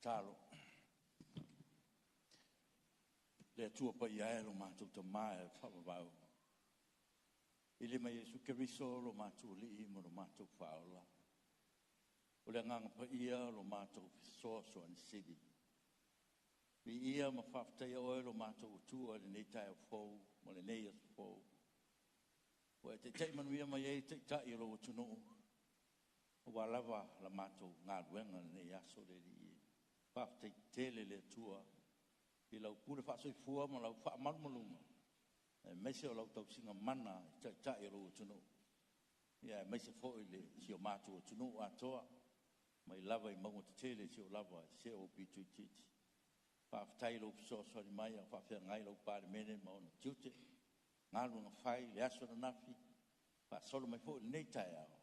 Tatalo. Le Atua Paia e lo matou Tama e faavavau, i le ma Iesu Keriso lo matou Alii ma lo matou Faaola, o le Agaga Paia lo matou Fesoasoani Sili, viia ma faafetaia oe lo matou Atua i lenei taeao fou ma lenei aso fou, ua e taitai manuia mai ai Taitai o lou atunuu, aua lava la matou galuega i lenei aso le Alii e. Faafetai tele le Atua i lau pule faasoifua ma lau faamalumaluga, aemaise o lau tausiga mana i Taitai o lou atunuu, ia aemaise foi le si o matou atunuu atoa, mai lava i mauga tetele seia oo lava i se aupito itiiti. Faafetai i lou fesoasoani mai a o faafeagai lau Palemene ma ona tiute, galuega fai i le aso ananafi, faasolo mai foi i lenei taeao.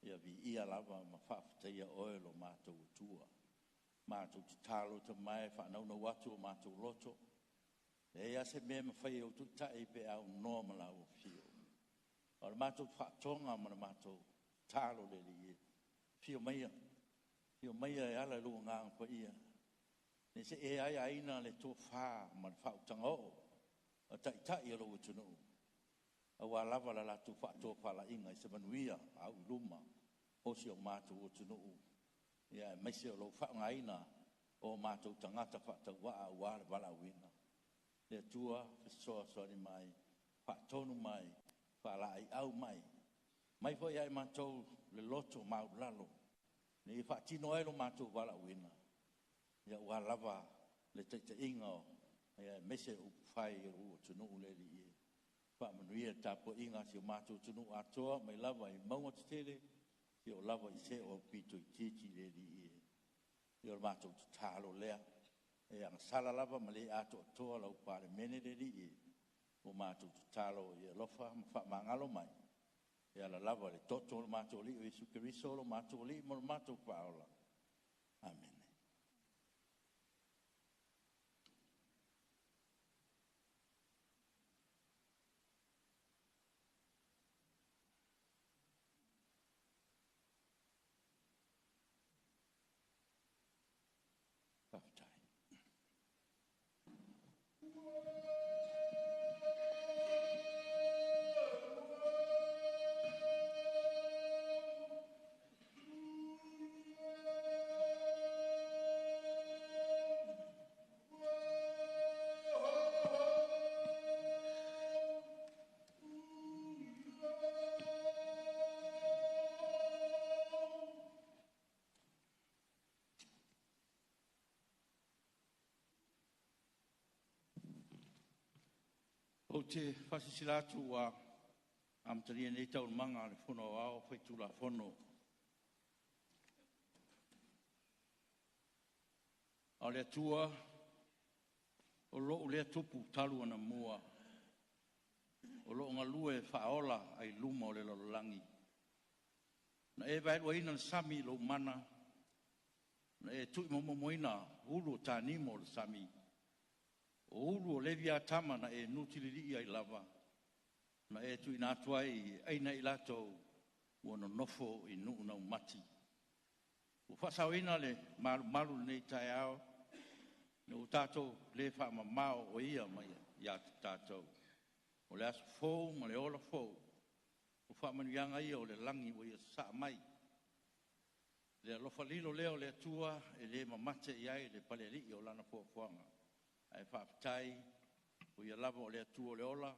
Ia viia lava ma faafetaia oe lo matou Atua. Matou tatalo Tama e faanaunau atu o matou loto, e leai lava se mea e mafai e ou taitai pe a aunoa ma lau afio. A o le matou faatoga ma le matou tatalo i le Alii e, afio maia, afio maia e ala i lou Agaga Paia, ne i see aiaina le tofa ma le faautaga oo a Taitai o lou atunuu, aua lava le latou faatofalaiga i se manuia auiluma o si o matou atunuu, ia aemaise o lou faaaogaina o matou tagata faatauvaa aua le valaauina. Le Atua fesoasoani mai, faatonu mai, faalaeiau mai, mai foi ia i matou le loto maualalo ina ia faatino ai lo matou valaauina, aua lava le taitaiga aemaise o upufai o lou atunuu le Alii e. Faamanuia le tapuaiga a si o matou atunuu atoa mai lava i mauga tetele seia oo lava i se aupito itiiti i le Alii e. Ia o le matou tatalo lea, e agasala lava ma le atoatoa lau Palemene le Alii e, ua matou tatalo ia e alofa ma faamagalo mai e ala lava i le toto o le matou Alii o Iesu Keriso o lo matou Alii ma lo matou Faaola. Amene. Faafetai. Ou te faasilasila atu ua amatalia nei Taualumaga a le Fono Aoao Faitulafono. A o le Atua o lou lea tupu talu ona mua, o lo o galue faaola ai luma o le lalolagi. Na e vaeluaina le sami i lou mana, na e tuimomimoina ulu o tanimo o le sami, o ulu o Leviatama na e nutililii ai lava, na e tuuina atu ai e aina i latou ua nonofo i nuu naumati. Ua faasaoina le malumalu i lenei taeao, ina ua tatou le faamamao o Ia mai ia te tatou. O le aso fou ma le ola fou, o faamanuiaga ia o le lagi ua ia sasaa mai. Le alofa lilo lea o le Atua e le mamate i ai le Palealii o Lana foafoaga. Ae faafetai o Ia lava o le Atua o le ola,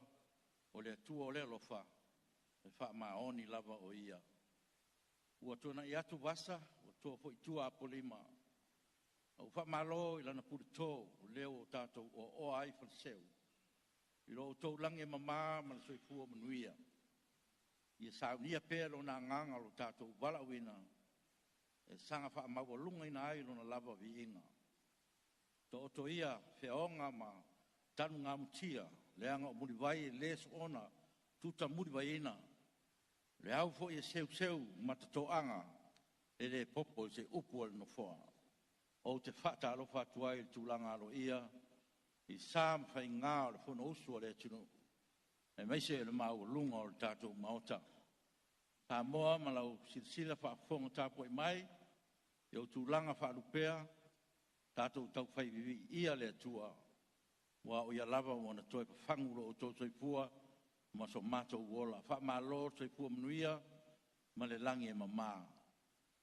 o le Atua o le alofa, e faamaoni lava o Ia. Ua tuanai atu vasa, ua to foi i tua Apolima, a ua faamalo i lana puleto o lea ua tatou oaoa ai i Faleseu, i lo outou lagi e mama ma le soifua manuia. Ia saunia pea Lona agaga o lo tatou valaauina e saga faamaualugaina ai Lona lava viiga. Taoto ia feaoga ma tanugamutia, leaga o mulivai e le soona tutamulivaiina, o le au foi e seuseu ma totoaga, e le popo i se upu a le Nofoa. Ou te faatalofa atu ai i le tulaga aloaia i sa ma faiga o le Fonousu a le atunuu, aemaise o le maualuga o le tatou Maota. Samoa ma lau silasila faafofoga tapuai mai i ou tulaga faalupea, Tatou taufai viviia le Atua, ua o ia lava ua na toe fafagu lo outou soifua ma so matou ola. Faamalo le soifua manuia ma le lagi e mama.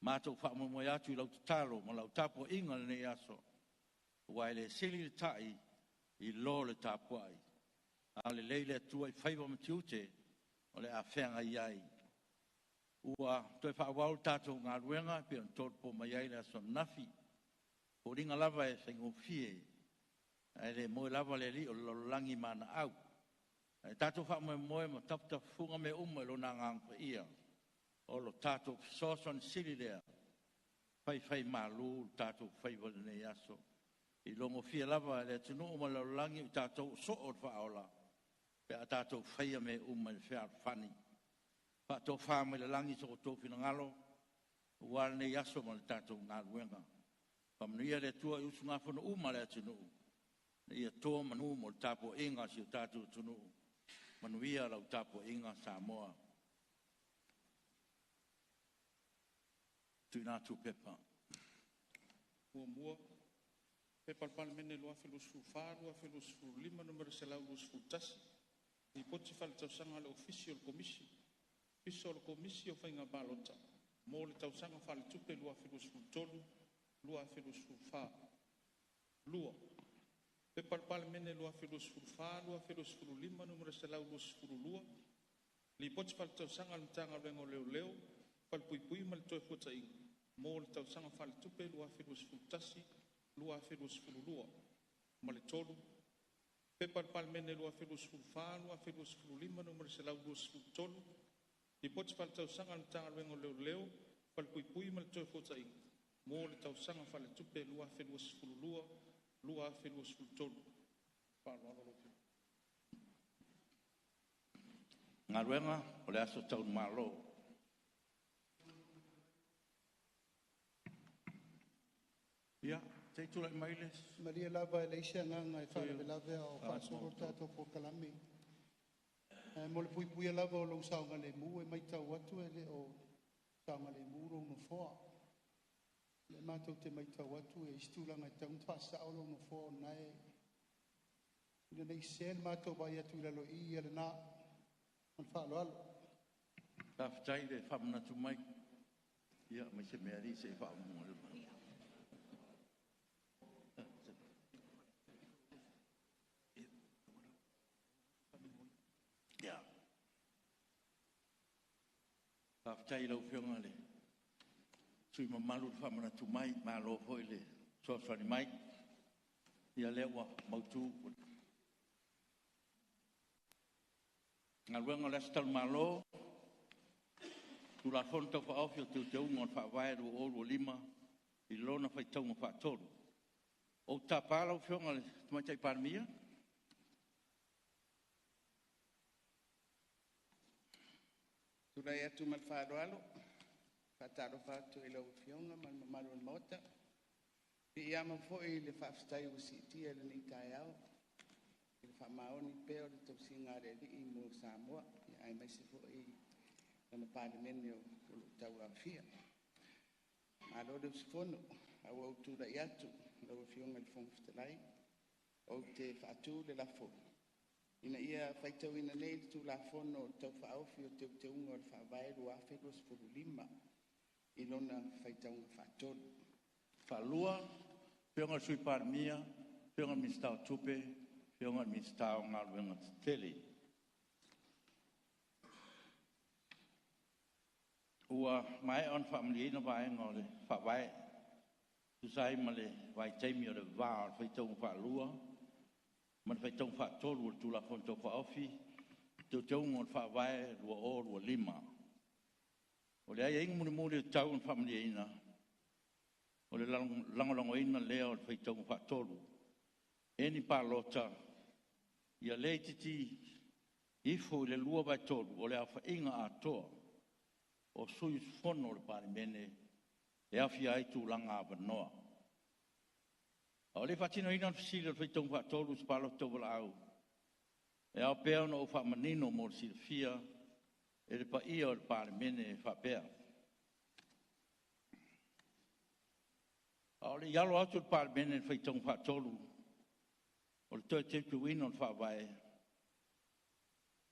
Matou faamoemoe atu i lau tatalo ma lau tapuaiga i lenei aso, ua e le sili le tai i lo le tapuai. A lelei le Atua i faiva ma tiute o le a feagai ai. Ua toe faaauau le tatou galuega e pei ona tolopo mai ai le aso ananafi. O foliga lava e faigofie, ae le moe lava le alii o le lalolagi ma ana au. Ae tatou faamoemoe ma tafatafafuga mea uma i Lona Agaga Paia, o lo tatou fesoasoani sili lea, faifaimalu le tatou faiva i lenei aso. I logofia lava e le atunuu ma le lalolagi o tatou o soo o le faaola, pe a tatou faia mea uma i le fealofani. Faatofa mai le lagi so outou finagalo aua lenei aso ma le tatou galuega. Faamanuia le Atua i usugafono uma a le atunuu, ina ia to manu mo le tapuaiga a si o tatou atunuu. Manuia lau tapuaiga Samoa. Tuuina atu pepa. 1. P.P.2024/2025 Nu.121, Lipoti Faaletausaga a le Ofisa o le Komisi o le Komisi o Faiga Palota mo le Tausaga Faaletupe 2023/2024. 2. P.P.2024/2025 Nu.122, Lipoti Faaletausaga a le Matagaluega o Leoleo, Falepuipui ma le Toefuataiga mo le Tausaga Faaletupe 2021/2022. Ma le 3. P.P.2024/2025 Nu.123, Lipoti Faaletausaga a le Matagaluega o Leoleo, Falepuipui ma le Toefuataiga mo le Tausaga Faaletupe 2022/2023. Faaaloalo lau Afioga. Galuega, o le aso taumalo. Ia, se i tulai mai le Malie lava e leai se agaga e sui faalavelave a o usufono faasolo o le tatou polokalame. Ae mo le puipuia lava o lou saogalemu, e matau atu e le o saogalemu lou nofoa. O lea matou te matau atu e i ai se tulaga e tatau ona faasao lou nofoa o lena e… ina ne i sese le matou vaai atu i lalo i i, ia lena. Ma le faaaloalo. Faafetai le faamanatu mai. Ia, ma se mea alii se i faamumu. Ia, faafetai i lau Afioga i le sui usufono mamalu le faamanatu mai, malo foi le fesoasoani mai. Ia lea ua mautu. Galuega o le Aso Talu Malo, Tulafono Tau Faaofi o Teuteuga o le Faavae 2025 i lona faitauga faatolu. Ou te tapa lau Afioga i le Tamaitai Palemia. Tulai atu ma le faaaloalo, e faatalofa atu i lau Afioga ma le mamalu o le Maota. E piiama foi i le faafetai ua siitia i lenei taeao i le faamaoni pea o le tausiga a le Alii mo Samoa, aemaise foi lana Palemene o lo o tauaofia. Malo le usufono. Ae ua ou tulai atu lau Afioga i le Fofoga Fetalai ou te faatu le lafo, Ina ia faitauina nei le Tulafono Tau Faaofi o Teuteuga o le Faavae 2025 i lona faitauga faatolu. Faalua, Afioga i le Sui Palemia, Afioga i le Minisita o Tupe, Afioga i le Minisita o Galuega Tetele. Ua maea ona faamalieina vaega o le Faavae e tusa ai ma le vaitaimi o le va o le faitauga faalua ma le faitauga faatolu o le Tulafono Tau Faaofi o Teuteuga o le Faavae 2025. O le aiaiga mulimuli e tatau ona faamalieina, o le lagolagoina lea o le faitauga faatolu e ni palota ia le itiiti ifo i le 2/3 o le aofaiga atoa o sui usufono o le Palemene e aofia ai tulaga avanoa. A o le i faatinoina le fesili o le faitauga faatolu i se palota tauvalaau, e ao pea ona ou faamanino mo le silafia e le paia o le Palemene e faapea: A o le i alo atu o le Palemene i le faitauga faatolu o le toe teuteuina o le Faavae,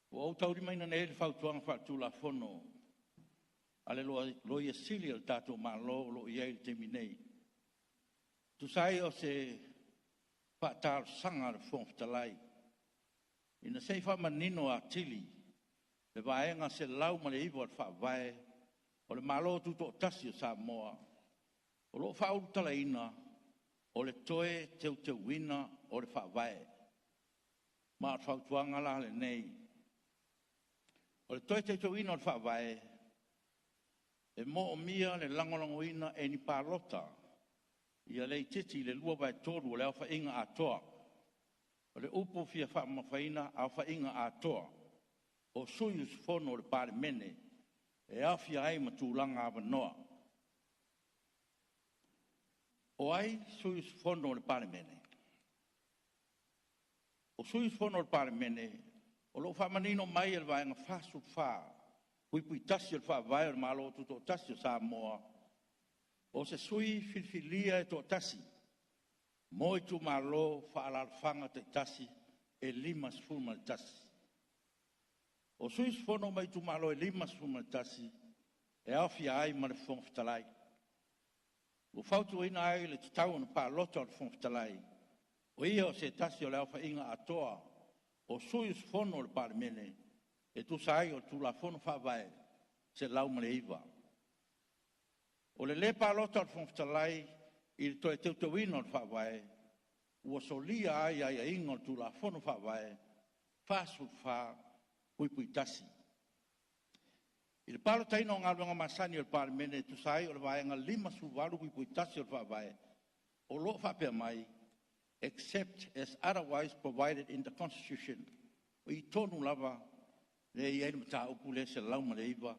ua ou taulimaina nei le fautuaga faale-Tulafono a le Loia Sili a le tatou Malo o lo o i ai i le taimi nei. Tusa ai o se faatalosaga a le Fofoga Fetalai ina se i faamanino atili le Vaega 109 o le Faavae o le Malo Tutoatasi o Samoa o lo o faaulutalaina o le toe teuteuina o le Faavae. Ma o le fautuaga la lenei. O le toe teuteuina o le Faavae e moomia le lagolagoina e ni palota ia le itiiti i le 2/3 o le aofaiga atoa. O le upu fia faamamafaina aofaiga atoa o sui usufono o le Palemene e aofia ai ma tulaga avanoa. O ai sui usufono o le Palemene? O sui usufono o le Palemene o lo o faamanino mai e le Vaega 44(1) o le Faavae o le Malo Tutoatasi o Samoa, o se sui filifilia e toatasi mo itumalo faaalaalafaga taitasi e 51. O sui usufono mai itumalo e 51 e aofia ai ma le Fofoga Fetalai. Ua fautuaina ai le tatau ona palota o le Fofoga Fetalai, o ia o se tasi o le aofaiga atoa o sui usufono o le Palemene e tusa ai o le Tulafono Faavae 109. O le lē palota o le Fofoga Fetalai i le toe teuteuina o le Faavae ua solia ai aiaiga o le Tulafono Faavae 44(1). I le palotaina o galuega masani a le Palemene e tusa ai o le Vaega 58(1) o le Faavae o lo o faapea mai, except as otherwise provided in the Constitution. O i tonu lava lea e i ai le mataupu lea 109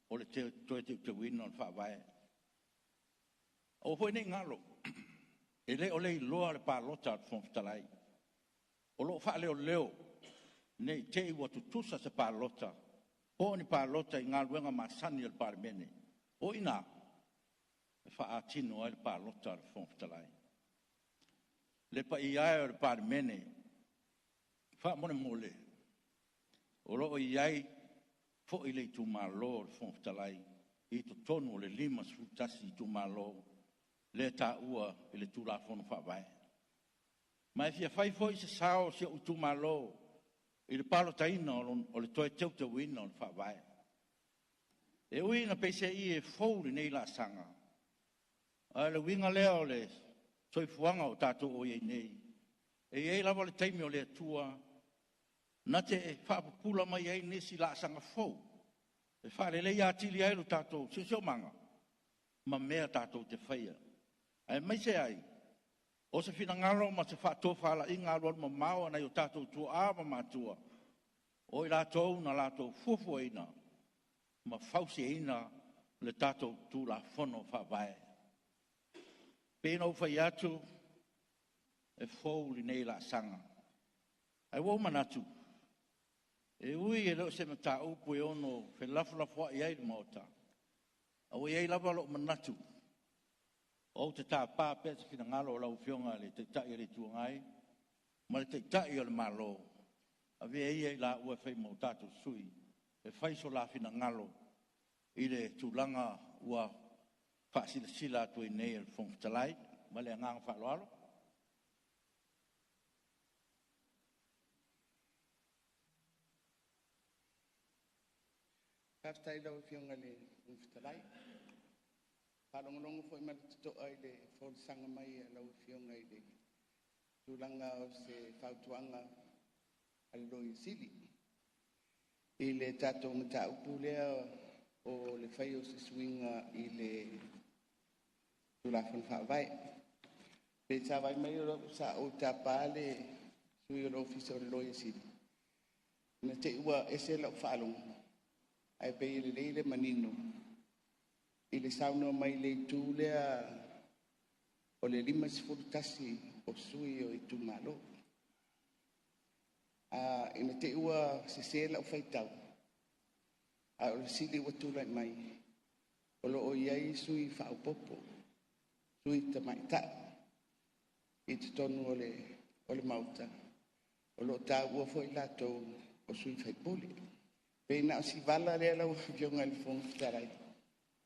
o le toe teuteuina o le Faavae. Aua foi ne i galo, e le o le iloa le palota a le Fofoga Fetalai. O lo o faaleoleo ne i te i ua tutusa se palota po o ni palota i galuega masani a le Palemene. O i ina e faatino ai le palota a le Fofoga Fetalai. Le paia e o le Palemene, faamolemole, o lo o i ai foi le itumalo o le Fofoga Fetalai i totonu o le 51 itumalo lea e taua i le Tulafono Faavae. Ma e fia fai foi se sao o si ou itumalo i le palotaina o le toe teuteuina o le Faavae. E ui ina peiseai e fou lenei laasaga, a o le uiga lea o le soifuaga o tatou o i ai nei, e i ai lava le taimi o le Atua na te faapupula mai ai nisi laasaga fou e faaleleia atili ai lo tatou siosiomaga ma mea tatou te faia, aemaise ai o se finagalo ma se faatofalaiga alualumamao a nai o tatou tuaa ma matua, o i latou na latou fuafuaina ma fausiaina le tatou Tulafono Faavae. Pei ona ou fai atu, e fou lenei laasaga, ae ua ou manatu, e ui e le o se mataupu e ono felafolafoai ai le Maota, a ua i ai lava lou manatu, ou te tapa pea se finagalo o lau Afioga i le Taitai o le Itu Agai ma le Taitai o le Malo, avea ia i laua e fai ma o tatou sui e fai so la finagalo i le tulaga ua faasilasila atu ai nei e le Fofoga Fetalai. Ma le agaga faaaloalo. Faafetai i lau Afioga i le Fofoga Fetalai. Faalogologo foi ma le totoa i le folasaga mai a lau Afioga i le tulaga o se fautuaga a le Loia Sili i le tatou mataupu lea o le fai o se suiga i le Tulafono Faavae. Pe sa vaai mai sa ou tapa le sui o le Ofisa o le Loia Sili, ina te i ua ese lau faalogo, ae pei e lelei le manino i le saunoa mai i le itu lea o le 51 o sui o itumalo. Ina te i ua sese lau faitau, a o le fesili ua tulai mai, o lo o i ai sui faaopoopo, sui tamaitai i totonu o le Maota, o lo o taua foi i latou o sui usufono. E pei na o si vala lea lau Afioga i le Fofoga Fetalai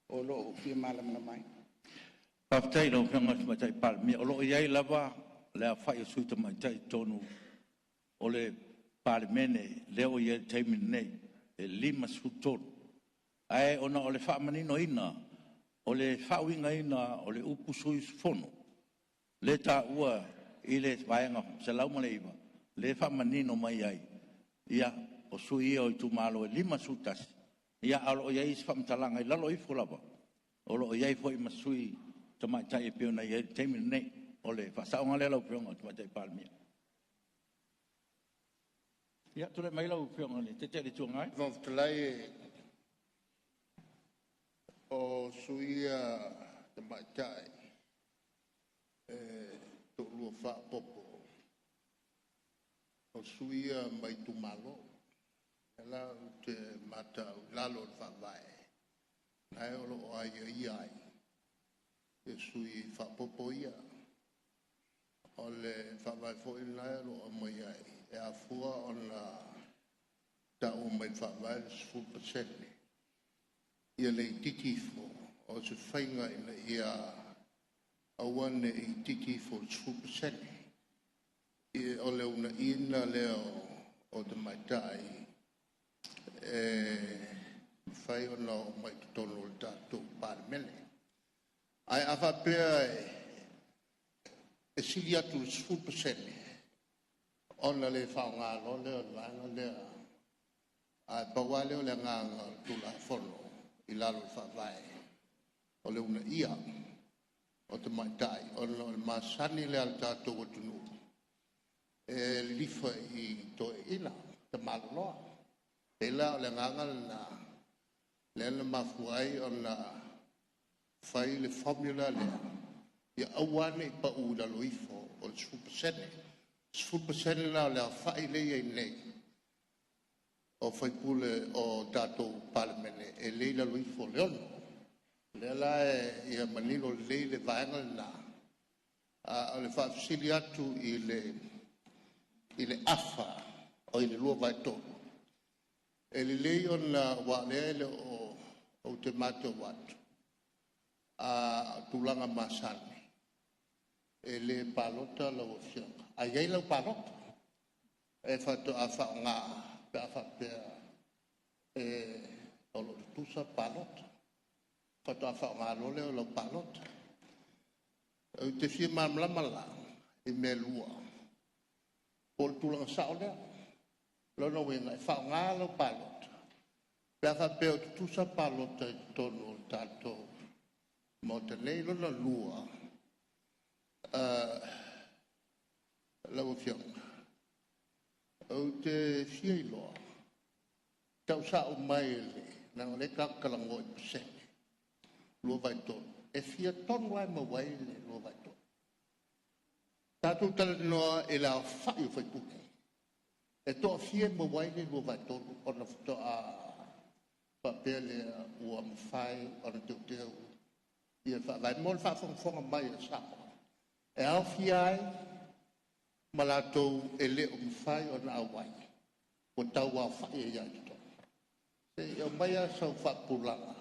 o lo o ou fia malamalama ai. Faafetai i lau Afioga i le Tamaitai Palemia. O lo o i ai lava le aofai o sui tamaitai i totonu o le Palemene lea ua i ai i le taimi lenei, e 53. Ae ona o le faamaninoina o le faauigaina o le upu sui usufono lea e taua i le Vaega 109, lea e faamanino mai ai, ia, o sui ia o itumalo e 51, ia ae o lo o i ai isi faamatalaga i lalo ifo lava, o lo o i ai foi ma sui tamaitai e pei ona i ai i le taimi lenei. O le faasaoga lea lau Afioga i le Tamaitai Palemia. Ia, tulai mai lau Afioga i le Taitai o le Itu Agai. Fofoga Fetalai, o sui ia tamaitai e toalua faaopoopo, o sui ia mai itumalo. O lea la ou te matau i lalo o le faavae, na o lo o aiaia ai ia sui faaopoopo ia. O le faavae foi lena o lo o aumai ai, e afua ona taua mai i le faavae le 10% ia le itiiti ifo o se faiga ina ia aua ne i itiiti ifo i le 10%. O le uunaina lea o tamaitai e mafai ona oo mai i totonu o le tatou Palemene. Ae a faapea e sili atu i le 10% ona le faaaoga loa lea o le vaega lea. Ae pau lava lea o le agaga o le Tulafono i lalo o le Faavae, o le uunaia o tamaitai, ona o le masani lea a le tatou atunuu e lilifa i toeaiina, tamaloloa. E pei la o le agaga lena lea na mafua ai ona fai le formula lea, ia aua ne i pau i lalo ifo o le 10%. 10% la o le aofai lea e i ai nei o faipule o tatou Palemene, e le i lalo ifo o le 6. O lea la ia manino lelei le vaega lena. A o le faafesili atu i le afa, oi le 2/3, e lelei ona aua o lea e le o… ou te matau atu, o tulaga masani, e le palota lau Afioga, ae i ai lau palota e faatoa faaaoga pe a faapea o lo o tutusa palota, faatoa faaaoga loa lea o lau palota. Ou te fia malamalama la i mea e lua, po o le tulaga sao lea. O lona uiga e faaaoga lau palota pe a faapea o tutusa palota i totonu o le tatou Maota nei. Lona lua, lau Afioga, ou te fia iloa, tau sao mai, leaga o lea tatou te talanoa i pasene, 2/3, e fia tonu lava e maua ai le 2/3? Tatou talanoa i le aofai o faipule, e toafia e maua ai le 2/3 ona faatoa faapea lea ua mafai ona teuteu ia le faavae mo le faafogafoga mai a Samoa, e aofia ai ma latou e le o mafai ona auai, ua tau aofai ai lava i totonu. Se i aumai lava sau faapupulaga,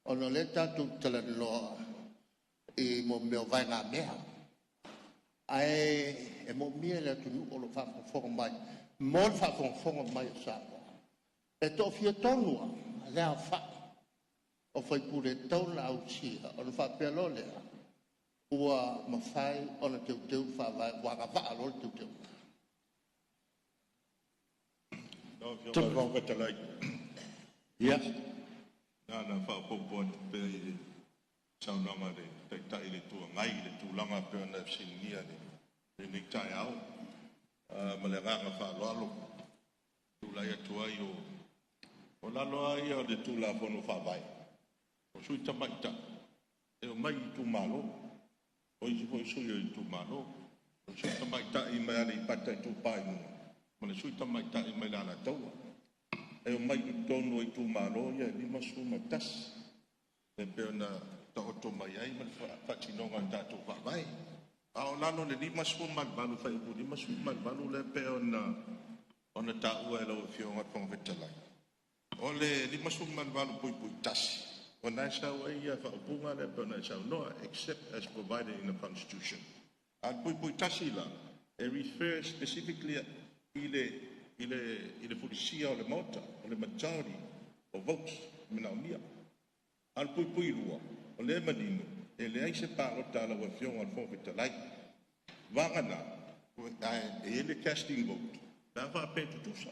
ona o lea tatou te talanoa i mea o vaegamea, ae moomia e le atunuu o lo o faafogafoga mai mo le faafogafoga mai a Samoa, e toafia tonu lava le aofai o faipule e tatau ona ausia ona faapea loa lea ua mafai ona teuteu le faavae, ua agavaa loa le teuteuga. Lau Afioga i le Fofoga Fetalai, Ia, na ona faaopoopo atu pea i le saunoaga a le Taitai o le Itu Agai i le tulaga e pei ona e fesiligia i lenei taeao. Ma le agaga faaaloalo, tulai atu ai o lalo lava ia o le Tulafono Faavae, o sui tamaitai e omai i itumalo, o isi foi sui o itumalo. O le sui tamaitai mai Aleipata Itupa i Luga ma le sui tamaitai mai le Alataua. E omai i totonu o itumalo ia e 51, e pei ona taoto mai ai ma le faatinoga o le tatou faavae. A o lalo o le 58, fuaiupu 58 lea pei ona taua e lau Afioga i le Fofoga Fetalai, o le 58(1), o lena e sau ai le faaupuga lea pei ona e saunoa, except as provided in the Constitution. A o le puipui tasi la, e refer specifically i le fulisia o le Maota, o le majority of votes e manaomia. A o le puipui lua, o lea e manino, e leai se palota a lau Afioga i le Fofoga Fetalai. Vagana, e i ai le casting vote, pe a faapea e tutusa.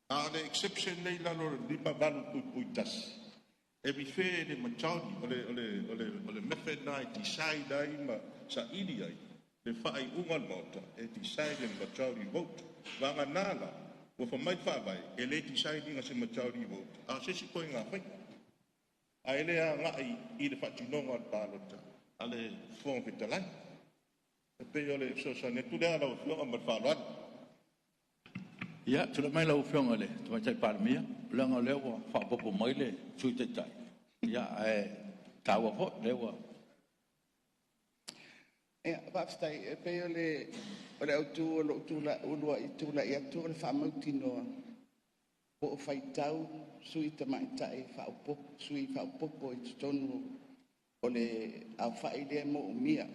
A o le exception nei i lalo o le 58(1), e refer le majority, o le method na e decide ai ma saili ai le faaiuga a le Maota, e decide le majority vote. Vagana la, ua fai mai le faavae, e le decide ina se majority vote, a o se isi ituaiga faiga. Ae le agai i le faatinoga o le palota a le Fofoga Fetalai. E pei o le fesoasoani atu lea lau Afioga ma le faaaloalo. Ia, tulai mai lau Afioga i le Tamaitai Palemia, leaga o lea ua faaopoopo mai le Sui Taitai. Ia, ae taua foi lea ua. Ia, faafetai. E pei o le autu o lou uluai tulai atu o le faamautinoa po o faitau sui tamaitai faaopoopo, sui faaopoopo i totonu o le aofai lea e moomia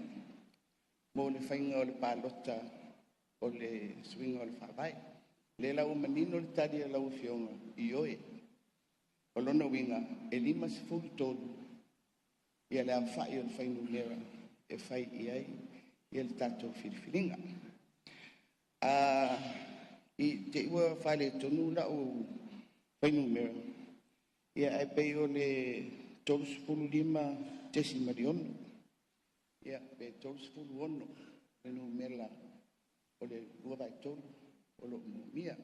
mo le faiga o le palota o le suiga o le faavae. O lea la ua manino le tali a lau Afioga, ioe. O lona uiga e 53 ia le aofai o le fuainumera e fai i ai ia le tatou filifiliga. I te i ua faaletonu lau fuainumera, ia ae pei o le 35.6 ia pe 36 le numera o le 2/3 o lo o moomia.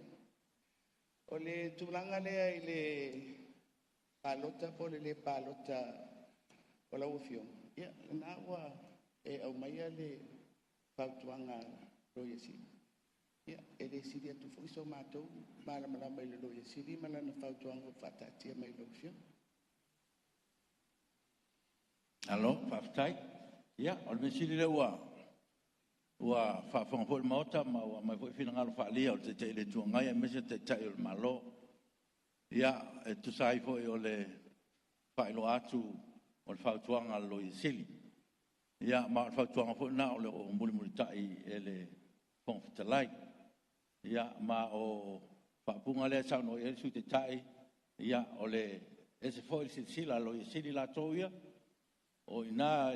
O le tulaga lea i le palota po o le le palota o lau Afioga, ia lena ua e aumaia le fautuaga a le Loia Sili. Ia, e le sili atu foi so matou malamalama i le Loia Sili ma lana fautuaga ua faataatia mai i lau Afioga. Alo, faafetai. Ia, o le mea sili lea ua faafofoga foi le Maota ma ua aumai foi finagalo faaalia o le Taitai o le Itu Agai aemaise le Taitai o le Malo. Ia, e tusa ai foi o le faailoa atu o le fautuaga a le Loia Sili. Ia, ma o le fautuaga foi lena o le o mulimulitai e le Fofoga Fetalai. Ia, ma o faaupuga lea e saunoa i ai le Sui Taitai, ia, o le ese foi le silasila a le Loia Sili latou ia, o i ina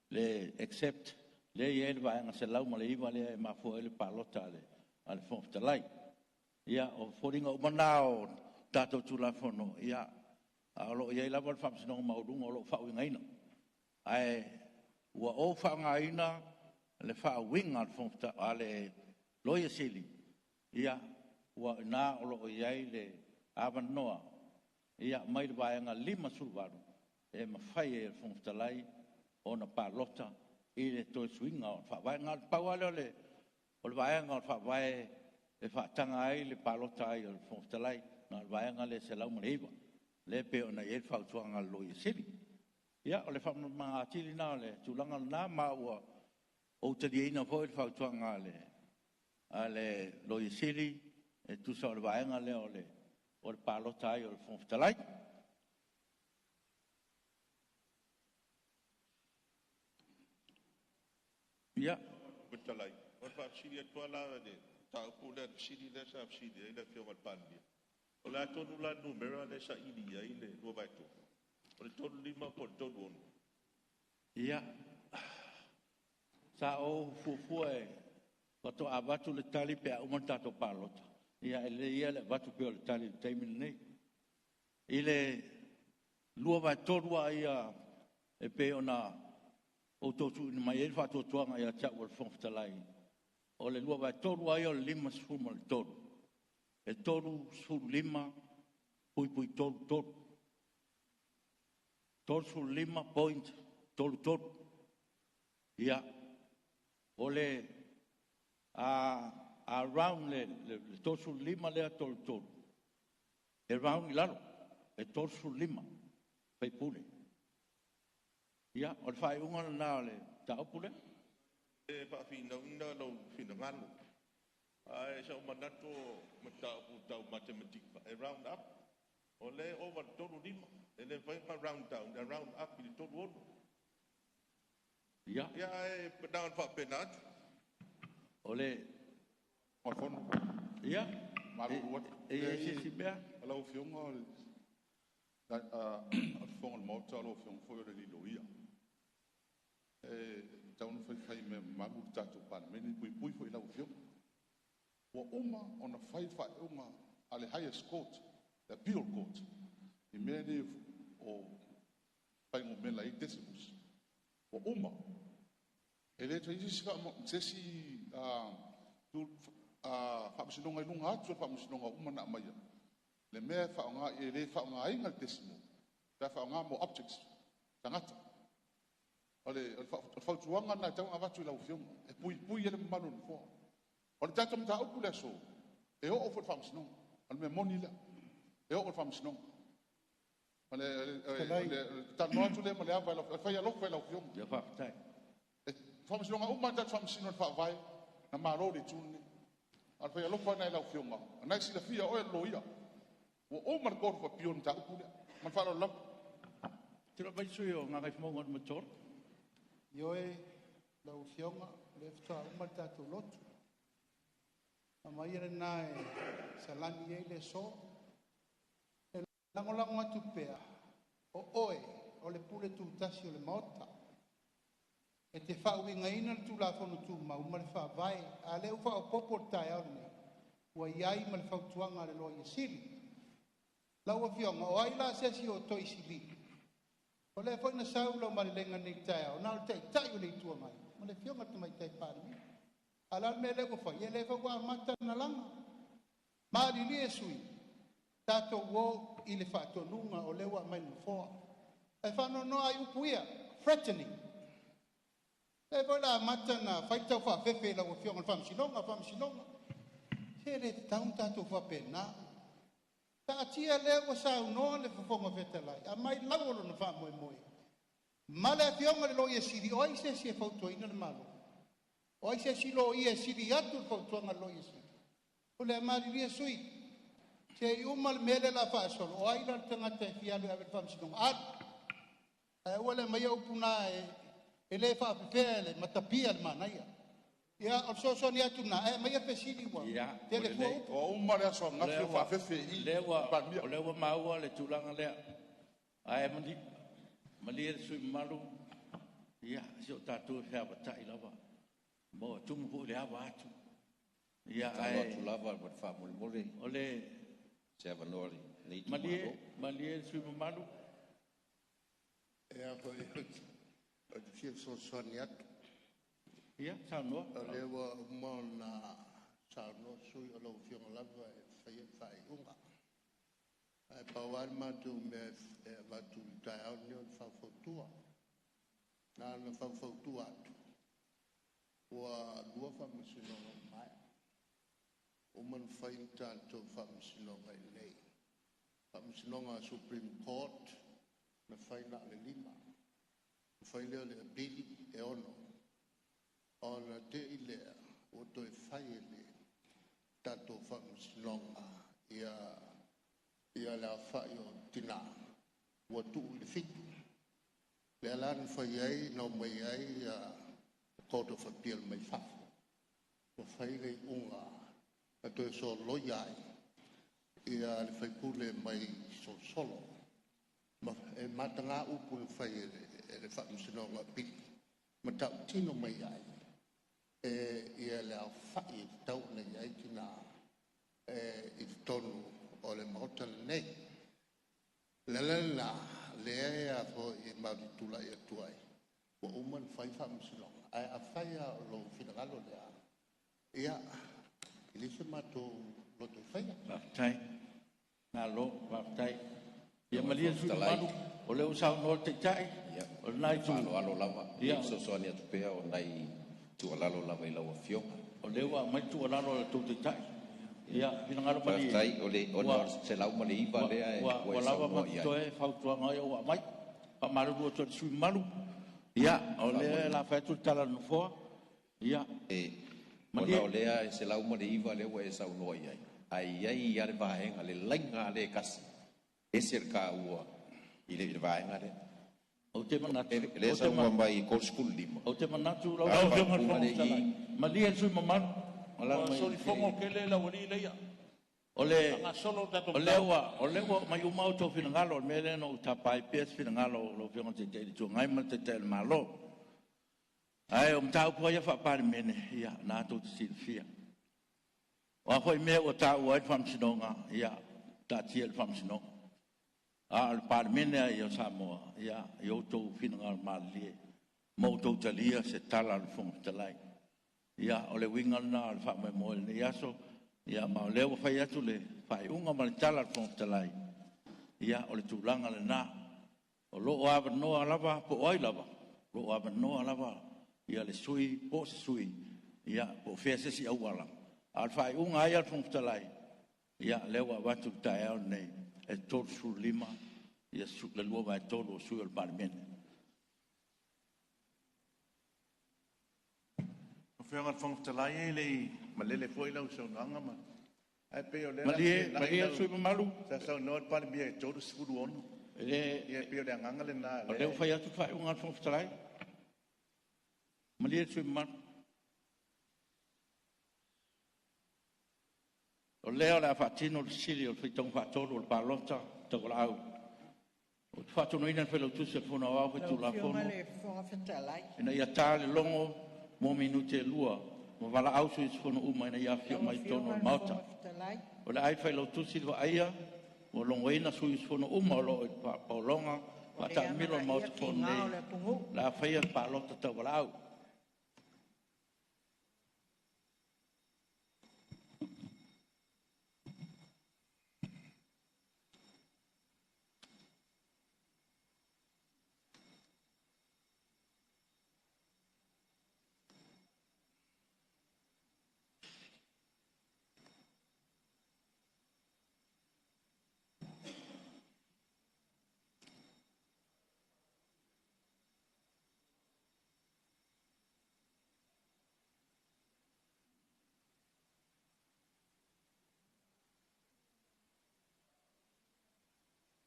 le except lea e i ai le vaega 109 lea e mafua ai le palota a le Fofoga Fetalai. Ia, o foliga uma na o tatou Tulafono, ia, a o lo o i ai lava le Faamasinoga Maualuga o lo o faauigaina. Ae ua ou faaaogaina le faauiga a le Loia Sili, ia, ua ina o lo o i ai le avanoa, ia, mai le vaega 58 e mafai ai e le Fofoga Fetalai ona palota i le toe suiga o le faavae. Na o le pau lava lea o le vaega o le faavae e faataga ai le palota ai o le Fofoga Fetalai, na o le vaega lea 109, lea pei ona i ai le fautuaga a le Loia Sili. Ia, o le faamalamalamaga atili lena o le tulaga lena, ma ua ou taliaina foi le fautuaga a le Loia Sili e tusa o le vaega lea o le palota ai o le Fofoga Fetalai. Ia. Fetalai, o le faafesili atu lava la i le mataupu lea, le fesili lea sa fesili ai le Afioga i le Palemia. O le a tonu la le numera lea e saili i ai le 2/3? O le 35 po o le 36? Ia, sa ou fuafua e faatoa avatu le tali pe a uma le tatou palota. Ia, e lelei ia le avatu pea o le tali i le taimi lenei. I le 2/3 a ia e pei ona outou tuuina mai ai le faatuatuaga ia te au o le Fofoga Fetalai, o le 2/3 a ia o le 53, e 35.33. 35.33. Ia, o le a round le 35 lea 33, e round i lalo, e 35 faipule. Ia, o le faaiuga lena o le mataupu lea. E faafinauina lou finagalo, ae sa ou manatu o mataupu tau matematika e round up. O lea e ova i le 35, e le mafai ona round down, e round up i le 36. Ia. Ia, ae na ona faapena atu. O le Fono. Ia. Malulu atu. E i ai se isi mea? Lau Afioga o le Fofoga o le Maota, o lau Afioga foi o le alii loia. E tatau ona faifai mea mamalu le tatou Palemene, e puipui foi i lau Afioga. Ua uma ona fai le faaiuga a le highest court, le appeal court, i mea nei o fuainumera i decimals. Ua uma. E le toe i ai se isi faamasinoga i luga atu o le faamasinoga ua uma ona aumaia. Le mea e faaaoga, e le faaaogaina le decimal, pe a faaaoga mo objects, tagata. O le fautuaga lena e tatau ona avatu i lau Afioga, e puipui ai le mamalu o le Nofoa. O le tatou mataupu i le aso, e oo foi i le faamasinoga. O le mea moni lea, e oo i le faamasinoga. O le talanoa atu lea ma le ava, e fai alofa i lau Afioga. Ia, faafetai. E faamasinoga uma lava tatou faamasino i le Faavae, na malo le itu lenei. A o le fai alofa lena i lau Afioga, o lena e silafia o oe o le loia. Ua uma le Court of Appeal i le mataupu lea. Ma le faaaloalo lava. Tulai mai le sui usufono o Gagaifomauga 3. Ioe, lau Afioga, o lea faatoa uma le tatou lotu. Amaia lena e salani ai le aso. E lagolago atu pea, o oe o le pule tutasi o le Maota. E te faauigaina le Tulafono Tumau ma le Faavae, a o lea ua faaopoopo le taeao lenei, ua i ai ma le fautuaga a le Loia Sili. Lau Afioga, o ai la se isi o toe sili? O lea foi na sau lau malelega nei i le taeao, na o le Taitai o le Itu Agai ma le Afioga i le Tamaitai Palemia. A o le a le mea lea ua fai? Ia lea foi ua amata ona laga. Malilie sui usufono, tatou o i le faatonuga o lea ua aumai e le Nofoa. Ae faanoanoa lava i upu ia, threatening. O lea foi o le a amata ona fai le taufaafefe i lau Afioga i le Faamasinoga, Faamasinoga. Se e le tatau ona tatou faapena. Taatia lea ua saunoa le Fofoga Fetalai, aumai lau o lona faamoemoe ma le Afioga i le Loia Sili. O ai se isi e fautuaina le Malo? O ai se isi loia e sili atu le fautuaga a le Loia Sili? O le a malilie sui usufono, se i uma le mea lea o le a faasolo, o ai la le tagata e fia alu e ave i le Faamasinoga? Alu! Ae aua le aumaia upu na e le faafefea e le matapia le manaia. Ia, o le fesoasoani atu lena, ae aumaia fesili ua tele fua upu. Ua uma le aso ananafi o faafefe i i le Palemia. O lea ua maua le tulaga lea. Ae malie le sui usufono mamalu, ia, se o tatou e feavatai lava, ma ua tumu foi le ava atu. Ia, Tatalo atu lava ma le faamolemole o le se avanoa o lenei Malie, itumalo. malie le sui usufono mamalu. E a foi, ou te fia fesoasoani atu. Ia, saunoa. O lea ua uma ona saunoa sui o lau Afioga lava e faia le faaiuga. Ae pau lava le matou mea e avatu i le taeao lenei o le faufautua. Na ona faufautua atu, ua lua faamasinoga ua maea. Uma ona fai le tatou faamasinoga i inei. Faamasinoga Supreme Court na fai na o le 5. Na fai lea o le apili e 6. Ona te i lea ua toe fai e le tatou faamasinoga ia le aofai o tina ua tuu i le 7. Lea la na fai ai, na omai ai ia Court of Appeal mai fafo. Ua fai le iuga na toe soloia ai ia le faipule mai Solosolo. Ma e mataga upu na fai e le faamasinoga apili. Ma tautino mai ai e ia le aofai e tatau ona i ai tina e i totonu o le Maota lenei. O le ala lena, lea e a foi e matou te tulai atu ai, ua uma ona fai faamasinoga. Ae afai lava o lou finagalo lea, ia, e le se matou loto e faia. Faafetai. Malo, faafetai. Ia malie le sui usufono mamalu, o lea ua saunoa le Taitai o lena itu. Faaaloalo lava, ia fesoasoani atu pea o nai tuualalo lava i lau Afioga. O lea ua aumai le tuualalo a le tou Taitai. Ia, finagalo malie. Faafetai, o le 109 lea ua ua lava ma saunoa i ai. totoe fautuaga ia ua aumai. Faamalulu atu i le sui usufono mamalu, Ia, o lea la fai atu le tala a le Nofoa. Ia, Ona o lea e 109 lea ua e saunoa i ai, ae i ai lava le vaega, le laina lava lea e tasi, e ese le taua i le vaega lea. Ou te manatu, O lea e saunoa mai e 35. Ou te manatu lau A o le Afioga i le faaupuga Fofoga lea Fetalai, i i, malie le sui usufono mamalu, alaala Ua mai. solifono tele le aualii lea O le, faagasolo le tatou o lea mataupu. ua, o lea ua aumai uma outou finagalo, o le mea lea na ou tapa ai pea se finagalo o lau Afioga i le Taitai o le Itu Agai ma le Taitai o le Malo. Ae o mataupu lava ia faa-Palemene, ia, o lena tou te silafia. O a foi mea ua taua ai le Faamasinoga, ia, taatia i le Faamasinoga. A o le Palemene lava ia o Samoa, ia, ia outou finagalo malilie ma outou talia se tala a le Fofoga Fetalai. Ia, o le uiga lena o le faamoemoe i lenei aso, ia ma o lea ua fai atu le faaiuga ma le tala a le Fofoga Fetalai, ia, o le tulaga lena. O lo o avanoa lava po o ai lava, o lo o avanoa lava le sui usufono po o se sui usufono po o fea se isi auala, a o le faaiuga lava ia a le Fofoga Fetalai, ia lea ua avatu i le taeao lenei, e 35 le 2/3 o sui usufono o le Palemene. Lau Afioga i le Fofoga Fetalai e le i malele foi lau saunoaga ma… Ae pei o lea o le a Malie, feeai malie le lau… sui usufono mamalu, Sa saunoa le Palemia e 36. e le Ia e pei o le agaga lena o o lea lea ua e… fai atu le faaiuga a le Fofoga Fetalai. Malie le sui usufono mamalu. O lea o le a faatino le fesili o le faitauga faatolu o le palota tauvalaau. Ou te faatonuina le Failautusi o le Fono Aoao Lau Afioga Faitulafono i le Fofoga Fetalai. ina ia ta le logo mo minute e lua ma valaau sui usufono uma ina ia afifio Lau mai i totonu Afioga o i le le Maota. Fofoga Fetalai. O le a i le Failautusi le vaaia ua logoina sui usufono uma o lo o i le paologa Ua le faataamilo o le amanaia Maota Fono tiga nei, o le atunuu. o le a faia le palota tauvalaau.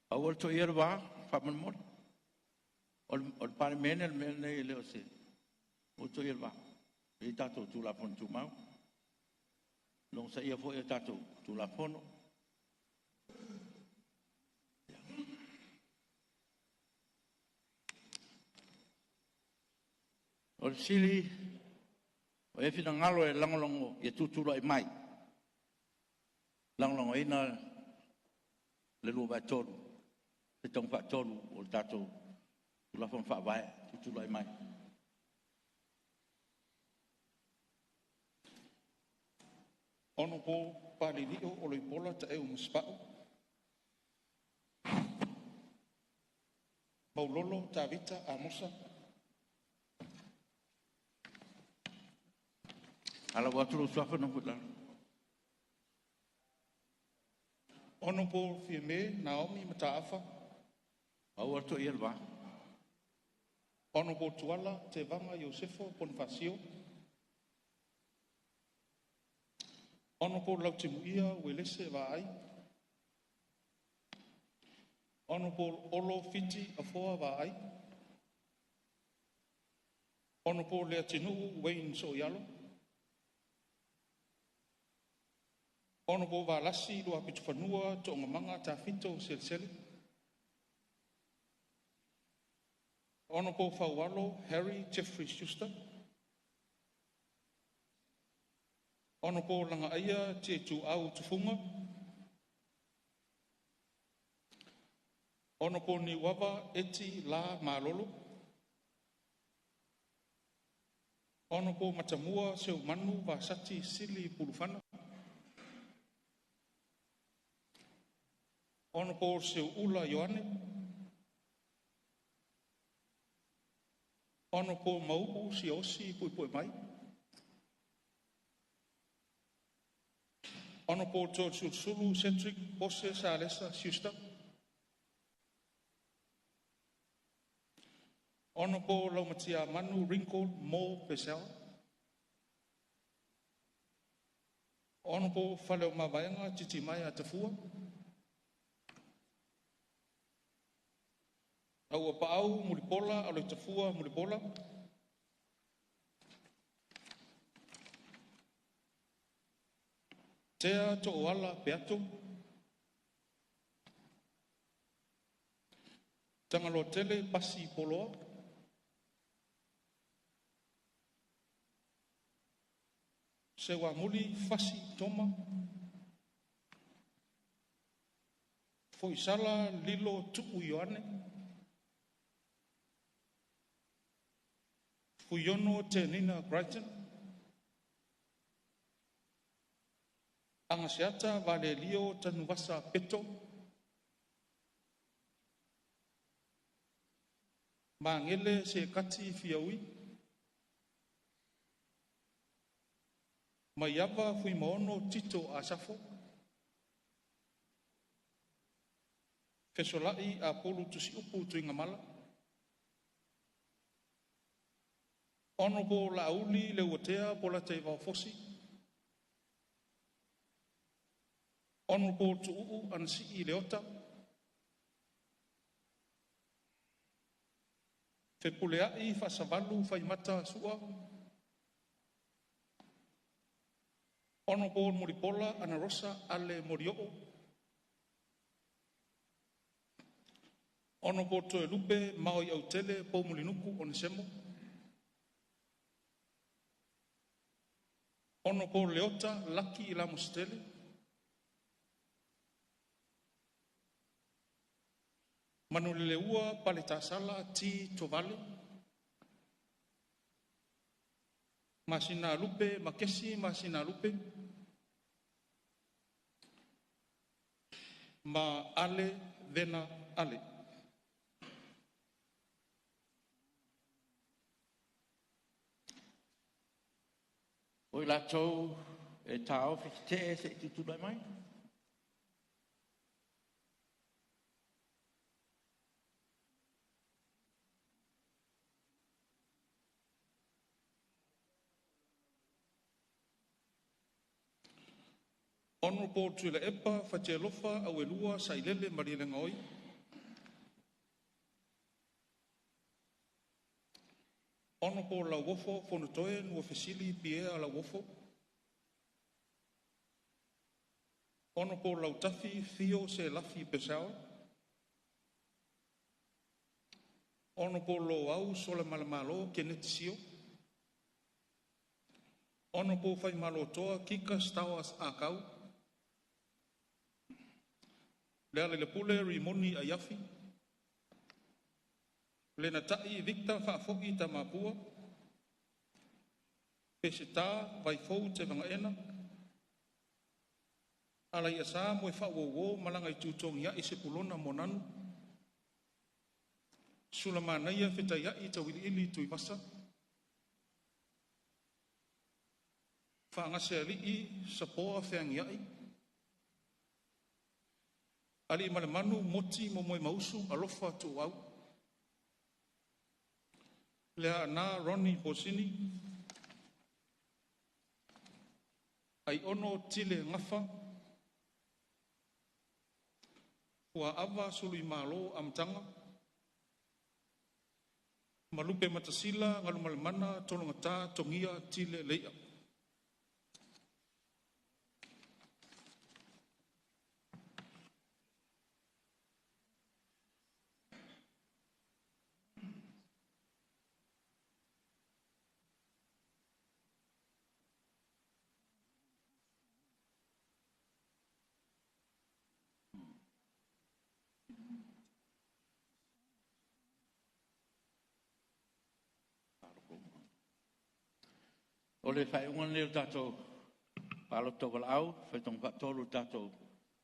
Aua le toia le va, faamolemole. O le Palemene le mea lenei, e le o se… Aua le toia le va. E i ai tatou Tulafono Tumau. Logosaia foi a tatou Tulafono. O le fesili, o e finagalo e lagolago ia tutulai mai, lagolagoina le 2/3, faitauga faatolu o le tatou Tulafono Faavae, tutulai mai. Honourable Palilio Oloipola Taeu Masepau. Maulolo Tavita Amosa. Ala ua atu lou suafa na foi lalo. Honourable Fiame Naomi Mataafa. Aua le toia le va. Honourable Tuala Tevaga Iosefo Ponifasio. Honourable Lautimuia Uelese Vaai. Honourable Olo Fiti Afoa Vaai. Honourable Leatinuu Wayne Sooialo. Honourable Valasi Luapitofanua Toogamaga Tafito Selesele. Honourable Faualo Harry Jeffrey Schuster. Honourable Lagaaia Tiaituau Tufuga. Honourable Niuava Eti L. Malolo. Honourable Matamua Seumanu Vasati Sili Pulufana. Honourable Seuula Ioane. Honourable Mau'u Siaosi Puepuemai. Honourable Toeolesulusulu Cedric Pose Salesa Schuster. Honorable Laumatiamanu Ringo M. Purcell. Honorable Faleomavaega Titimaea Tafua. Auapaau Mulipola Aloitafua Mulipola. Tea Tooala Peato. Tagaloatele Pasi Poloa. Seuamuli Fasi Toma. Foisala Lilo Tuu Ioane. Fuiono Tenina Crichton. Agaseata Valelio Tanuvasa Peto. Magele Sekati Fiaui. Maiava Fuimaono Tito Asafo. Fesolai Apulu Tusiupu Tuigamala. Honorable Laauli Leuatea Polataivao Fosi. Honorable Tuuu Anasii Leota. Fepuleai Faasavalu Faimata Sua. Honorable Mulipola Anarosa Ale Morioo. Honorable Toelupe Maoi Autele Poumulinuku Onesemo. Honorable Leota Laki Lamositele. Manuleleua Paletasala T. Tovale. Masina Lupe Makesi Masina Lupe. Ma Ale Vena Ale. O i latou e taofi tete'e se i tutulai mai. Honorable Tuilaepa Fatialofa Auelua Sailele Malielegaoi. Honorable Lauofo Fonotoe Nuafesili Pierre Lauofo. Honorable Lautafi Fio Selafi Purcell. Honorable Loau Solamalemalo Kenneth Sio. Honorable Faimalotoa Kika Stowers Akau. Lealailepule Rimoni Aiafi. Lenatai Victor Faafo'i Tamapua. Peseta Vaifou Tevaga-ena. Alaiasa Moefaauouo Malagaitutogiai Sepulona Moananu. Sulamanaia Fetaiai Tauiliili Tuivasa. Faagasealii Sapoa Feagiai. Aliimalemanu Moti Momoemausu Alofa Tuuau. Leaana Ronnie Posini. Aiono Tile Gafa. Fuaava Suluimalo Amataga. Malupe Matasila Galumalemana Tologata Togia Tile Leia. O le faaiuga lenei o le tatou palota tauvalaau, faitauga faatolu le tatou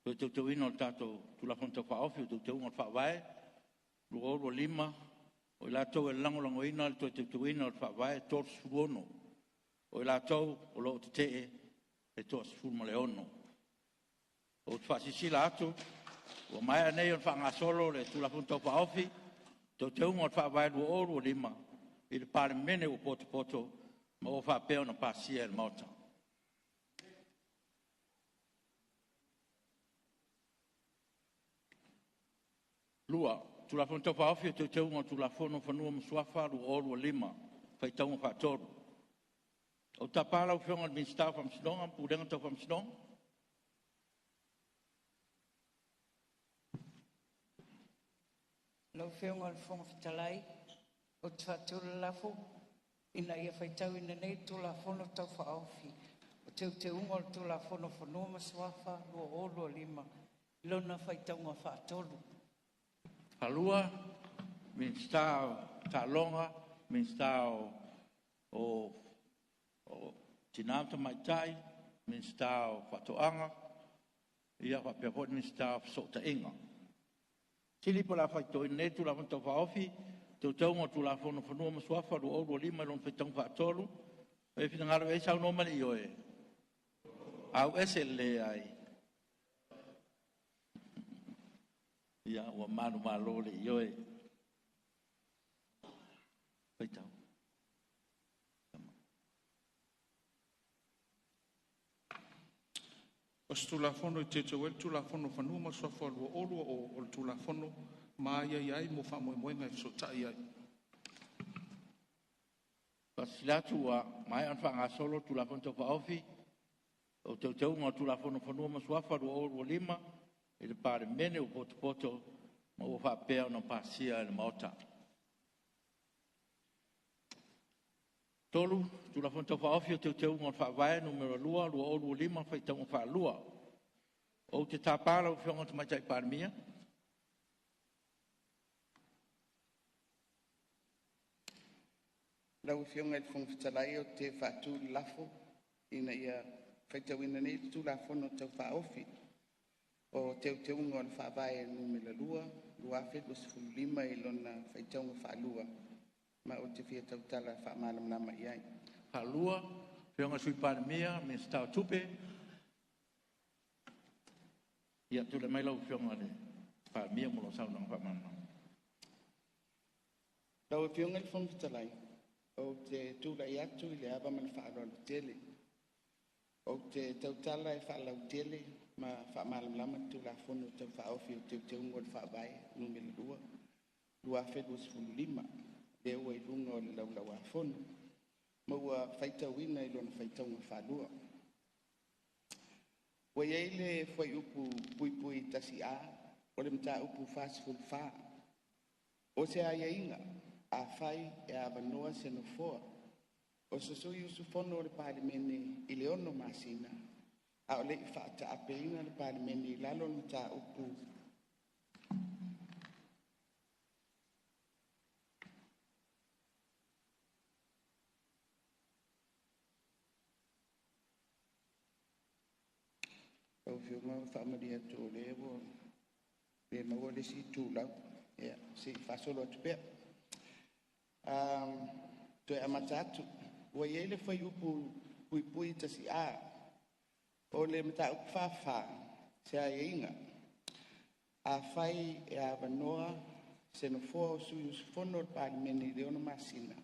toe teuteuina o le tatou Tulafono Tau Faaofi o Teuteuga o le Faavae 2025. O i latou e lagolagoina le toe teuteuina o le Faavae, e 36. O i latou o lo o tete'e, e 16. Ou te faasilasila atu ua maea nei ona faagasolo le Tulafono Tau Faaofi Teuteuga o le Faavae 2025 i le Palemene ua potopoto ma ua faapea ona pasia e le Maota. 2. Tulafono Tau Faaofi o Teuteuga o le Tulafono o Fanua ma Suafa 2025, faitauga faatolu. Ou te tapa lau Afioga i le Minisita o Faamasinoga ma Pulega Tau Faamasinoga. Lau Afioga i le Fofoga Fetalai, ou te faatu le lafo, Ina ia faitauina nei le Tulafono Tau Faaofi o Teuteuga o le Tulafono o Fanua ma Suafa 2025 i lona faitauga faatolu. Falua, Minisita o Taaloga, Minisita o Tina ma Tamaitai, Minisita o Faatoaga, ia faapea foi le Minisita o Fesootaiga. Sili po o le a faitauina nei le Tulafono Tau Faaofi o Teuteuga o le Tulafono o Fanua ma Suafa 2025 i lona faitauga faatolu. E finagalo i ai saunoa ma le ioe. Auese le leai. Ia ua manumalo le ioe. Faitau. O se Tulafono e teuteu ai le Tulafono o Fanua ma Suafa 2020, o le Tulafono ma aiaia ai mo faamoemoega e fesootai ai. Faasilasila atu ua maea ona faagasolo le Tulafono Tau Faaofi o Teuteuga o le Tulafono o Fanua ma Suafa 2025 i le Palemene ua potopoto ma ua faapea ona pasia e le Maota. 3. Tulafono Tau Faaofi o Teuteuga o le Faavae Nu.2 2025, faitauga faalua. Ou te tapa lau Afioga i le Tamaitai Palemia. Lau Afioga i le Fofoga Fetalai, ou te faatu le lafo, Ina ia faitauina nei le Tulafono Tau Faaofi o Teuteuga o le Faavae Nu.2 2025 i lona faitauga faalua, ma ou te fia tautala faamalamalama i ai. Faalua, Afioga i le Sui Palemia, Minisita o Tupe. Ia, tulai mai lau Afioga i le Palemia mo lau saunoaga faamalamalama. Lau Afioga i le Fofoga Fetalai, ou te tulai atu i le ava ma le faaaloalo tele, ou te tautala e faalautele ma faamalamalama le Tulafono Tau Faaofi o Teuteuga o le Faavae Nu.2 2025, lea ua i luga o le Laulau a Fono ma ua faitauina i lona faitauga faalua. Ua i ai le fuaiupu (1A) o le Mataupu 44, o se aiaiga afai e avanoa se nofoa o se sui usufono o le Palemene i le 6 masina a o le i faataapeina le Palemene i lalo o le mataupu Lau Afioga e faamalie atu o lea ua le maua le isi itulau, ia se i faasolo atu pea. Toe amata atu. Ua i ai le fuaiupu (1A) o le Mataupu 44, se aiaiga afai e avanoa se nofoa o sui usufono o le Palemene i le 6 masina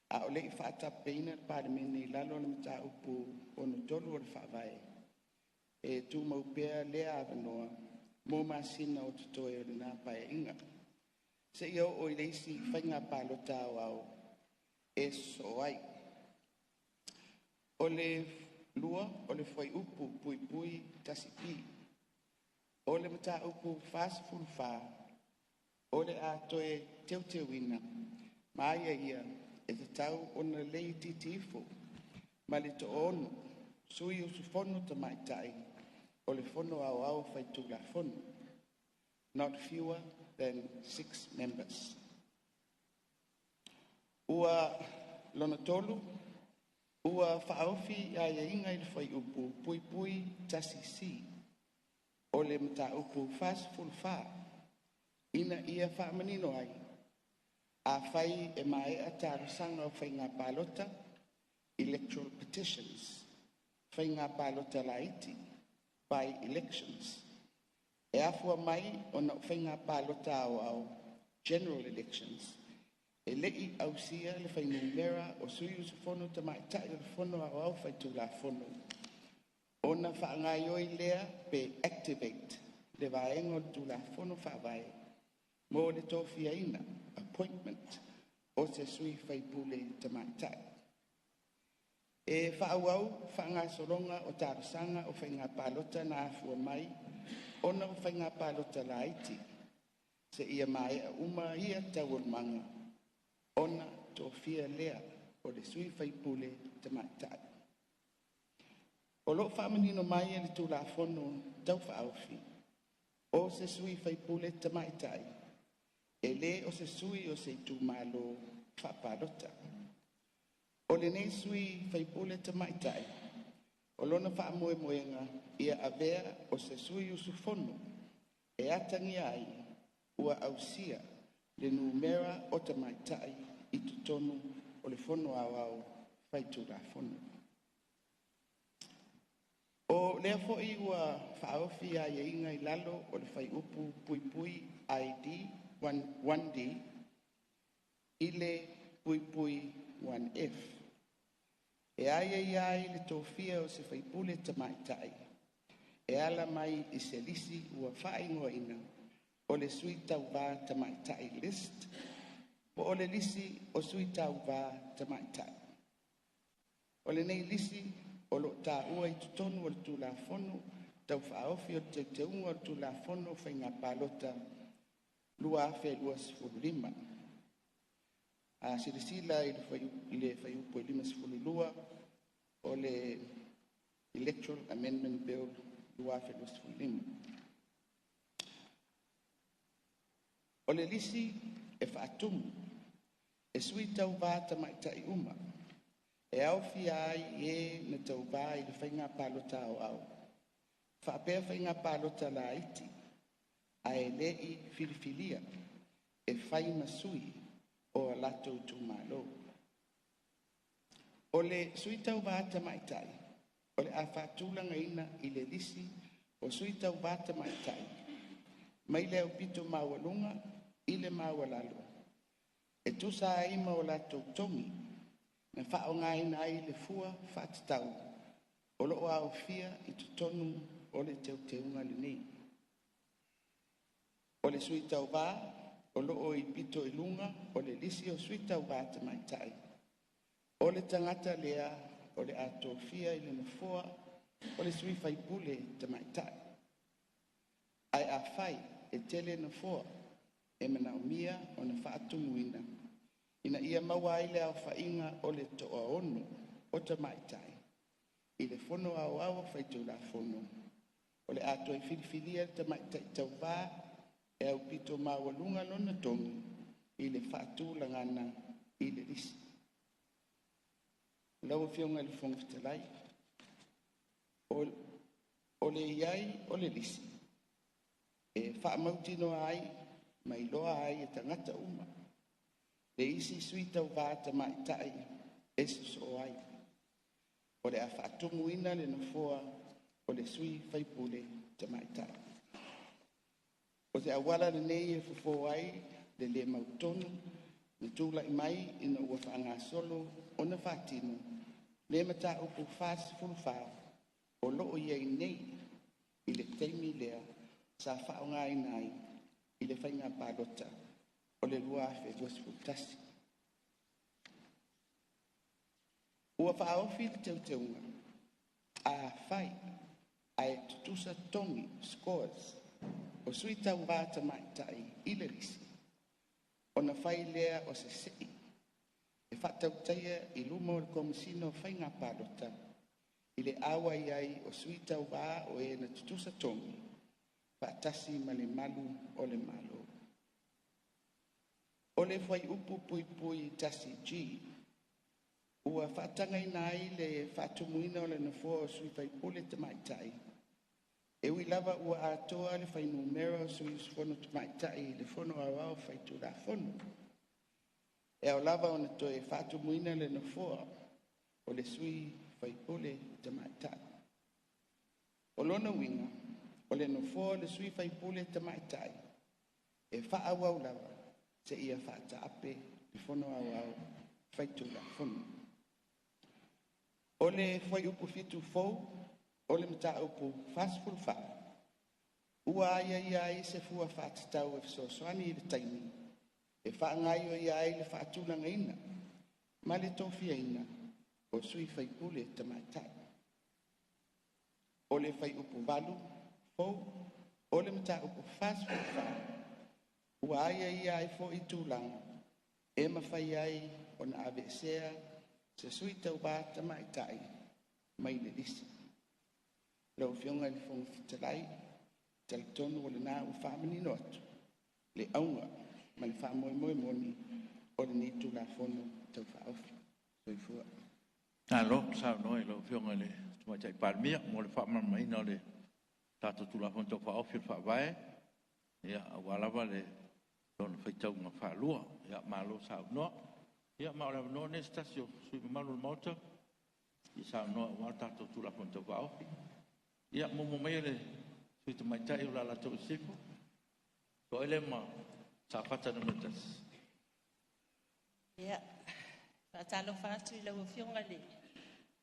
a o le i faataapeina le Palemene i lalo o le Mataupu 63 o le Faavae, e tumau pea lea avanoa mo masina o totoe o lena Paeaiga, seia oo i le isi faiga palota aoao e sosoo ai. O le lua, o le fuaiupu (1B) o le Mataupu 44, o le a toe teuteuina ma aiaia e tatau ona le itiiti ifo ma le toaono sui usufono tamaitai o le Fono Aoao Faitulafono, not fewer than six members. Ua lona tolu, ua faaofi aiaiga i le fuaiupu (1C) o le Mataupu 44, ina ia faamanino ai, afai e maea talosaga o faiga palota (electoral petitions), faiga palota laiti by-elections, e afua mai ona o faiga palota aoao General Elections, e le i ausia le fuainumera o sui usufono tamaitai o le Fono Aoao Faitulafono, ona faagaioi lea pe activate le vaega o le Tulafono Faavae mo le tofiaina (appointment) o se sui faipule tamaitai. E faaauau faagasologa o talosaga o faiga palota na afua mai ona o faiga palota laiti seia maea uma ia taualumaga ona tofia lea o le sui faipule tamaitai. O lo o faamanino mai e le Tulafono Tau Faaofi, o se sui faipule tamaitai e le o se sui o se itumalo faapalota. O lenei sui faipule tamaitai, o lona faamoemoega ia avea o se sui usufono e atagia ai ua ausia le numera o tamaitai i totonu o le Fono Aoao Faitulafono. O lea foi ua faaofi aiaiga i lalo o le Fuaiupu /id (1D) i le (1F) e aiaia ai le tofia o se faipule tamaitai e ala mai i se lisi ua faaigoaina o le Sui Tauva Tamaitai List po o le Lisi o Sui Tauva Tamaitai. O lenei lisi o lo o taua i totonu o le Tulafono Tau Faaofi o Teuteuga o le Tulafono o Faiga Palota 2025. A silasila i le fuaiupu e 52 o le Electoral Amendment Bill 2025. O le lisi e faatumu e sui tauva tamaitai uma, e aofia ai e na tauva i le Faiga Palota Aoao faapea Faiga Palota Laiti ae le i filifilia e fai ma sui o a latou itumalo. O le sui tauva tamaitai o le a faatulagaina i le lisi o sui tauva tamaitai mai le aupito maualuga i le maualalo e tusa ai ma o latou togi na faaaogaina ai le fua faatatau o lo o aofia i totonu o le teuteuga lenei. O le sui tauva o lo o i le pito i luga o le lisi o sui tauva tamaitai, o le tagata lea o le a tofia i le nofoa o le sui faipule tamaitai. Ae afai e tele nofoa e manaomia ona faatumuina ina ia maua ai le aofaiga o le toaono o tamaitai i le Fono Aoao Faitulafono, o le a toe filifilia le tamaitai tauva e aupito maualuga lona togi i le faatulagaga i le lisi. Lau Afioga i le Fofoga Fetalai, o le i ai o le lisi e faamautinoa ai ma iloa ai e tagata uma le isi sui tauva tamaitai e sosoo ai, o le a faatumuina le nofoa o le sui faipule tamaitai. O se auala lenei e fofo ai le le mautonu na tulai mai ina ua faagasolo ona faatino le Mataupu 44 o lo o i ai nei i le taimi lea sa faaaogaina ai i le faiga palota o le 2021. Ua faaofi le teuteuga, afai ae tutusa togi (scores) o sui tauva tamaitai i le lisi, ona fai lea o se sii e faatautaia i luma o le Komesina o Faiga Palota i le auai ai o sui tauva o e na tutusa togi, faatasi ma le Malu o le Malo. O le Fuaiupu (1G) ua faatagaina ai le faatumuina o le nofoa o sui faipule tamaitai, e ui lava ua atoa le fuainumera o sui usufono tamaitai i le Fono Aoao Faitulafono. E ao lava ona toe faatumuina le nofoa o le sui faipule tamaitai. O lona uiga, o le nofoa o le sui faipule tamaitai e faaauau lava seia faataape le Fono Aoao Faitulafono. O le Fuaiupu 7 fou o le Mataupu 44, ua aiaia ai se fua faatatau e fesoasoani i le taimi e faagaoioia ai le faatulagaina ma le tofiaina o sui faipule tamaitai. O le Fuaiupu 8 fou o le Mataupu 44, ua aiaia ai foi tulaga e mafai ai ona aveesea se sui tauva tamaitai mai le lisi. Lau Afioga i le Fofoga Fetalai, e talitonu o lena ua faamanino atu le auga ma le faamoemoe moni o lenei Tulafono Tau Faaofi. Soifua. Malo saunoa i lau Afioga i le Tamaitai Palemia mo le faamalamalamaina o le tatou Tulafono Tau Faaofi o le Faavae, ia aua lava le lona faitauga faalua. Ia malo saunoa. Ia ma o le avanoa lenei o se tasi o sui usufono mamalu o le Maota e fia saunoa aua le tatou Tulafono Tau Faaofi. Ia muamua maia le sui usufono tamaitai o Alataua Sisifo, toa ai lea ma Safata 1. Ia, faatalofa atu i lau Afioga i le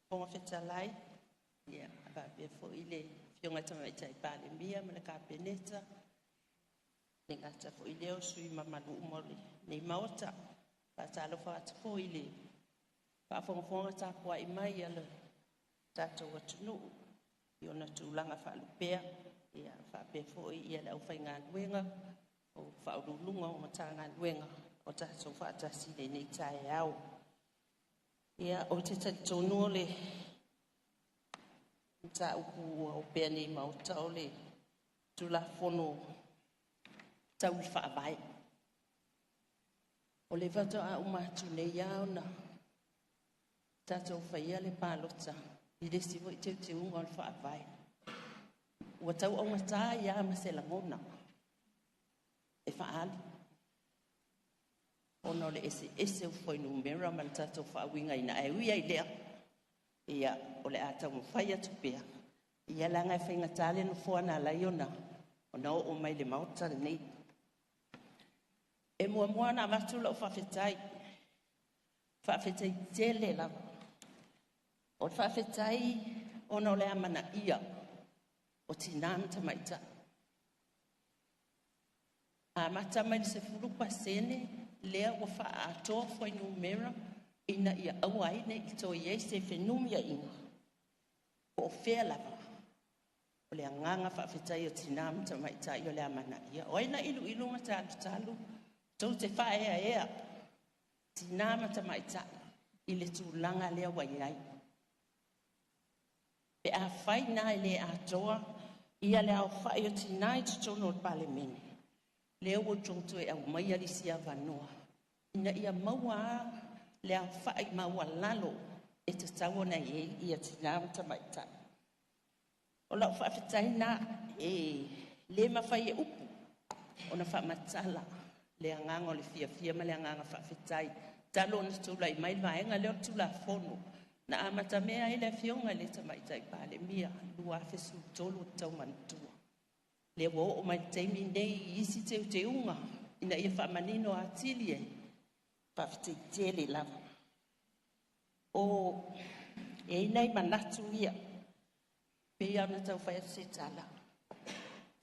Fofoga Fetalai, ia faapea foi le Afioga i le Tamaitai Palemia ma le Kapeneta, e le gata foi i lea o sui usufono mamalu uma o lenei Maota. Faatalofa atu foi i le faafogafoga tapuai mai a le tatou atunuu i ona tulaga faalupea, ia faapea foi le aufaigaluega o Ofisa Sili o Pulega o Matagaluega o tatou faatasi i lenei taeao. Ia, ou te talitonu o le mataupu ua opea nei i Maota o le Tulafono Tau i le Faavae. O lea faatoa uma atu nei lava ona tatou faia le palota i le isi foi teuteuga o le Faavae. Ua tau augata ai lava ma se lagona e faaali ona o le eseese o fuainumera ma le tatou faauigaina, ae ui lava i lea, ia, o le a taumafai atu pea, ia leaga e faigata le nofoa na ala ai ona oo mai i le Maota lenei. E muamua ona avatu lau faafetai, faafetai tele lava. O le faafetai ona o le amanaia o tina ma tamaitai. Amata mai le 10% lea ua faaatoa fuainumera ina ia aua ai ne i toe i ai se fenumiaiga po o fea lava. O le agaga faafetai o tina ma tamaitai o le amanaia. O ai na iluilu ma talutalu tou te faaeaea tina ma tamaitai i le tulaga lea ua i ai. Pe afai na e le atoa ia le aofai o tina i totonu o le Palemene, lea ua outou toe aumaia le isi avanoa ina ia maua le aofai maualalo e tatau ona i ai ia tina ma tamaitai. O lau faafetai na e le mafai e upu ona faamatala le agaga o le fiafia ma le agaga faafetai talu ona tulai mai le vaega lea o le Tulafono na amatamea ai le Afioga i le Tamaitai Palemia 2013 ou te tau manatua. Lea ua oo mai le taimi nei i isi teuteuga ina ia faamanino atili ai, faafetai tele lava. O e i ai nai manatu ia, pei ona tau fai atu se tala,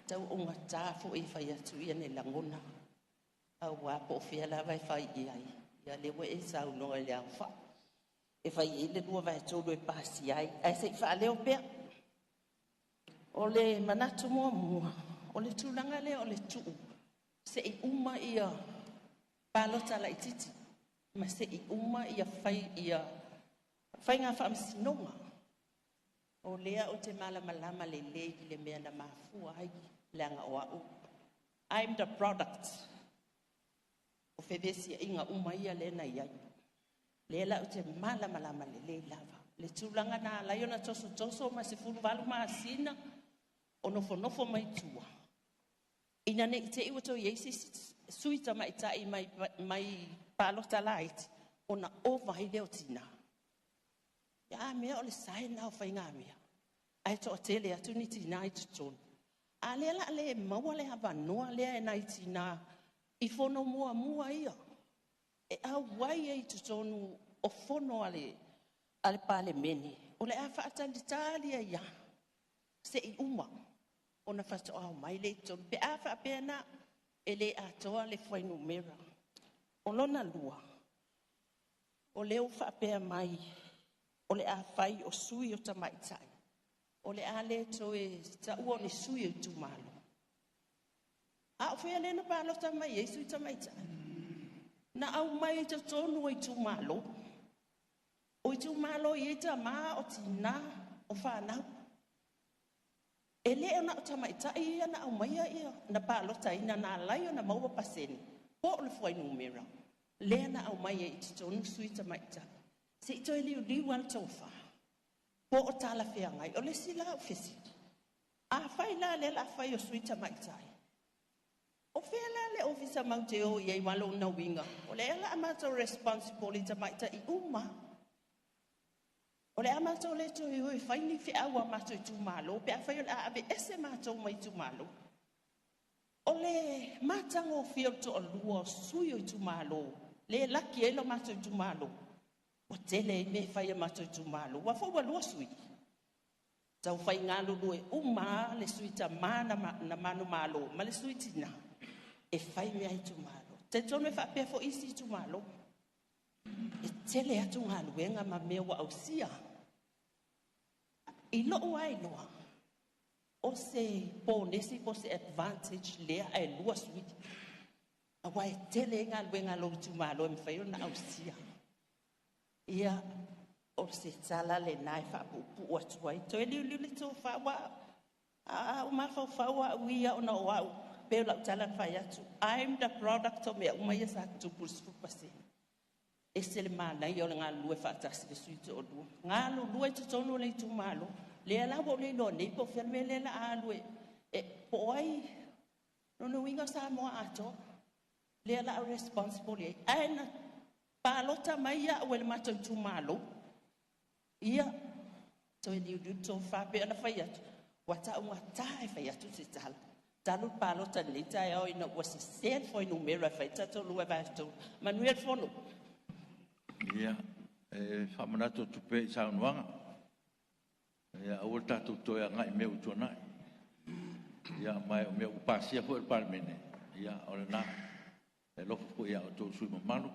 tau augata foi e fai atu ia ni lagona, aua po o fea lava e fai i ai, ia lea ua e saunoa i le aofai e fai ai le 2/3 e pasia ai, ae se i faaleo pea. O le manatu muamua, o le tulaga lea o le tuu se i uma ia palota laitiiti ma se i uma ia fai ia faiga faamasinoga. O lea ou te malamalama lelei i le mea na mafua ai, leaga o au, I'm the product o fevesiaiga uma ia lea na i ai. Lea la ou te malamalama lelei lava le tulaga na ala ai ona tosotoso ma 18 masina o nofonofo mai tua, ina ne i te i ua toe i ai se isi sui tamaitai mai palota laiti ona ova ai lea o tina. Ia mea o le sae lena o faigamea, ae toatele atu ni tina i totonu. A lea la le maua le avanoa lea e nai tina I fono muamua ia e auai ai i totonu o fono a le Palemene, o le a faatalitali ai lava seia uma ona faatoa omai lea i totonu, pe a faapea la e le atoa le fuainumera. O lona lua, o lea ua faapea mai o le a fai o sui o tamaitai, o le a le toe taua ni sui o itumalo. A o fea lea na palota mai ai sui tamaitai? Na aumai i totonu o itumalo. O itumalo i ai tama, o tina, o fanau. E le o na o tamaitai ia na aumaia ia, na palotaina na alai ona maua pasene, po o le fuainumera, lea na aumai ai i totonu sui tamaitai. Se i toe liuliu lava le tofa, po o talafeagai. O le isi la au fesili, afai la lea o le a fai o sui tamaitai, o fea la le ofisa matou te o i ai aua o lona uiga, o lea o le a matou responsible i tamaitai uma. O le a matou le toe o e fai ni feau a matou itumalo pe afai o le a aveese matou mai itumalo. O le matagofie o le toalua o sui o itumalo, le laki ai lo matou itumalo, ua tele ai mea e fai a matou itumalo. Ua foi ua lua sui. Tau fai galulue uma le sui tamā na manumalo ma le sui tina e fai mea itumalo. Te tonu e faapea foi isi itumalo. E tele atu galuega ma mea ua ausia. I lou ai loa, o se ponesi po se advantage lea ae lua sui. Aua e tele galuega lo itumalo e mafai ona ausia. Ia, o se tala lena e faapuupuu atu ai. Toe liuliu le tofa, ua au mafaufau au ia ona o au, pe o lau tala na fai atu. I'm the product o mea uma ia sa tutupu i le 10%. Ese le manaia o le galulue faatasi le sui toalua. Galulue totonu o le itumalo. Lea la ua ou le iloa nei po o fea le mea lea o le a alu e po o ai lona uiga o Samoa atoa. Lea la a responsible i ai. Ae na palota mai au e le matou itumalo. Ia, toe liuliu le tofa pe ona fai atu, ua taugata e fai atu se tala. Talu le palota lenei taeao ina ua sese le fuainumera e fai tatou 2/3. Manuia le fono. Ia, e faamanatu atu pea i saunoaga. Ia, aua le tatou toe agai i mea ua tuanai. Ia, ma o mea ua pasia foi e le Palemene, ia, o lena. E alofa foi ia outou sui usufono mamalu,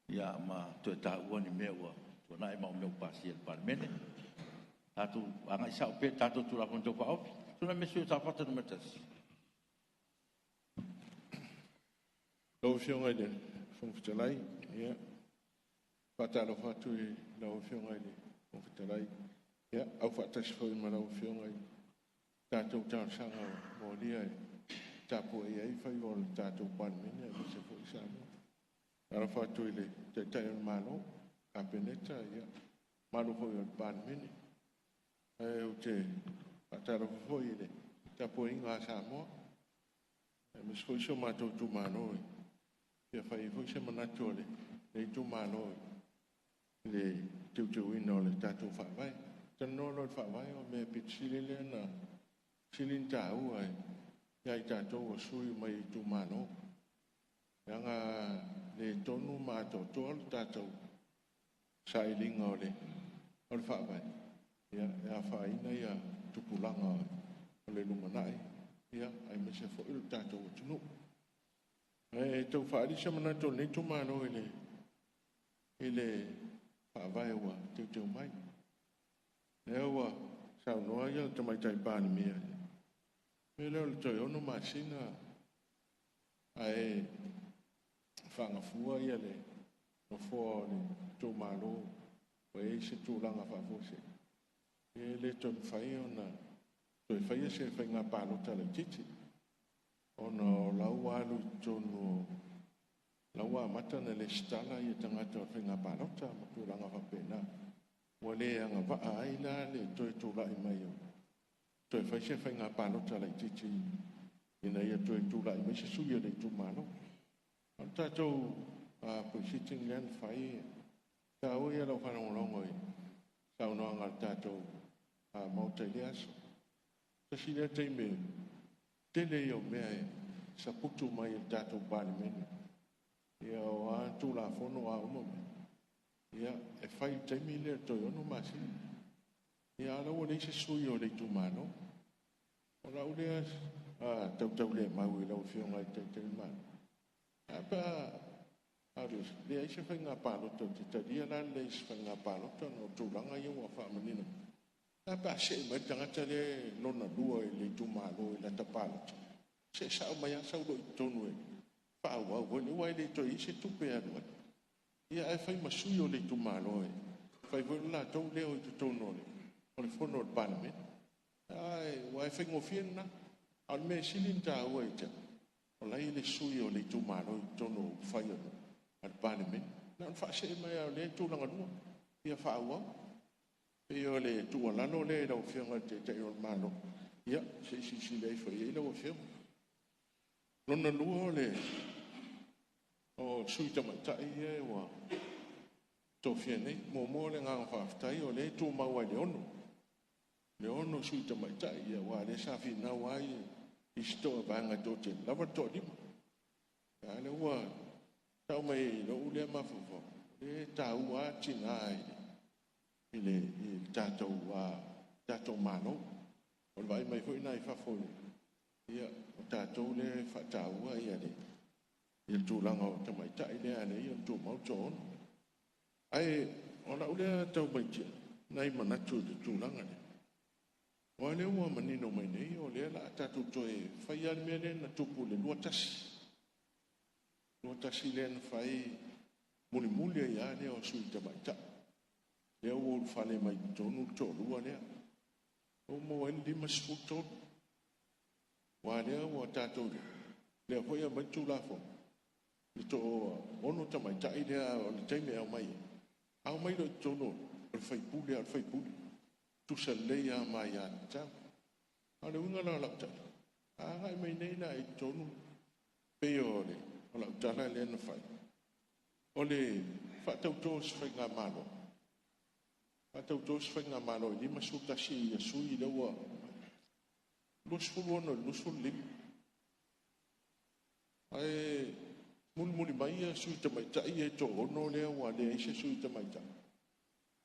ia, ma toe taua ni mea ua tuanai ma o mea ua pasia e le Palemene. Tatou agai sao pea i tatou Tulafono Tau Faaofi. Tulai mai le sui usufono o Safata 1. Lau Afioga i le Fofoga Fetalai, ia, faatalofa atu i lau Afioga i le Fofoga Fetalai, ia, au faatasi foi ma lau Afioga i tatou talosaga molia e tapuai ai faiva o le tatou Palemene aemaise foi Samoa. Alofa atu i le Taitai o le Malo, Kapeneta, ia, mamalu foi o le Palemene. Ae ou te faatalofa foi i le tapuaiga a Samoa, aemaise foi si o matou itumalo e fia fai ai foi se manatu o le itumalo i le teuteuina o le tatou faavae. Talanoa loa i le faavae, o mea pito sili lea na sili ona taua ia i tatou o sui mai itumalo. Leaga le tonu ma atoatoa le tatou sailiga o le faavae, ia, e afaina ia tupulaga o le lumanai, ia, aemaise foi o le tatou atunuu. E tau faaali se manatu o lenei itumalo i le faavae ua teuteu mai. Lea ua saunoa ia le Tamaitai Palemia, mea lea o le toe 6 masina ae faagafua ia le nofoa o le itumalo ua i ai se tulaga faafuasei, e le toe mafai ona toe faia se faiga palota laitiiti, ona o lau alu i totonu o lau amata na lesitala ia tagata o le faiga palota ma tulaga faapena. Ua le agavaa ai la le toe tulai mai o toe fai se faiga palota laitiiti ina ia toe tulai mai se sui o le itumalo. O le tatou pre-sitting lea na fai, taua ia lau faalogologo i saunoaga a le tatou Maota i lea aso. Tasi lea taimi tele ia o mea e saputu mai i le tatou Palemene, ia o a Tulafono a uma mai, ia e fai i le taimi lea o le toe 6 masina. Ia a o la ua leai se sui o le itumalo. O lau lea tautaulemau i lau Afioga i le Taitai o le Malo, a pe a leai se faiga palota, ou te talia la le leai o se faiga palota ona o tulaga ia ua faamanino mai. A pe a see mai le tagata lea lona lua i le itumalo i lata palota, see sao mai lava sau loa i totonu e faaauau foi lea, aua e le toe i ai se tupe e alu ai. Ia ae fai ma sui o le itumalo e fai foi le latou leo i totonu o le fono a le Palemene. Ae ua e faigofie lena. A o le mea e sili ona taua ia te au, o la e i ai le sui o le itumalo i totonu o upufai a le Palemene. Na ona faasee mai lava o lea e tulaga lua, ia faaauau. E pei o le tuualalo lea i lau Afioga i le Taitai o le Malo, ia se i silasila ifo i ai lau Afioga. Lona lua o le sui tamaitai ia ua tofia nei. Muamua o le agaga faafetai o lea e tumau ai i le 6 sui tamaitai, aua o lea sa finau ai isi vaega e toatele, lava le toalima. A lea ua tau mai i lou lea mafaufau, o lea e taua lava tina i le tatou Malo. O le vaai mai foi lena i fafo, ia, o tatou lea e faataua le tulaga o tamaitai lea e ala ai ona tumau le toaono. Ae o lau lea tau matau nai manatu i le tulaga lea, aua o lea ua manino mai nei, o lea o le a tatou toe fai lava le mea lea na tupu i le 21. 21 lea na fai mulimuli ai lava lea o sui tamaitai. Lea ua ulufale mai totonu le toalua lea. Ua maua ai le 53. Aua lea ua tatou, lea foi e aumai le Tulafono, le toaono tamaitai lea o le taimi e aumai ai, aumai loa i totonu o le faipule a o le faipule. Tusa lelei lava ma aiatatau. A o le uiga la o lau tala, a agai mai nei la i totonu, pei o lau tala lea na fai, o le faatauto o se faigamalo, faatauto se faigamalo e 51 sui lea ua 26 i le 25. Ae mulimuli mai ia sui tamaitai ia e toaono lea ua leai se sui tamaitai.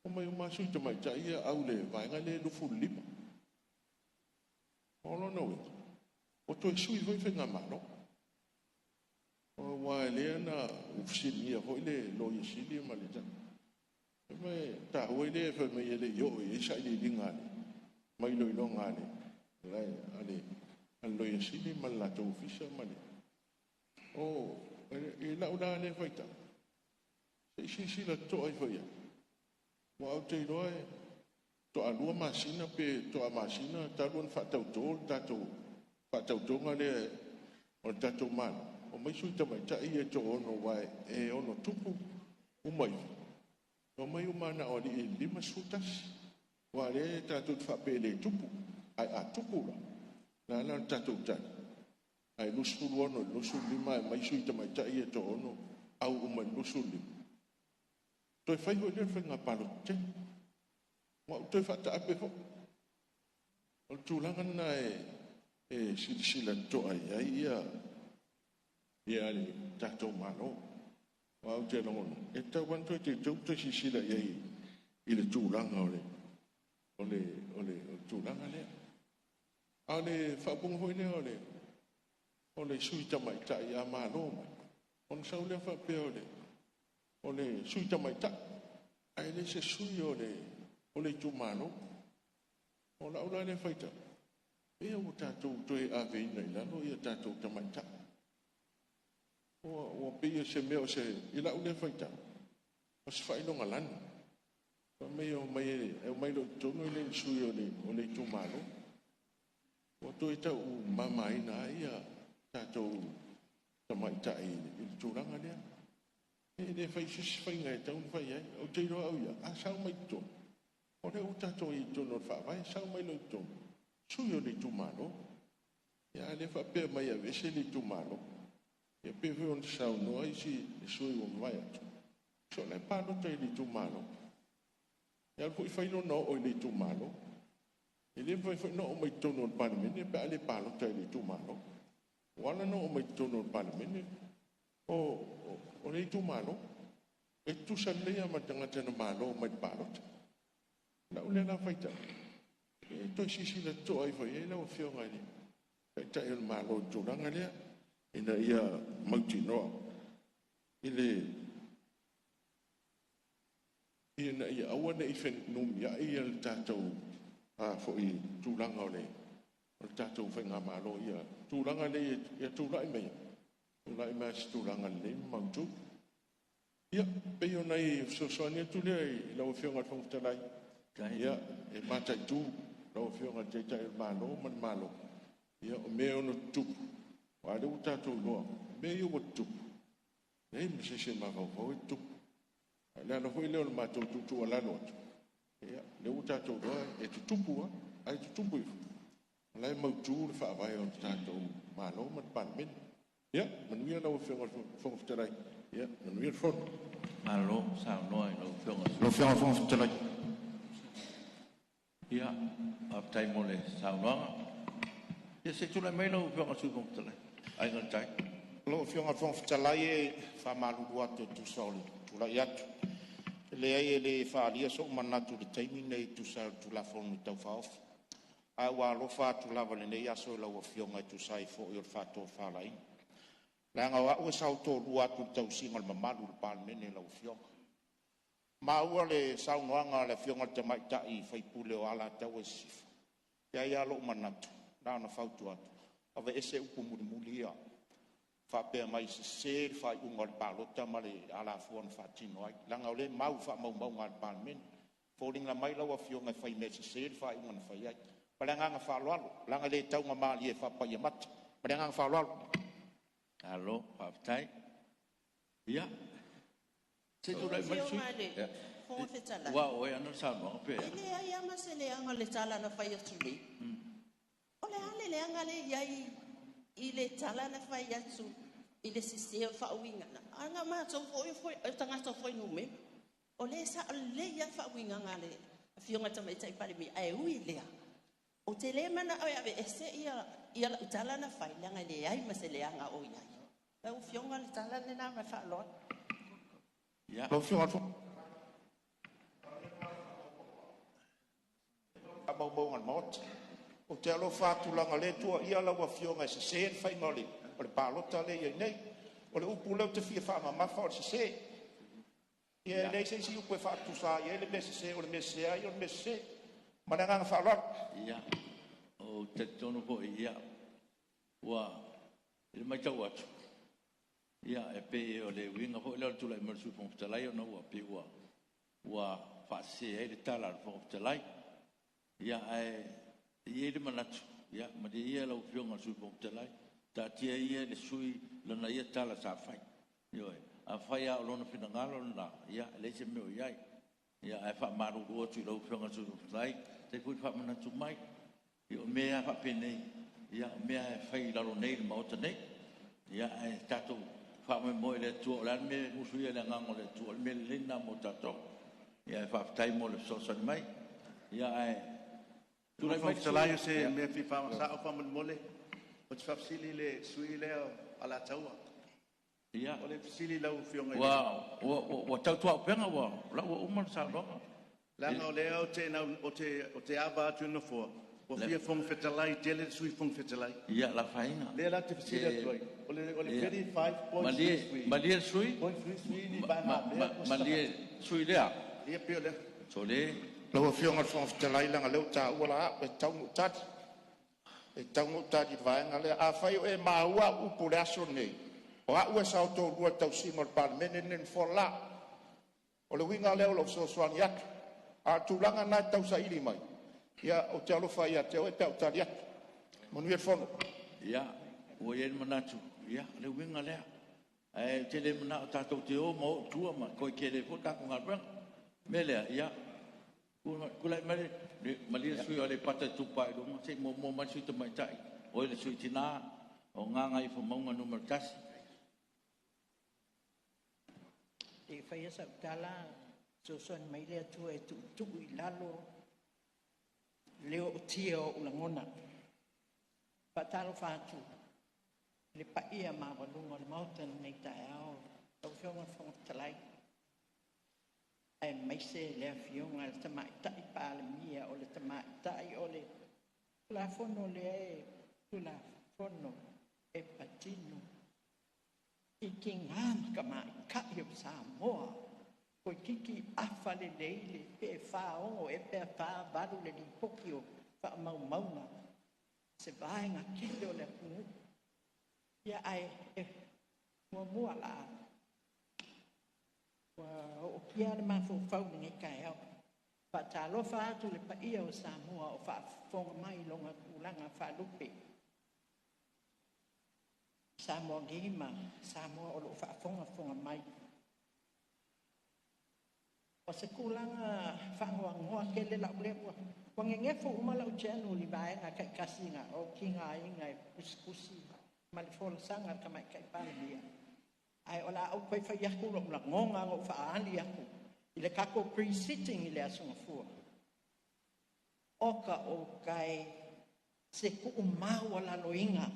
Omai uma sui tamaitai ia au le vaega lea e 25. O lona uiga, ua toe sui foi faigamalo. Aua lea na fesiligia foi le Loia Sili ma le tala. Taua lea fai mai e le i oo i ai sailiiliga ma iloiloga a le Loia Sili ma le latou ofisa ma le... O, i lau la lea faitau, se i silasila totoa ifo i ai. Aua ou te iloa e toa 2 masina pe toa masina talu ona faatauto le tatou faatautoga lea o le tatou Malo. O mai sui tamaitai ia e toaono aua e ono tupu uma ifo. O mai uma na o alii e 51. Aua lea tatou te faapea e le tupu. Ae a tupu la, la la le tatou tali. Ae 26 i le 25 e mai sui tamaitai e toaono au uma i le 25. Toe fai foi lea le faiga palota tele. Ua ou toe faataape foi. O le tulaga lena e silasila totoa i ai ia le tatou Malo. Aua ou te lagona, e tatau lava ona toe teuteu toe silasila i ai i le tulaga o le tulaga lea. A o le faaupuga foi lea o le sui tamaitai a Malo mai, ona sau lea faapea o le sui tamaitai, ae le se sui o le itumalo. O lau la lea faitau, pei ua tatou toe aveina i lalo ia tatou tamaitai. Ua pei o se mea o se... I lau lea faitau, o se faailogalanu. Fai mai e omai loa i totonu e le ni sui o le itumalo. Ua toe tau mamaina ai ia tatou tamaitai i le tulaga lea. E le fai se isi faiga e tau ona fai ai. Ou te iloa au ia, a sau mai totonu, o lea ua tatou i totonu o le faavae, sau mai loa i totonu, sui o le itumalo. Ia, lea faapea mai aveese le itumalo. Ia pe foi ona saunoa isi sui ua mavae atu. So la e palota i le itumalo. Ia alu foi fai lona oo i le itumalo. E le mafai foi ona oo mai totonu o le Palemene pe a le palota i le itumalo. Ua ala ona oo mai totonu o le Palemene, o le itumalo. E tutusa lelei lava ma le tagata na malo mai le palota. O lau lea la faitau, e toe silasila totoa ifo i ai lau Afioga i le Taitai o le Malo i le tulaga lea, ina ia mautinoa ina ia aua ne i fenumiai le tatou foi tulaga o le tatou faigamalo, ia tulaga lea ia tulai mai, tulai mai se tulaga lelei ma mautu. Ia, pei o nai fesoasoani atu lea i lau Afioga i le Fofoga Fetalai, ia, e mataitu lau Afioga i le Taitai o le Malo ma le Malo, ia, o mea e ono tutupu, aua o lea ua tatou iloa mea ia ua tutupu, e leai ma se isi e mafaufau e tutupu. A o le ala foi lea o le matou tuutuualalo atu, ia, o lea ua tatou iloa e tutupu lava, ae tutupu ifo, o la e mautu le faavae o le tatou Malo ma le Palemene. Ia, manuia lau Afioga i le Fofoga Fetalai, ia manuia le Fono. Malo saunoa i lau Afioga. Lau Afioga i le Fofoga Fetalai. Ia, faafetai mo le saunoaga. Ia, se i tulai mai lau Afioga i le Sui Fofoga Fetalai. Aiga i le Tai. Lau Afioga i le Fofoga Fetalai, e faamalulu atu e tusa o le tulai atu. E leai, e le faaalia sou manatu i le taimi lenei e tusa ai o le Tulafono Tau Faaofi, ae ua alofa atu lava i lenei aso i lau Afioga e tusa ai foi o le faatofalaiga, leaga o au e saotolua atu i le tausiga o le mamalu o le Palemene lau Afioga. Maua le saunoaga a le Afioga i le tamaitai sui usufono o Alataua i Sisifo. E i ai lava lou manatu, na ona fautua atu, aveese upu mulimuli ia faapea mai e sese le faaiuga o le palota ma le alafua na faatino ai, leaga o lea e mau i faamaumauga a le Palemene. E foliga mai lau Afioga e fai mea sese le faaiuga na fai ai. Ma le agaga faaaloalo, leaga e le taugamalie faapaia mata. Ma le agaga faaaloalo. Malo faafetai. Ia, se i tulai mai le sui Afioga i le Fofoga Fetalai. Ua oo i ai ana saunoaga pe E leai lava ma se leaga o le tala na fai atu nei. O le a le leaga le i ai i le tala na fai atu i le sese o le faauigaga? Ana matou foi o tagata o fuainumera. O lea e sao lelei lava le faauigaga a le Afioga i le Tamaitai Palemia, ae ui i lea, ou te le manao e aveese ia lau tala na fai, leaga e leai ma se leaga o i ai. Lau Afioga o le tala lena ma le faaaloalo. Ia. Lau Afioga i le faamaumauga a le Maota. Ou te alofa atu leaga o lea e tuuaia lau Afioga e sese le faiga o le palota lea e i ai nei. O le upu lea ou te fia faamamafa o le sese. Ia e leai se isi upu e faatusa ai le mea sese, o le mea sese lava ia o le mea sese. Ma le agaga faaaloalo. Ia, ou te talitonu foi, ia, ua i le matau atu, ia, e pei o le uiga foi lea o le tulai mai o le Sui Fofoga Fetalai ona ua pei ua faasese ai le tala a le Fofoga Fetalai. Ia, ae e i ai le manatu, ia, malie ia lau Afioga i le Sui Fofoga Fetalai, taatia ia i le sui usufono lana ia tala sa fai. Ioe, afai lava o lona finagalo lena, ia, e leai se mea o i ai. Ia, ae faamalulu atu i lau Afioga i le Sui Fofoga Fetalai, faafetai foi le faamanatu mai. Ia, o mea lava faapenei, ia, o mea lava e fai i lalo nei i le Maota nei. Ia, ae tatou faamoemoe i le Atua, o le a le mea e musuia e le Agaga o le Atua, o le mea lelei lena mo tatou. Ia, ae faafetai mo le fesoasoani mai. Ia, ae tulai mai le sui Fetalai, o se mea fia faasao faamolemole. Ou te faafesili i le sui usufono lea o Alataua. Ia. O le fesili i lau Afioga i le Ua tautuaupega, ua la ua uma le saunoaga. Leaga o lea ou te ava atu i le Nofoa, ua fia Fofoga Fetalai tele le Sui Fofoga Fetalai. Ia, le afaina. Lea la ou te fesili atu ai, o le 35.33 Malie le sui .33 ni vaegamea po o se Malie sui lea. Ia pei o le Sole. Lau Afioga i le Fofoga Fetalai, leaga o lea ua taua la au, e tatau ona ou tali. E tatau ona ou tali i le vaega lea. Afai o e maua au upu i le aso lenei, o au e saotolua i le tausiga o le Palemene lenei i le nofoa le la. O le uiga lea o lou fesoasoani atu. A o le tulaga lena e tausaili mai, ia ou te alofa ia te oe pe a ou tali atu. Manuia le fono. Ia, ua i ai le manatu, ia, o le uiga lea. Ae ou te le manao tatou te o ma o i tua ma toe tele ai foi le tatou galuega. O le mea lea, ia, tulai mai le malie le sui usufono mo Aleipata Itupa i Luga, se i muamua mai le sui usufono tamaitai, oi le sui tina o Gagaifomauga Nu.1. Le i faia sau tala, fesoasoani mai le Atua e tuutuu i lalo le ootia o ou lagona. Faatalofa atu Le paia maualuga o le Maota i lenei taeao, lau Afioga i le Fofoga Fetalai, aemaise le Afioga i le Tamaitai Palemia, o le Tamaitai o le Tulafono lea e Tulafono e patino i tina ma tamaitai o Samoa, toeitiiti afa lelei le pe 46 ea pe 48 le lipoti o faamaumauga, se vaega tele o le atunuu. Ia ae muamua la ua ootia le mafaufau i lenei taeao. Faatalofa atu i le paia o Samoa o faafofoga mai i lona tulaga faalupe. Samoa nei ma Samoa o lo o faafogafoga mai. O se tulaga faanoanoa tele la'u lea ua nenefu uma la'u channel i vaega taitasi na o tigaina e tusitusi ma le folasaga a le Tamaitai Palemia, ae o le a ou toe fai atu lo'u lagona na ou faaali atu i le tatou pre-sitting i le Aso Gafua. Oka outai se tuumaualaloina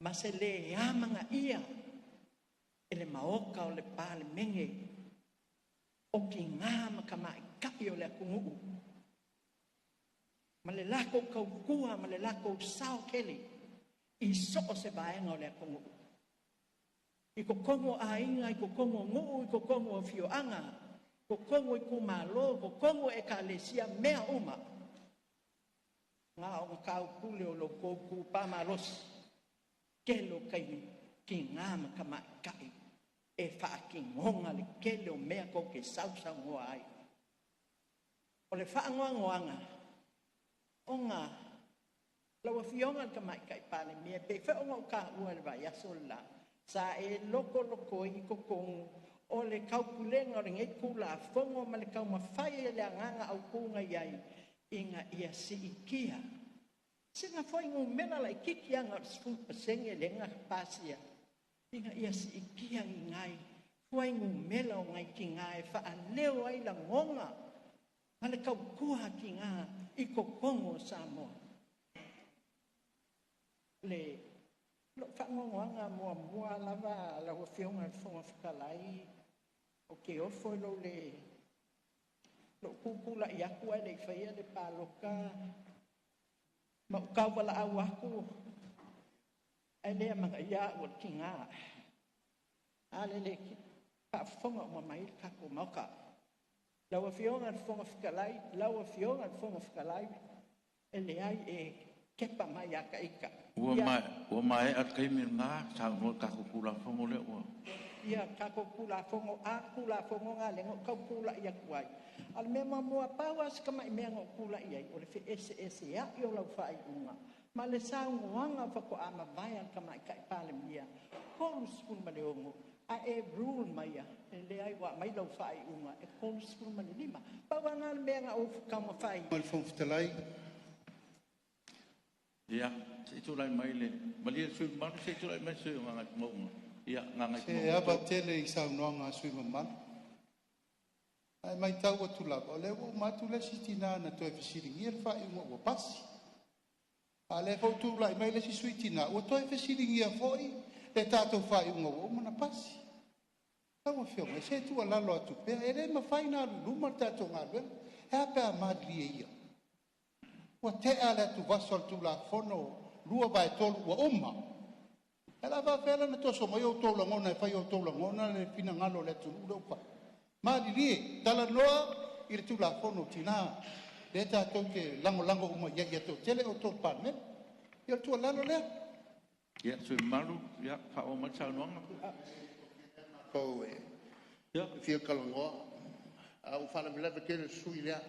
ma se lē amanaia e le Maota o le Palemene o tina ma tamaitai o le atunuu ma le latou tautua ma le latou sao tele i so o se vaega o le atunuu, i totonu o aiga, i totonu o nuu, i totonu o afioaga, totonu o itumalo, totonu o ekalesia, mea uma. Na ona taupule o lo outou itupa malosi, tele o taimi, tina ma tamaitai e faatinoga le tele o mea tou te sausaunoa ai. O le faanoanoaga ona lau Afioga i le Tamaitai Palemia, e pei foi ona ou taua i le vaiaso le la, sa e lotolotoi i totonu o le taupulega o lenei Tulafono ma le taumafai e le agaga autu na i ai ina ia siitia sina fuainumera laitiiti lava na o le 10% lea na pasia, ina ia siitia ni nai fuainumera o nai tina e faaleo ai lagona ma le tautua a tina i totonu o Samoa. Le lou faanoanoaga muamua lava, lau Afioga i le Fofoga Fetalai, ou te ofo i lou le lou tutulai atu ae le i faia le palota ma ou tauvalaau atu ae le amanaia au o le tina. A lele faafofoga uma mai le tatou Maota. Lau Afioga i le Fofoga Fetalai, lau Afioga i le Fofoga Fetalai, e leai e kepa mai ia ta ita. Ua ua maea le taimi lena, saunoa i le tatou Tulafono lea ua. Ia tatou Tulafono a Tulafono na lea na ou tau tulai atu ai. A o le mea muamua, pau lava si tamai mea na ou tulai ai, o le feeseeseai o lau faaiuga ma le saunoaga faatoa mavae a le Tamaitai Palemia 36, a e rule maia e leai ua aumai lau faaiuga e 35. Pau lava lena o le mea na ou taumafai. Le Fofoga Fetalai. Ia, se i tulai mai le malie le sui usufono mamalu, se i tulai mai le sui usufono o Gagaifomauga. Ia, Se Gagaifomauga ava 3. tele i saunoaga a sui usufono mamalu. Ae matau atu lava, o lea ua uma atu le isi tina na toe fesiligia le faaiuga ua pasi. A o lea foi ua tulai mai le isi sui tina ua toe fesiligia foi le tatou faaiuga ua uma ona pasi. Lau Afioga, se tuualalo atu pea, e le mafai ona alu i luma le tatou galuega. E a pe a malilie ia, ua tea le atuvasa o le Tulafono 2/3 ua uma. Ae o le a faapefea la ona toso mai outou lagona e fai e outou lagona le finagalo o le atunuu lea ua fai? Malilie, talanoa i le Tulafono Tina, lea tatou te lagolago uma i ai, ia toatele outou o le Palemene. Ia o le tuualalo lea. Ia, le sui usufono mamalu, ia faaauau mai le saunoaga. Matou e fia talanoa, ae ua faalavelave tele le sui usufono lea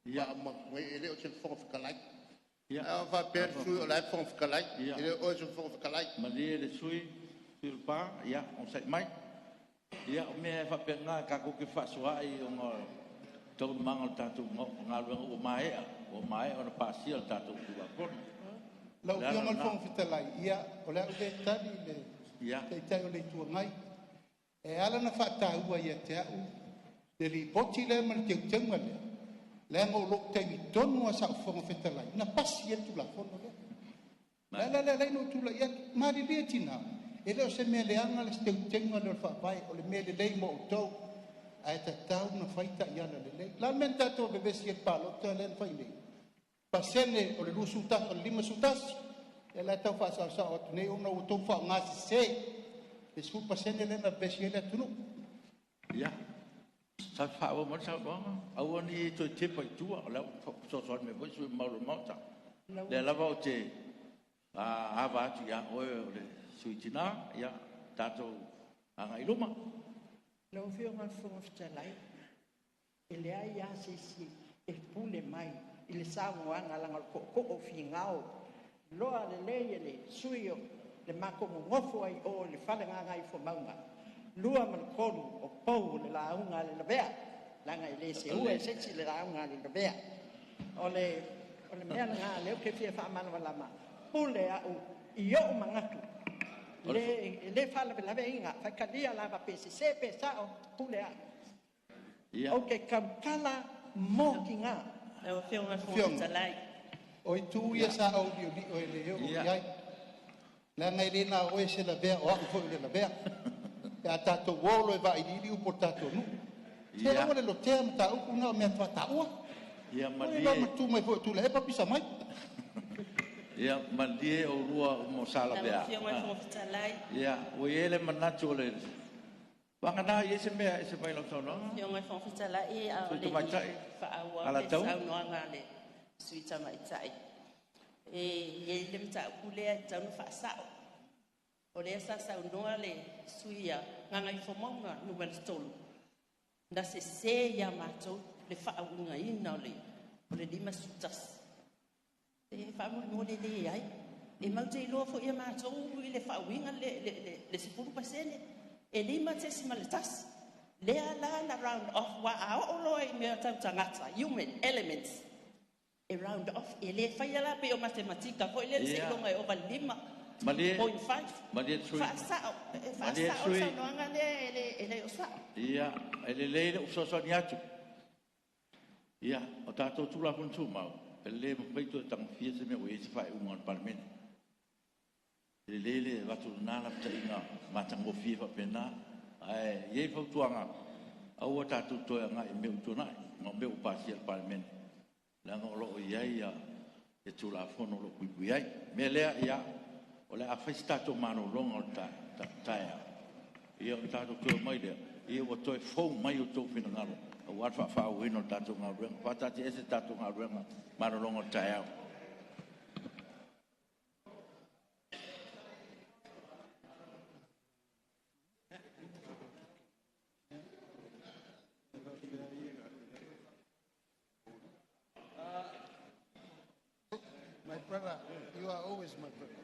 faatoa uma atu nei, e le o se Fofoga Fetalai. A faapea le sui usufono o la e Fofoga Fetalai, e le o oe o se Fofoga Fetalai. Malie le sui usufono o Lepa, ia onosai mai. Ia, o mea lava e faapena, tatou te fefaasoaai ona o taualumaga o le tatou galuega ua maea ona pasia le tatou Tulafono. O Lau le ala Afioga i le lena. Fofoga Fetalai, ia o le a ou le tali i le Taitai o le Itu Agai. E ala ona faataua ia te au le Lipoti lea ma le Teuteuga lea, leaga o lou taimi tonu lava sa ou Fofoga Fetalai na pasi ai le Tulafono lea. Le ala lea e ala ai ona ou tulai atu, malilie tina, e le o se mea leaga le teuteuga lea o le Faavae, o le mea lelei mo outou, ae tatau ona fai taiala lelei. O le a le mea na tatou vevesi ai i le palota lea na fai nei? Pasene o le 21, o le 51, lea la e tau faasaosao atu nei ona ua outou faaaogasese le 10% lea na vevesi ai le atunuu. Ia, faaauau mai le saunoaga. Aua ne i e toe tepa i tua, o lea ua fesoasoani mai foi sui usufono mamalu o le Maota. O lea lava ou te ava atu ia oe o le sui tina, ia tatou agai i luma. Lau Afioga i le Fofoga Fetalai, e leai lava se isi e pule mai i le saunoaga, leaga o le tootoo o Finao, iloa lelei e le sui usufono le matou nonofo ai i o i le fale Gagaifomauga 2 ma le 3, o pou o le lauga a le Lavea, leaga e le seua e se isi le lauga a le Lavea. O le mea lena o lea ou te fia faamalamalama, pule au i ou manatu, e le faalavelaveina, faitalia lava pe sese pe sao, pule au. Ia. Ou te tautala mo tina. Lau Afioga i le Fofoga Fetalai. O itu ia sa ou liolio e le oo i ai, leaga e le na o oe e se lavea, o au foi o le lavea. Pe a tatou o loa e vailiili upu a le tatou nuu. Se aua le lotea mataupu na o mea faataua. Ia Ua malie. iloa matua mai foi o Tuilaepa pisa mai. Ia malie oulua uma o Sa Lau Lavea. Afioga i le Fofoga Fetalai. Ia, ua i ai le manatu o le vagana e i ai se mea e ese mai lau saunoaga. Afioga i le Fofoga Fetalai, a o Sui le i Tamaitai, faaauau le Alataua. saunoaga a le Sui Tamaitai, e i ai le mataupu lea e tatau ona faasao. O lea sa saunoa le sui usufono a Gagaifomauga 3, na sese ia matou le faauigaina o le 51. E faamolemole e leai. E matou te iloa foi e matou i le faauiga le 10%, e 5.1. Lea la na round off, aua a oo loa i mea tau tagata, human elements, e round off. E le faia la pei o matematika foi lea seiloga e ova i le Malie, 5.5. malie le sui. Faasao, e Malie le faasao le sui. saunoaga lea e le o sao. Ia, e lelei le fesoasoani atu. Ia, o tatou Tulafono Tumau, e le mafai toe tagofia se mea ua i ai se faaiuga a le Palemene. E lelei le avatu o lena lapataiga matagofie faapena. Ae i ai fautuaga, aua tatou toe agai i mea ua tuanai, ma mea ua pasia e le Palemene, leaga o lo o i ai le Tulafono o lo o puipui ai. O le mea lea, ia, o le a fai se tatou malologa o le taeao, ia ona tatou toe omai lea, ia ua toe fou mai outou finagalo aua le faaauauina o le tatou galuega. E faataatiaese le tatou galuega malologa o le taeao. My brother, you are always my brother.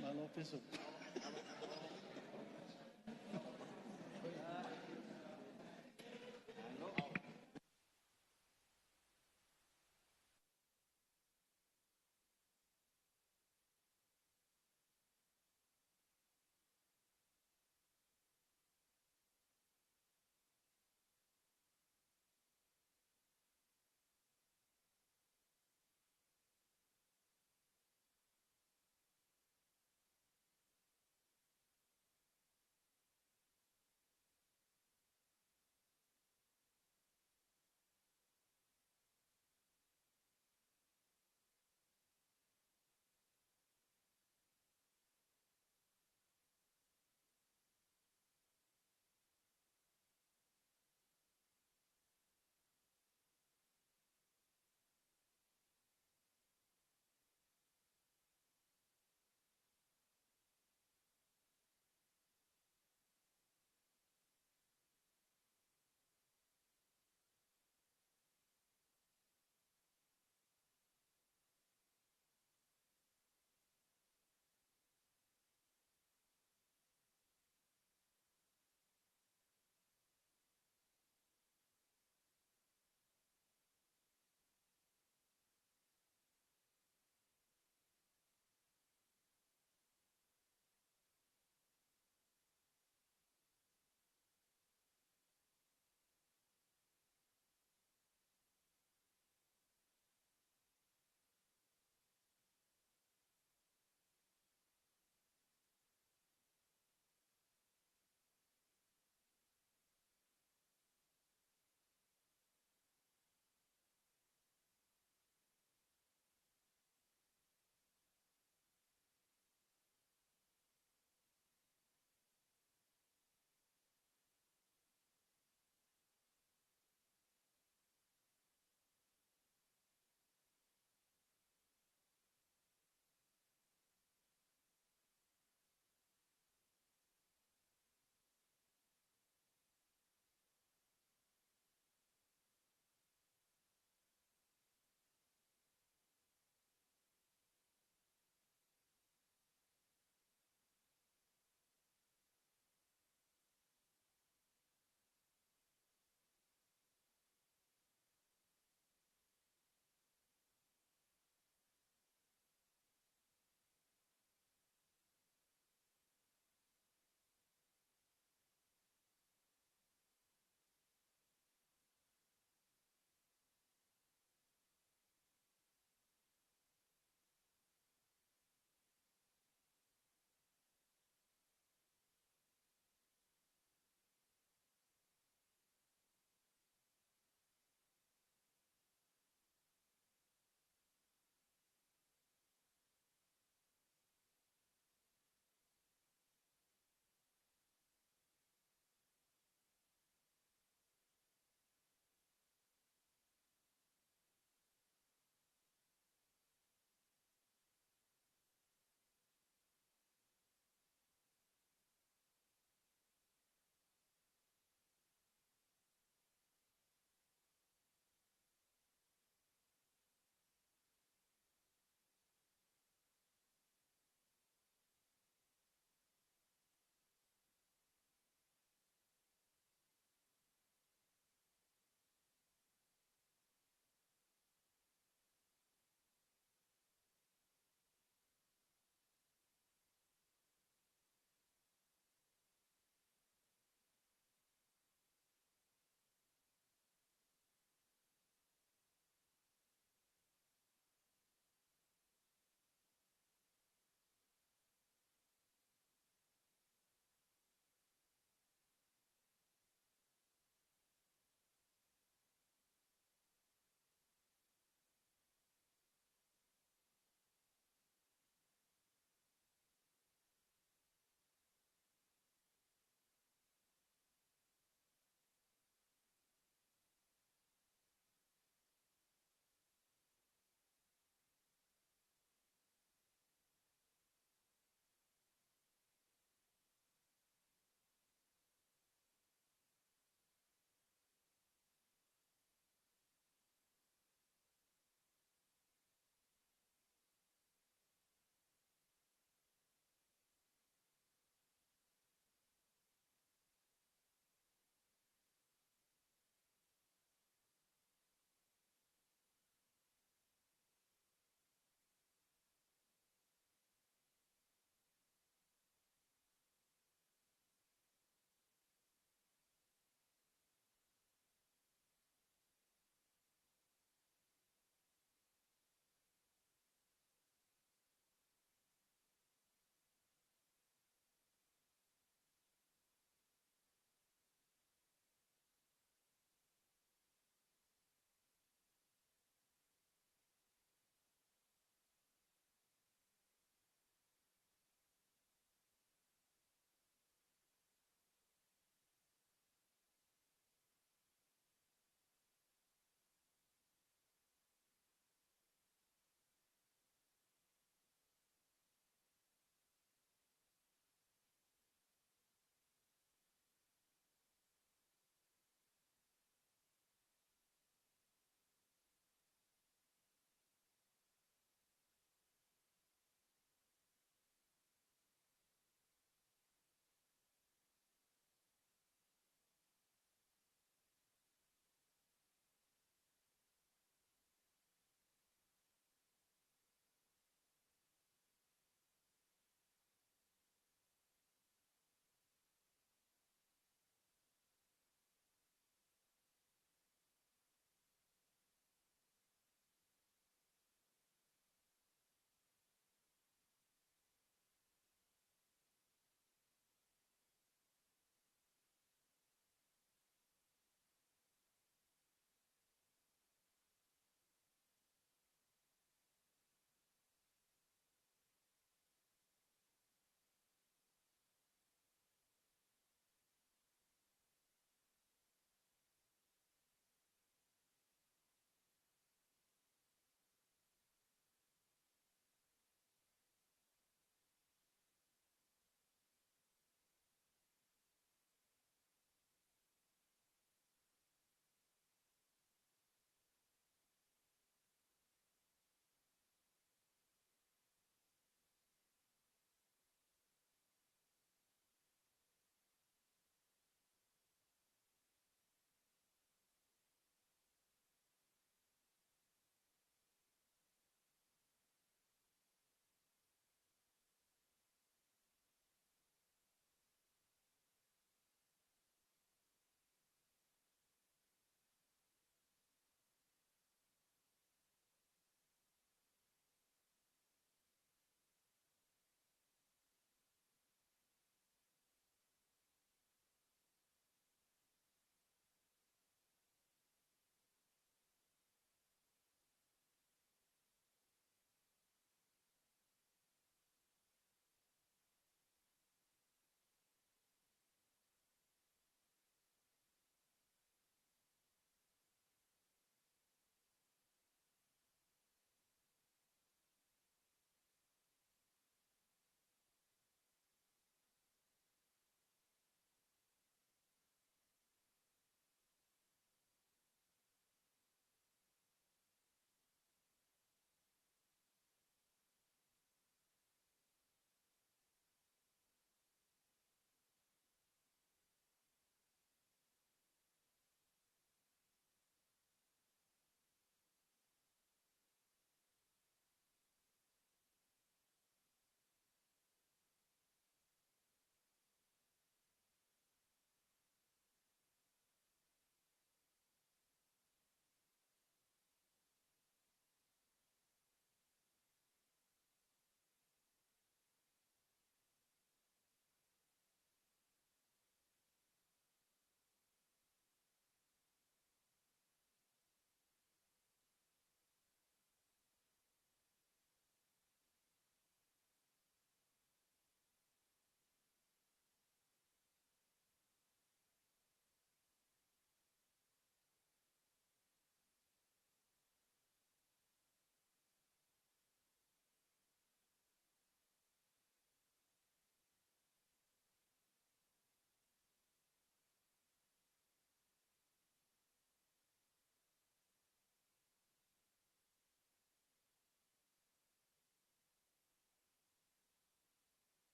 Malo peso.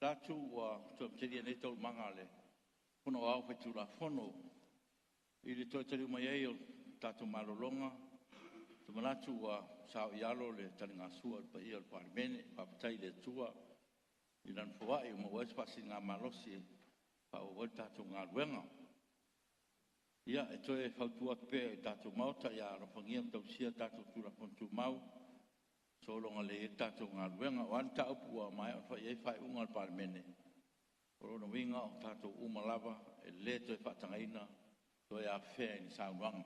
Latu ua toe amatalia nei Taualumaga a le Fono Aoao Faitulafono. I le toe taliu mai ai o le tatou malologa, ou te manatu ua saoialo le taligasua i le paia o le Palemene. Faafetai i le Atua i Lana foai ua maua ai se faasiligamalosi e faaauau ai le tatou galuega. Ia, e toe fautua atu pea i le tatou Maota, ia alofagia ma tausia tatou Tulafono Tumau, sologa lelei ai le tatou galuega. O a ni mataupu ua maea ona fai i ai faaiuga a le Palemene, o lona uiga o tatou uma lava e le toe faatagaina toe afea i ni saunoaga.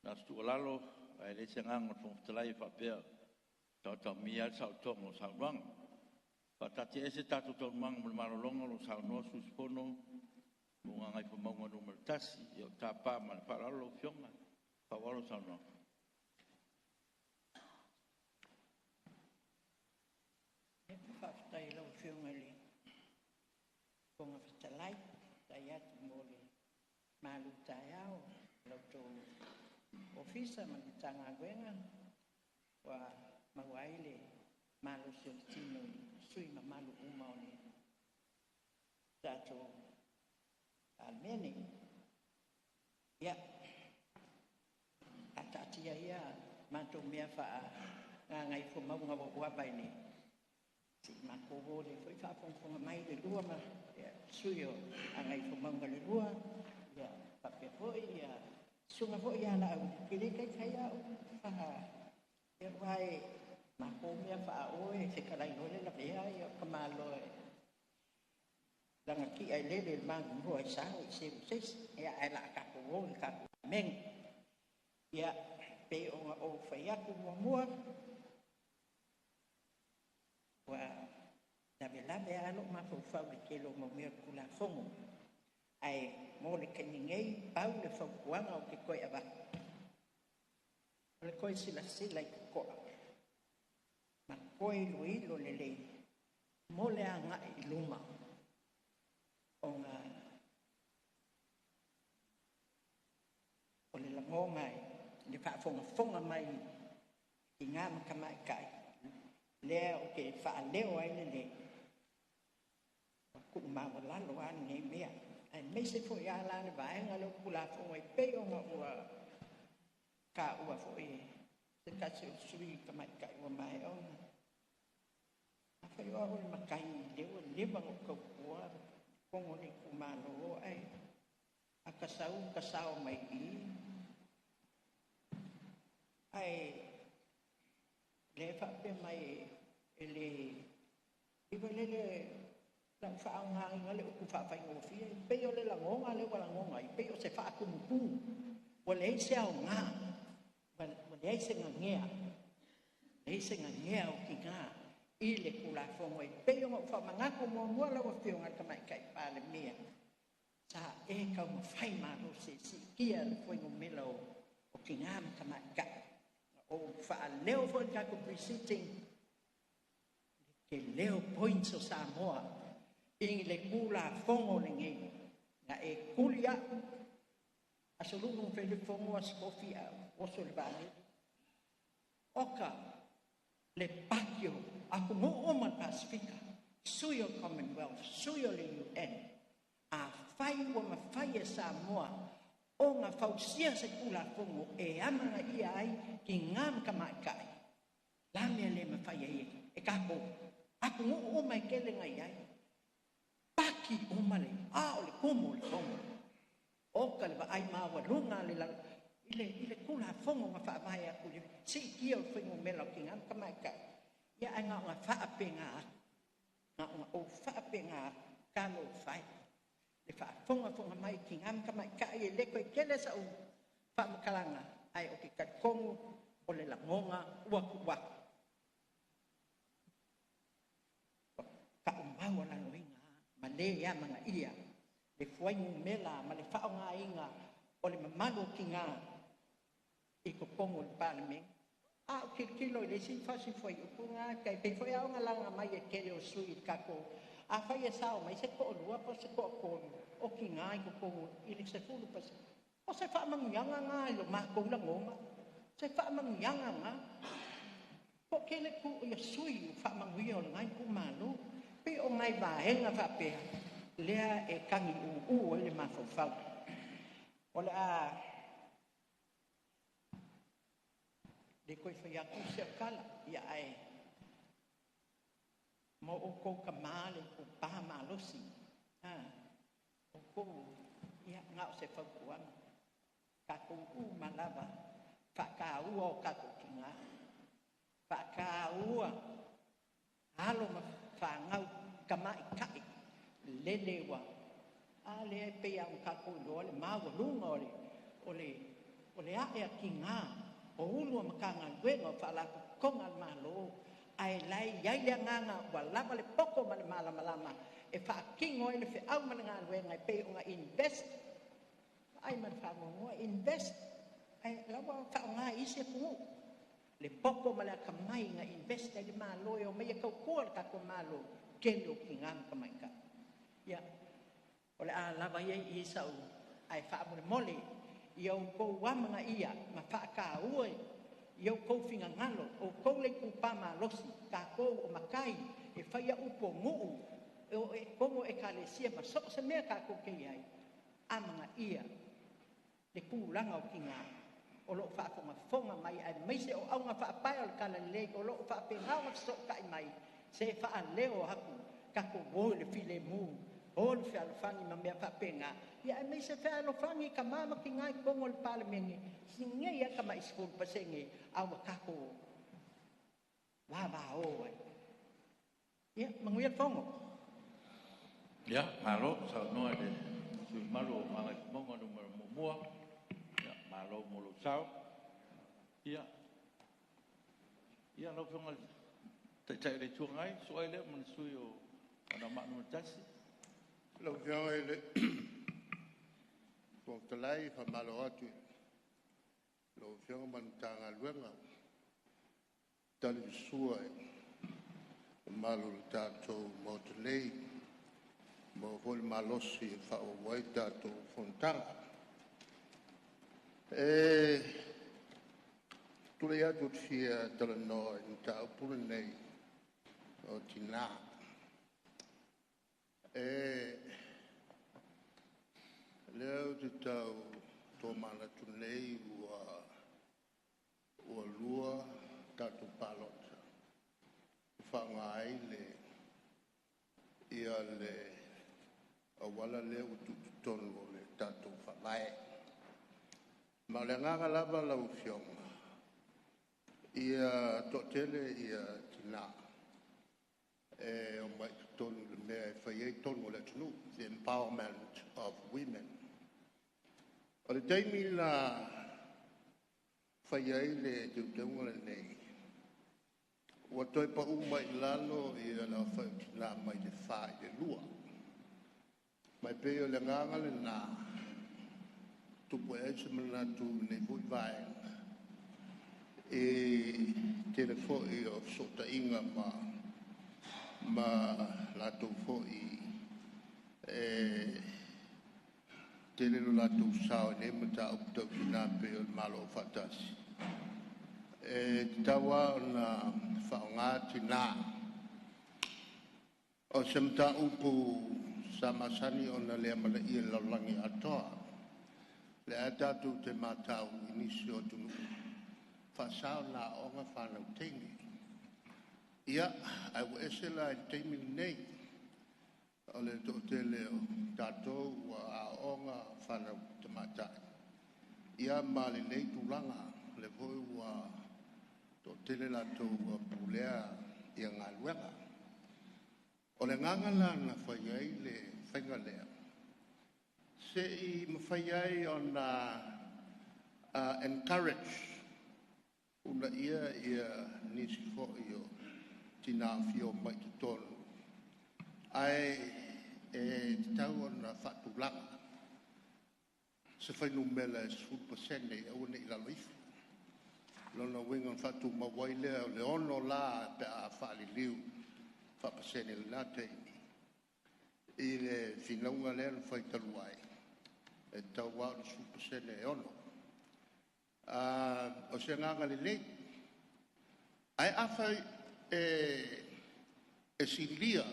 Na o se tuualalo, ae leai se agaga o le Fofoga Fetalai e faapea e taotaomia ai le saolotoga o saunoaga. Faataatiaese tatou taualumaga mo le malologa o lo o saunoa le sui usufono mo Gagaifomauga 1. Ia, ou te tapa ma le faaaloalo lau Afioga e faaauau lau saunoaga. Faafetai i lau Afioga i le Fofoga Fetalai, faafetai atu mo le malutaeao i la outou Ofisa ma le Matagaluega ua maua ai le malosi o le tino i sui usufono mamalu uma o le tatou Palemene. Ia, a taatia ia matou mea faa-Gagaifomauga 2 i le se i matou o lea foi faafogafoga mai le lua ma sui o Gagaifomauga 2, ia faapea foi ia susuga foi ia Laauli, e le taitai lava ou faa... aua e matou mea faa-o e fetalai loa le lavea o le tamaloa e lagatia e lele i le manumua i sa ne i seu e se isi. Ia ae o le a tatou o i le tatou ameaga. Ia, pei ona ou fai atu muamua, ua lavelave lava lou mafaufau i le tele o mau mea o le Tulafono, ae mo le taimi nei, pau le fautuaga ou te toe avatu, o le toe silasila i totoa ma toe iloilo lelei mo le agai i luma, ona o le lagona i le faafogafoga mai i tina ma tamaitai lea ou te faaleo ai le leo, ua tuumaualalo lava lenei mea, aemaise foi lava la le vaega lea o Tulafono e pei ona ua taua foi e se tasi o sui tamaitai ua maea ona. Afai o au o le matai lea ua leva ona ou tautua i totonu o le itumalo, ae a ta sau ta sao mai i i, ae lea e faapea mai e le iwa lele lau faaaogaina le upu faafaigofie, e pei o le lagona lea ua lagona ai, pei o se faatumutumu, ua leai se aoga, ua leai se nanea, leai se nanea o tina i le Tulafono e pei ona ou faamanatu muamua lau Afioga i le Tamaitai Palemia, sa e taumafai malosi e siitia le fuainumera o tina ma tamaitai. Na ou faaleo foi le tatou pre-sitting le tele o points o Samoa i le Tulafono lenei. Na e tuli au aso Lulu na fai le fono, aso Tofi ae oso i le vaalele. Oka le paki o atunuu uma o le Pasefika, sui o Commonwealth, sui o le UN, afai ua mafai e Samoa ona fausia se Tulafono e amanaia ai tina ma tamaitai, la mea le mafai ai e tatou atunuu uma e tele na i ai paki uma le a o le tumu o le fono. Oka le vaai maualuga le i le Tulafono na faavae atu i le siitia o le fuainumera o tina ma tamaitai. Ia ae na ona faapena atu, na ona ou faapena atu, talofa e le faafogafoga mai tina ma tamaitai, e le toe tele sau faamatalaga, ae ou te talitonu o le lagona ua tuu atu, ua taumaualaloina ma le amanaia le fuainumera ma le faaaogaina o le mamalu o tina i totonu o le Palemene. A ou tilotilo i le isi fasi fuaiupu lena, e pei foi lava ona laga mai e le tele o sui i le tatou, afai e sao mai se toalua po o se toatolu o tina i totonu i le 10%, o se faamanuiaga lena i lo matou lagona, se faamanuiaga lena. Po o tele ia sui faamanuia o lena itumalo, pei o o nai vaega faapea lea e tagi uu ai le mafaufau. O le a le toe fai atu se tala, ia ae ma outou tama le itupa malosi, outou, ia, na o se fautuaga. Tatou uma lava faataua o tatou tina, faataua alo ma fanau tamaitai lele ua a lea e pei ona tatou iloa le maualuga o le ae a tina o ulu o Matagaluega o Faalapotopotoga a le Malo, ae la e i ai le agaga ua lava le poto ma le malamalama e faatino ai le feau ma le galuega e pei ona invest ai ma le faamoemoe invest, ae la ua faaaoga e isi atunuu le poto ma le atamai na invest ai le Malo e omai e tautua le tatou Malo, tele o tina ma tamaitai. Ia, o le a lava ia i sau, ae faamolemole ia outou amanaia ma faataua i outou finagalo, outou le itupa malosi, tatou o matai e faia upu o nuu, e tono ekalesia ma so o se mea tatou te i ai, amanaia le tulaga o tina o lo o faafogafoga mai, aemaise o augafaapae o le Talalelei o lo o faapena ona fesootai mai, se faaleo atu tatou o i le filemu, o le fealofani ma mea faapena, ia aemaise fealofani tama ma tina i totonu o le Palemene, nei lava tamai 10% a ua tatou vavao ai. Ia, manuia le fono. Ia, malo saunoa i le sui usufono mamalu o Gagaifomauga Nu.1. Ia, malo mo lou sao. Ia, lau Afioga i le Taitai o le Itu Agai, susu ai lea ma le sui usufono o Anoamaa 1. Lau Afioga i le Fofoga Fetalai, e faamalo atu i lau Afioga ma le Matagaluega ua tali le sua i le mamalu o le tatou Maota nei, ua maua foi le malosi e faaauau ai tatou fonotaga. E tulai atu ou te fia talanoa i le mataupu lenei o tina. O lea ou te tau tomanatu nei ua lua tatou palota e faaaoga ai le auala lea ua tuu i totonu o le tatou Faavae. Ma o le agaga lava lau Afioga, ia toatele tina e omai i totonu i le mea e fai ai tonu a le atunuu, the empowerment of women. O le taimi na fai ai le teuteuga lenei, ua toe pau mai i lalo le aofai o tina mai le 4 i le 2. Ma e pei o le agaga lena e tupu ai se manatu i lenei foi vaega, i le tele foi o fesootaiga ma latou foi e tele lo latou sao i nei mataupu tau tina e pei o le Malo Aufaatasi. E tatau lava ona faaaoga tina. O se mataupu sa masani ona le amanaia i le lalolagi atoa. Lea tatou te matau i nisi o atunuu, faasa ona aooga fanau teine. Ia, ae ua ese la i le taimi lenei, o le toatele o tatou ua aooga fanau tamaitai, ia ma lenei tulaga, o lea foi ua toatele latou ua pulea galuega. O le agaga la na fai ai le faiga lea, se i mafai ai ona encourage una ia nisi foi o tina fia omai i totonu, ae e tatau ona faatulaga se fuainumera e 10% ia aua ne i lalo ifo. Lona uiga na faatumau ai lea o le 6 la pe a faaliliu faapasene i lena taimi i le finauga lea na fai talu ai, e tatau lava ona 10% e 6. O se agaga lelei, ae afai e silia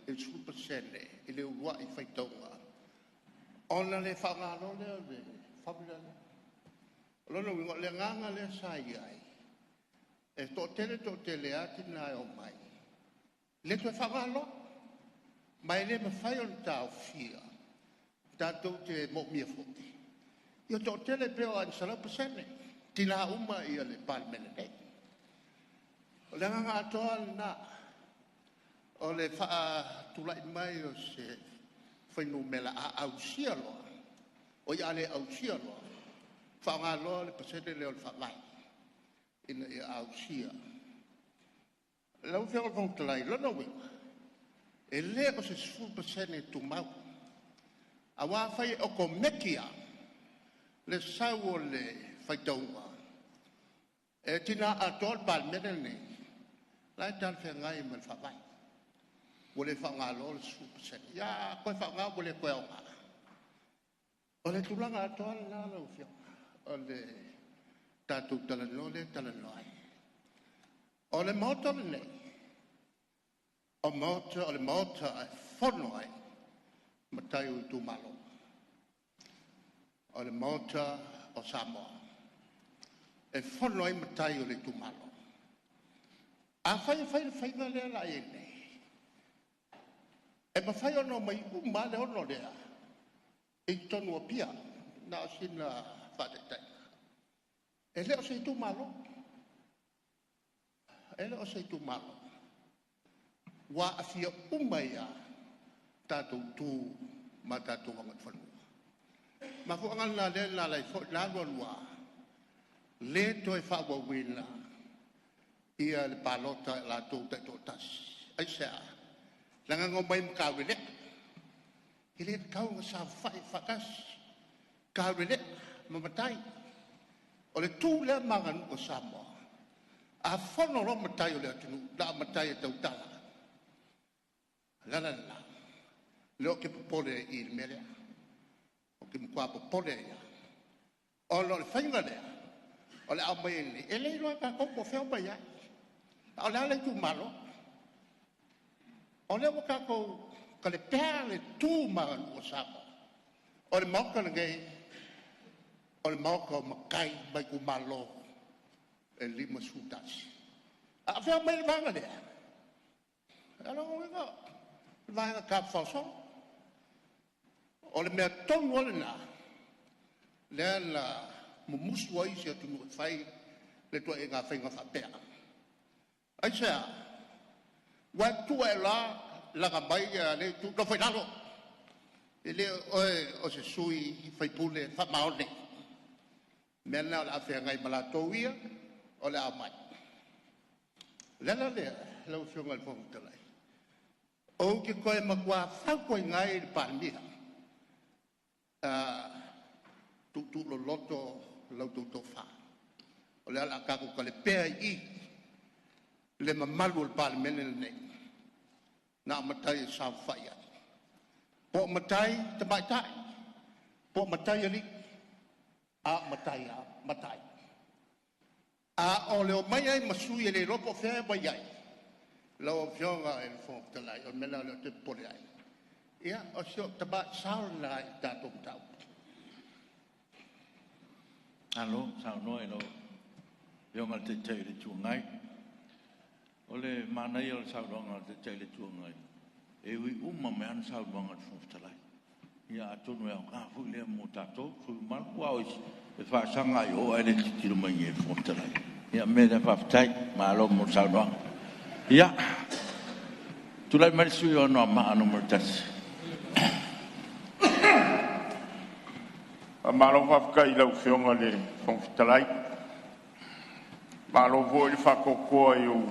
i le 10% i le uluai faitauga, ona le faaaoga loa lea o le formula lea. O lona uiga, o le agaga lea sa i ai, e toatele toatele lava tina e omai, le toe faaaoga loa. Ma e le mafai ona taofia, tatou te moomia foi ia toatele, pe oo lava ina 100% tina uma le Palemene nei. O le agaga atoa lena o le faatulai mai o se fuainumera a ausia loa, oi a le ausia loa, faaaoga loa le pasene lea o le Faavae ina ia ausia. Lau Afioga i le Fofoga Fetalai, o lona uiga, e le o se 10% tumau, aua afai e okomeki lava le sau o le faitauga e tina atoa le Palemene lenei, o la e talafeagai ma le Faavae, ua le faaaoga loa le 10%. Ia a toe faaaoga ua le toe aoga. O le tulaga atoa lena lau Afioga, o le tatou talanoa lea e talanoa ai. O le Maota lenei, o le Maota e fono ai matai o itumalo. O le Maota o Samoa, e fono ai matai o le itumalo. Afai e fai le faiga lea o le a i ai nei, e mafai ona omai uma lava le 6 lea i totonu o Apia. Na o sina faataitaiga. E le o se itumalo, e le o se itumalo ua aafia uma ai lava tatou tu ma tatou agaifanua. O le mafuaaga lena lea na ala ai foi ona alu alu lava le toe faaauauina ia le palota a i latou taitoatasi. Aisea? Leaga na omai ma taulelea, e le tatau ona saofafai faatasi taulelea ma matai. O le tu lea ma aganuu a Samoa, a fono loa matai o le atunuu, na o matai e tautala. O le ala lena, o lea ou te popole ai i i le mea lea. Ou te matua popole ai lava, ona o le faiga lea o le a aumai ai nei, e le iloa e tatou po o fea e omai ai, a o le a le itumalo. O lea ua tatou talepea le tu ma aganuu a Samoa. O le Maota lenei, o le Maota o matai ma itumalo e 51. A o fea e aumai ai le vaega lea? O lona uiga o le vaega tafafao solo. O le mea tonu lava lena lea na mumusu ai isi atunuu e fai le ituaiga faiga faapea. Aisea? Ua e tu ae loa laga mai le itu, nofo i lalo. E le o oe o se sui usufono faamaoni. O mea na o le a feagai ma latou ia o le a omai. O le ala lea lau Afioga i le Fofoga Fetalai, ou te toe matua fautuaina ai le Palemia, tuutuuloloto la outou tofa, o lea o le a tatou talepea i i le mamalu o le Palemene lenei, na o matai e saofafai ai, po o matai tamaitai, po o matai alii, a o matai lava matai. A o le omai ai ma sui e le iloa po o fea e omai ai, lau Afioga i le Fofoga Fetalai, o le mea lena o lea ou te popole ai. Ia, o si ou tamai sao lena i le tatou mataupu. Malo saunoa i lau Afioga i le Taitai o le Itu Agai. O le manaia o le saunoaga a le Taitai o le Itu Agai, e ui uma mai lava ana saunoaga i le Fofoga Fetalai. Ia atonu e aoga foi lea mo tatou sui usufono mamalu, aua o isi e faasaga lava i o ae le tilotilo mai i inei i le Fofoga Fetalai. Ia o le mea lea, faafetai, malo mo le saunoaga. Ia, tulai mai le sui usufono mo Anoamaa 1. Faamalo faafetai i lau Afioga i le Fofoga Fetalai, malo foi le faatoatoa i ou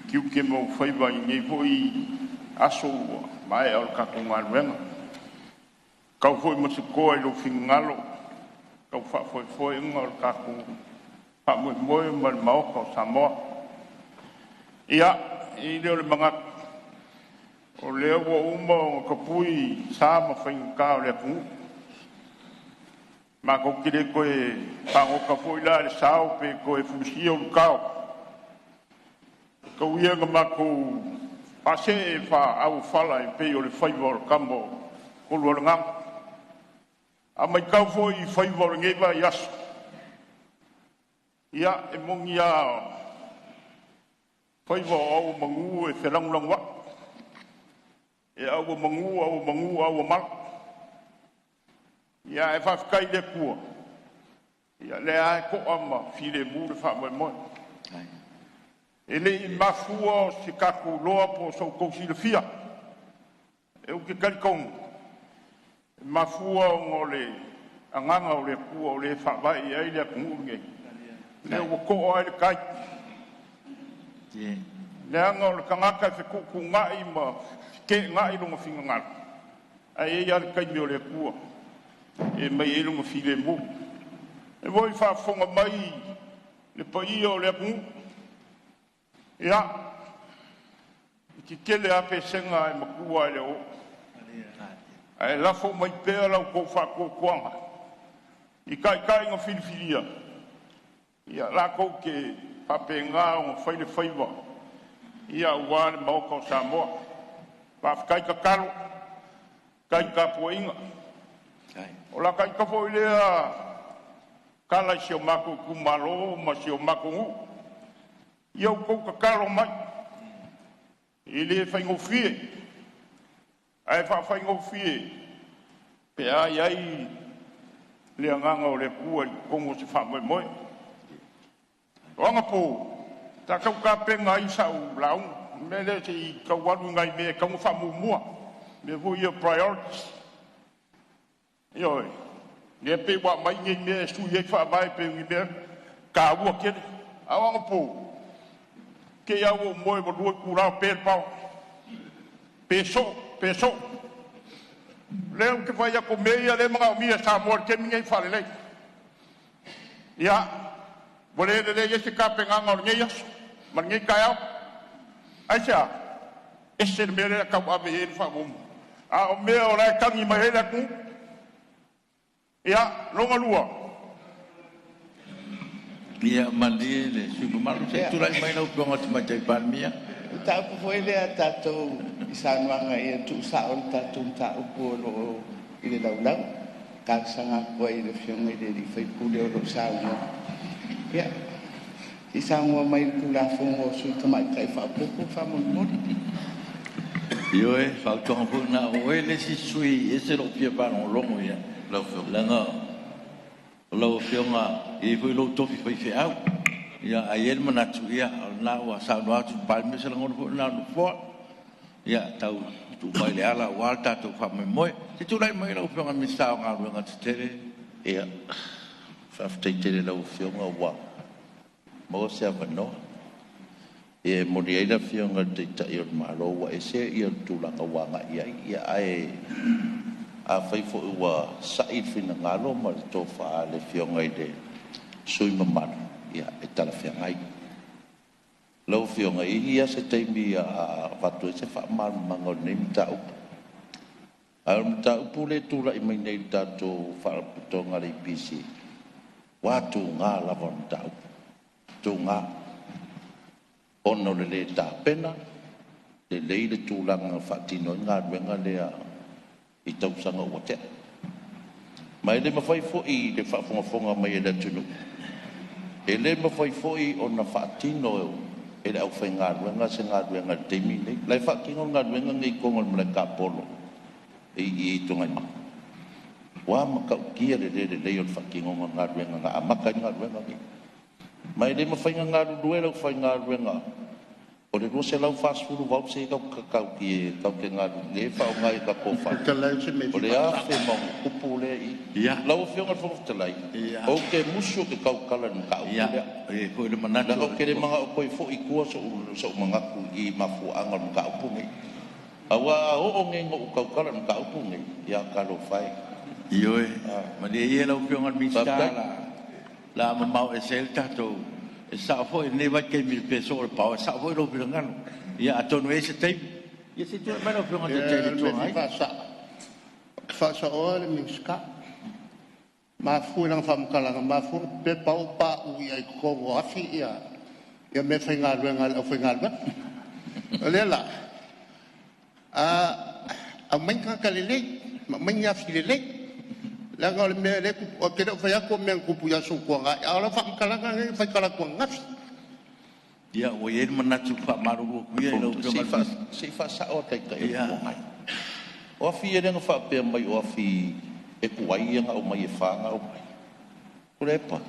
tiute ma ou faiva i lenei foi aso ua maea o le tatou galuega. Tau foi ma se toa i lou finagalo tau faafoefoeina o le tatou faamoemoe ma le Maota o Samoa. Ia, e i ai lea o le manatu, o lea ua uma ona tapui sa ma faigata o le atunuu. Matou te le toe fagota foi la i le sao pe toe fulisia ulutao, e tau ia ina matou Faasee faaauofala e pei o le faiva o le tama o Kolualegaga. A matau foi i faiva o lenei vaiaso, ia e moni lava faiva o ao o manu e felagolagoai, e auomanu, auomanu, auomala. Ia ae faafetai i le Atua, ia lea lava e toa ma filemu le faamoemoe. E le i mafua o se tatou iloa po o so outou silafia, ou te talitonu, e mafua ona o le Agaga o le Atua o lea e faavae i ai le atunuu lenei, lea ua to'a ai le tai. Leaga o le tagata e fetuutuunai ma feteenai lona finagalo, ae i ai lava le taimi o le Atua e aumai ai lona filemu. O lea foi e faafofoga mai le paia o le atunuu, ia, e tetele lava pesega ae matua lava i le oo. Ae lafo mai pea la outou faatuatuaga i taitai na filifilia ia latou te faapena ona fai le faiva aua le Maota o Samoa. Faafetai tatalo, faafetai le tapuaiga. O la ta ita foi lea tala i si o matou itumalo ma si o matou nuu, ia outou tatalo mai, e le faigofie, ae faafaigofie pe a i ai le agaga o le Atua i totonu o se faamoemoe. O anapo sa tau tapena ai sau lauga, o le mea lea se i tau alu i nai mea e tatau ona faamuamua, mea foi ia priorities. Ioe, lea pei ua aumai nei mea e sui ai faavae pei o ni mea taua tele. A o anapo, te i lava ua ou moe ua 2 itula o pe le power, pe soo, pe soo. O lea ou te fai atu o mea ia o lea e manaomia e Samoa i le taimi lenei, faalelei. Ia, ua le lelei ai se tapenaga o lenei aso ma lenei taeao. Aisea? Ese le mea lea e tau ave i ai le faamuamua, a o mea o la e tagi mai ai le atunuu. Ia, lona lua, Ia malie le sui usufono mamalu, se i tulai mai lau Afioga i le Tamaitai Palemia. O le mataupu foi lea a tatou i saunoaga ia tuusao le tatou mataupu o lo o i le laulau. E talosaga atu ai i le Afioga i le sui usufono o lo o saunoa, ia, se i saunoa mai i le Tulafono o Sui Tamaitai faaopoopo faamolemole. Ioe, o fautuaga foi na o oe le isi sui usufono e ese lou fia faalogologo i ai, leaga o lau Afioga e i ai foi lou tofi faifeau. Ia, ae i ai le manatu, ia, o lena ua saunoa atu le Palemia, o se lagona foi lena o le Nofoa, ia tau tuu mai i le ala aua le tatou faamoemoe. Se i tulai mai lau Afioga i le Minisita o Galuega Tetele. Ia, faafetai tele i lau Afioga ua maua se avanoa. E momoli ai le Afioga i le Taitai o le Malo ua ese le tulaga ua agai i ai. Ia ae afai foi ua sa'i le finagalo ma le tofa a le Afioga i le sui usufono mamalu, ia e talafeagai. Lau Afioga, e i ai lava se taimi a avatu ai se faamalamalamaga o lenei mataupu. A o le mataupu lea e tulai mai nei i le tatou Faalapotopotoga a le EPC, ua tuga lava o le mataupu, tuga, ona o le lē tapena lelei le tulaga na faatino ai galuega lea i tausaga ua tea. Ma e le mafai foi i le faafogafoga mai a le atunuu, e le mafai foi ona faatino e le aufaigaluega se galuega i le taimi lenei. O la e faatino le galuega lenei i totonu o le malae tapolo i Tuanaimato. Ua matautia le le lelei o le faatinoga o le galuega na amata ai le galuega lenei. Ma e le mafai ona galulue le aufaigaluega o le 240 volts e tatou te galulue e faaaoga i tatou fale, o le afe ma ono tupu lea e i i. Lau Afioga i le Fofoga Fetalai, ou te musu ou te tautala i le mataupu lea, leaga ou te le manao e toe foi i tua sou manatu i mafuaaga o le mataupu lenei. Aua a oo nei ina ou tautala i le mataupu lenei, ia talofa e. Ioe, malie ia lau Afioga i le Minisita, o le a mamao ese ai le tatou... E sao foi i lenei vaitaimi i le pe soo o le paoa, e sao foi lou finagalo. Ia atonu e i ai se taimi. Ia se i tulai mai lau Afioga i le Taitai o le Itu Agai. Ou te faasaoa le Minisita, mafua i lana faamatalaga, mafua ona pepe le paoa ua pauu ai i totonu o afi ia meafaigaluega a le aufaigaluega. O lea la, Aumai ni tagata lelei ma aumai ni afi lelei, leaga o le mea lea e tupu, ou te le o fai atu o mea na tupu i aso ua tuanai, a o lau faamatalaga lea na faitala atu ananafi. Ia, ua i ai le manatu e faamalulu atu ia i lau Afioga i le Se i faasao le Taitai o le Itu Agai. O afi ia lea na faapea mai o afi e tuai ona aumai e fa ona aumai, Tuilaepa,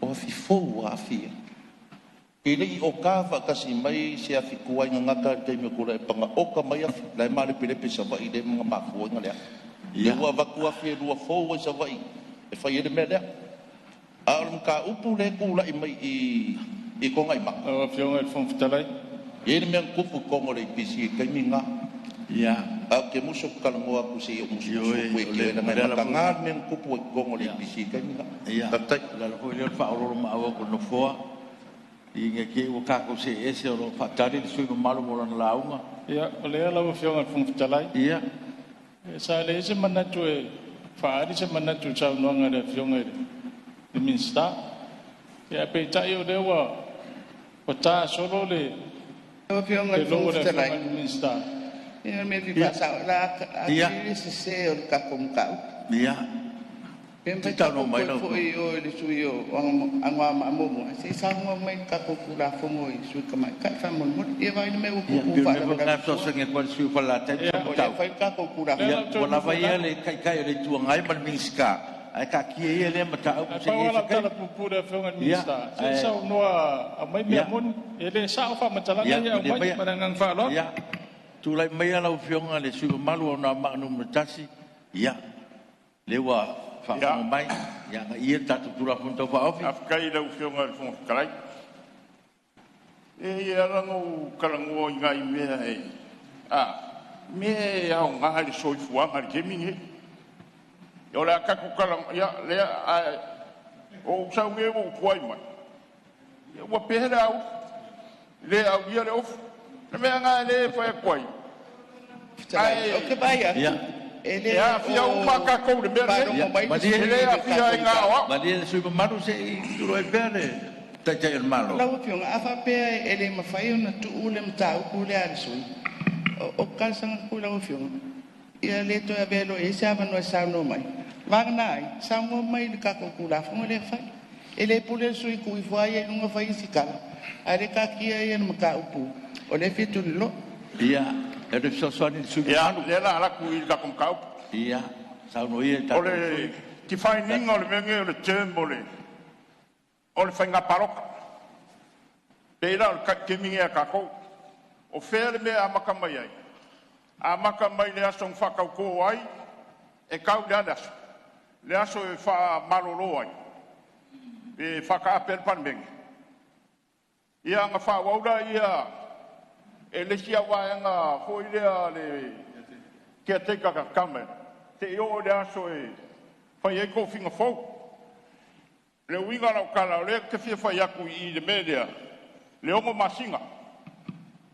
o afi fou lava afi ia. E le i oka faatasi mai se afi tuai na gata i le taimi o Tuilaepa na oka mai afi, la e malepelepe i Savaii lea na mafua ai ona leaga. Lea ua avatu afi e lua fou ai Savaii e fai ai le mea lea. A o le mataupu lea e tulai mai i Togaimaka, Lau Afioga i le Fofoga Fetalai. E i ai le mea na tupu i totonu o le EPC i le taimi lena. Ae ou te musu ou te talanoa atu se i ou musumusu atu ia te oe, leaga e mataga le mea na tupu ai i totonu o le EPC i le taimi lena. Faafetai. O le ala foi lea o le faaoloolomaau atu o le Nofoa, ina ne i te i ua tatou see ese o lo o faatali le sui usufono mamalu mo lana lauga. Ia, o lea lau Afioga i le Fofoga Fetalai, sa leai se manatu e faaali se manatu i le saunoaga a le Afioga i le Minisita. Ia ae peitai o lea ua ta solo le Lau Afioga i le lou Fofoga o le Fetalai, Afioga i le Minisita. Ia o le mea e fia faasao, o le a atili sese o le tatou mataupu. Pe mafai Se i saunoa tatou mai toe lau foi Afioga. i o i le sui usufono o Anoamaa 1 se i saunoa mai i le tatou Tulafono i sui tamaitai faamolemole. Ia vaai i le mea ua Ia, tupu pei ua o le mea foi lena e faalavelave fua. fesoasoani atu ai i le sui usufono o Falelatai ma O lea Samatau. e fai le tatou Lea la Ia, ou Tulafono. te ua lava nofo ia atu. le Taitai o le Itu Agai ma le Minisita, ae taatia ia lea mataupu Ae se i pau i ai lava se lau tala taimi. puupuu i le Afioga i le Ia, Minisita, se i ae, saunoa, aumai mea moni. E le sao faamatalaga ia, ia e malie aumai maia. ma le agaga faaaloalo. Ia, tulai maia lau Afioga i le sui usufono mamalu o Anoamaa 1. Ia, lea ua faafofoga mai, ia agaia le tatou Tulafono Tau Faaofi. Faafetai i lau Afioga i le Fofoga Fetalai. E ala ona ou talanoa i nai mea e, a, mea e aoga i le soifuaga i le taimi lenei. O le a tatou tala, ia lea, ae o ou sau nei ua ou tuai mai, ua pe le auli, le aulia le ofi. Le mea lena e fai atu ai, Fetalai, ou ae te vaai atu, e e le aafia o uma lava tatou i le mea lenei. faalogo mai le Malie, E sui le usufono i le aafia tatou ai na o mataupu. au. malie le sui usufono mamalu se i tulai pea le Taitai o le Malo. Lau Afioga, a faapea e le mafai ona tuu le mataupu lea a le sui usufono, o le talosaga atu i lau Afioga, ia le toe avea loa e i ai se avanoa e saunoa mai, vagana ai saunoa mai i le tatou Tulafono lea e fai. E le pule le sui usufono e tuu ifo lava ia i luga fai isi tala, a o lea e taatia le mataupu o lea e fia tuliloa. Ia, e le fesoasoani i le sui usufono Ia, mamalu. lea o le a alu atu i le tatou mataupu. Ia, saunoa ia i le O tatou le sui define ina o le mea lenei o le term o le faiga palota. Pei la o le taimi lenei a tatou. O fea le mea e amata mai ai? Amata mai le aso na faatauto ai e tau i le a le aso? Le aso e faamalolo ai, pe faataape ai le Palemene. Ia ona faaauau lea e le isi vaega foi lea le caretaker government seia oo i le aso e fai ai tofiga fou. Le uiga o lau tala, o lea ou te fia fai atu i le mea lea, le 6 masina.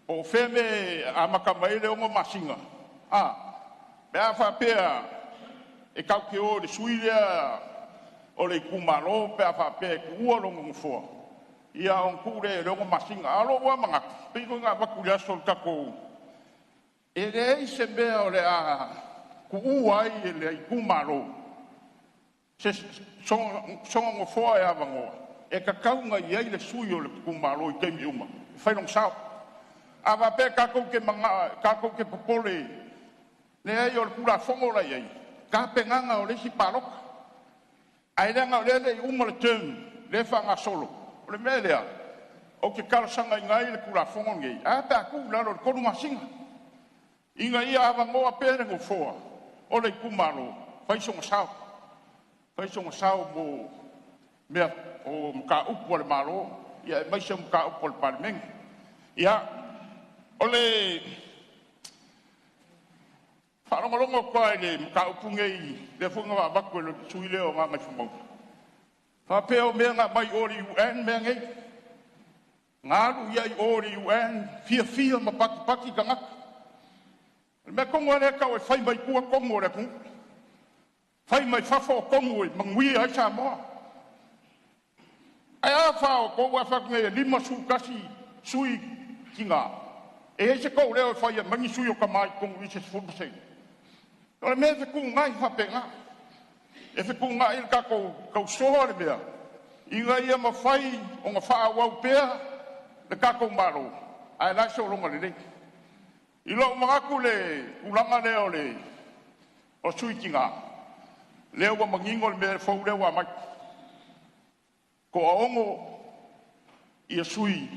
Po o fea mea e amata mai ai le 6 masina, a? Pe a faapea e tatou te o i le sui lea o le itumalo pe a faapea e tuua lona nofoa, ia ona tuu lea i ai o le 6 masina. A o lou lava manatu, pei foi ona avatu i le aso o le tatou, e leai se mea o le a tuua ai e le itumalo se sona nofoa e avanoa, e tatau ona i ai le sui o le itumalo i taimi uma e fai lona sao. A faapea tatou te manao tatou te popole, leai o le Tulafono la e i ai, tapenaga o le isi palota. Ae leaga o lea e le i uma le term lea e faagasolo. O le mea lea ou te talosagaina ai le Tulafono lenei, ae a pe a tuu i lalo i le 3 masina ina ia avanoa pea le nofoa o le itumalo, fai sona sao, fai sona sao mo mea o mataupu a le Malo, aemaise o mataupu a le Palemene. Ia, o le faalogologo atu lava i le mataupu lenei, lea foi na avatu e le sui usufono lea o Gagaifomauga, faapea o mea na aumai o le UN mea nei, na alu ai i o i le UN fiafia ma patipati tagata. O le mea tonu lava lea e tau e fai mai tua tonu o le atunuu, fai mai fafo o tonu e manuia ai Samoa. Ae a fa o outou ae fai atu nei e 51 sui tina E i ai se tou leo e fai mai ni sui o tama i totonu i se 10%. O le mea e fetuunai faapena. E fetuunai le tatou tausoa le mea ina ia mafai ona faaauau pea le tatou Malo ae la e sologa lelei. I lou manatu i le tulaga lea o le sui tina, lea ua manino le mea fou lea ua aumai. Toaono ia sui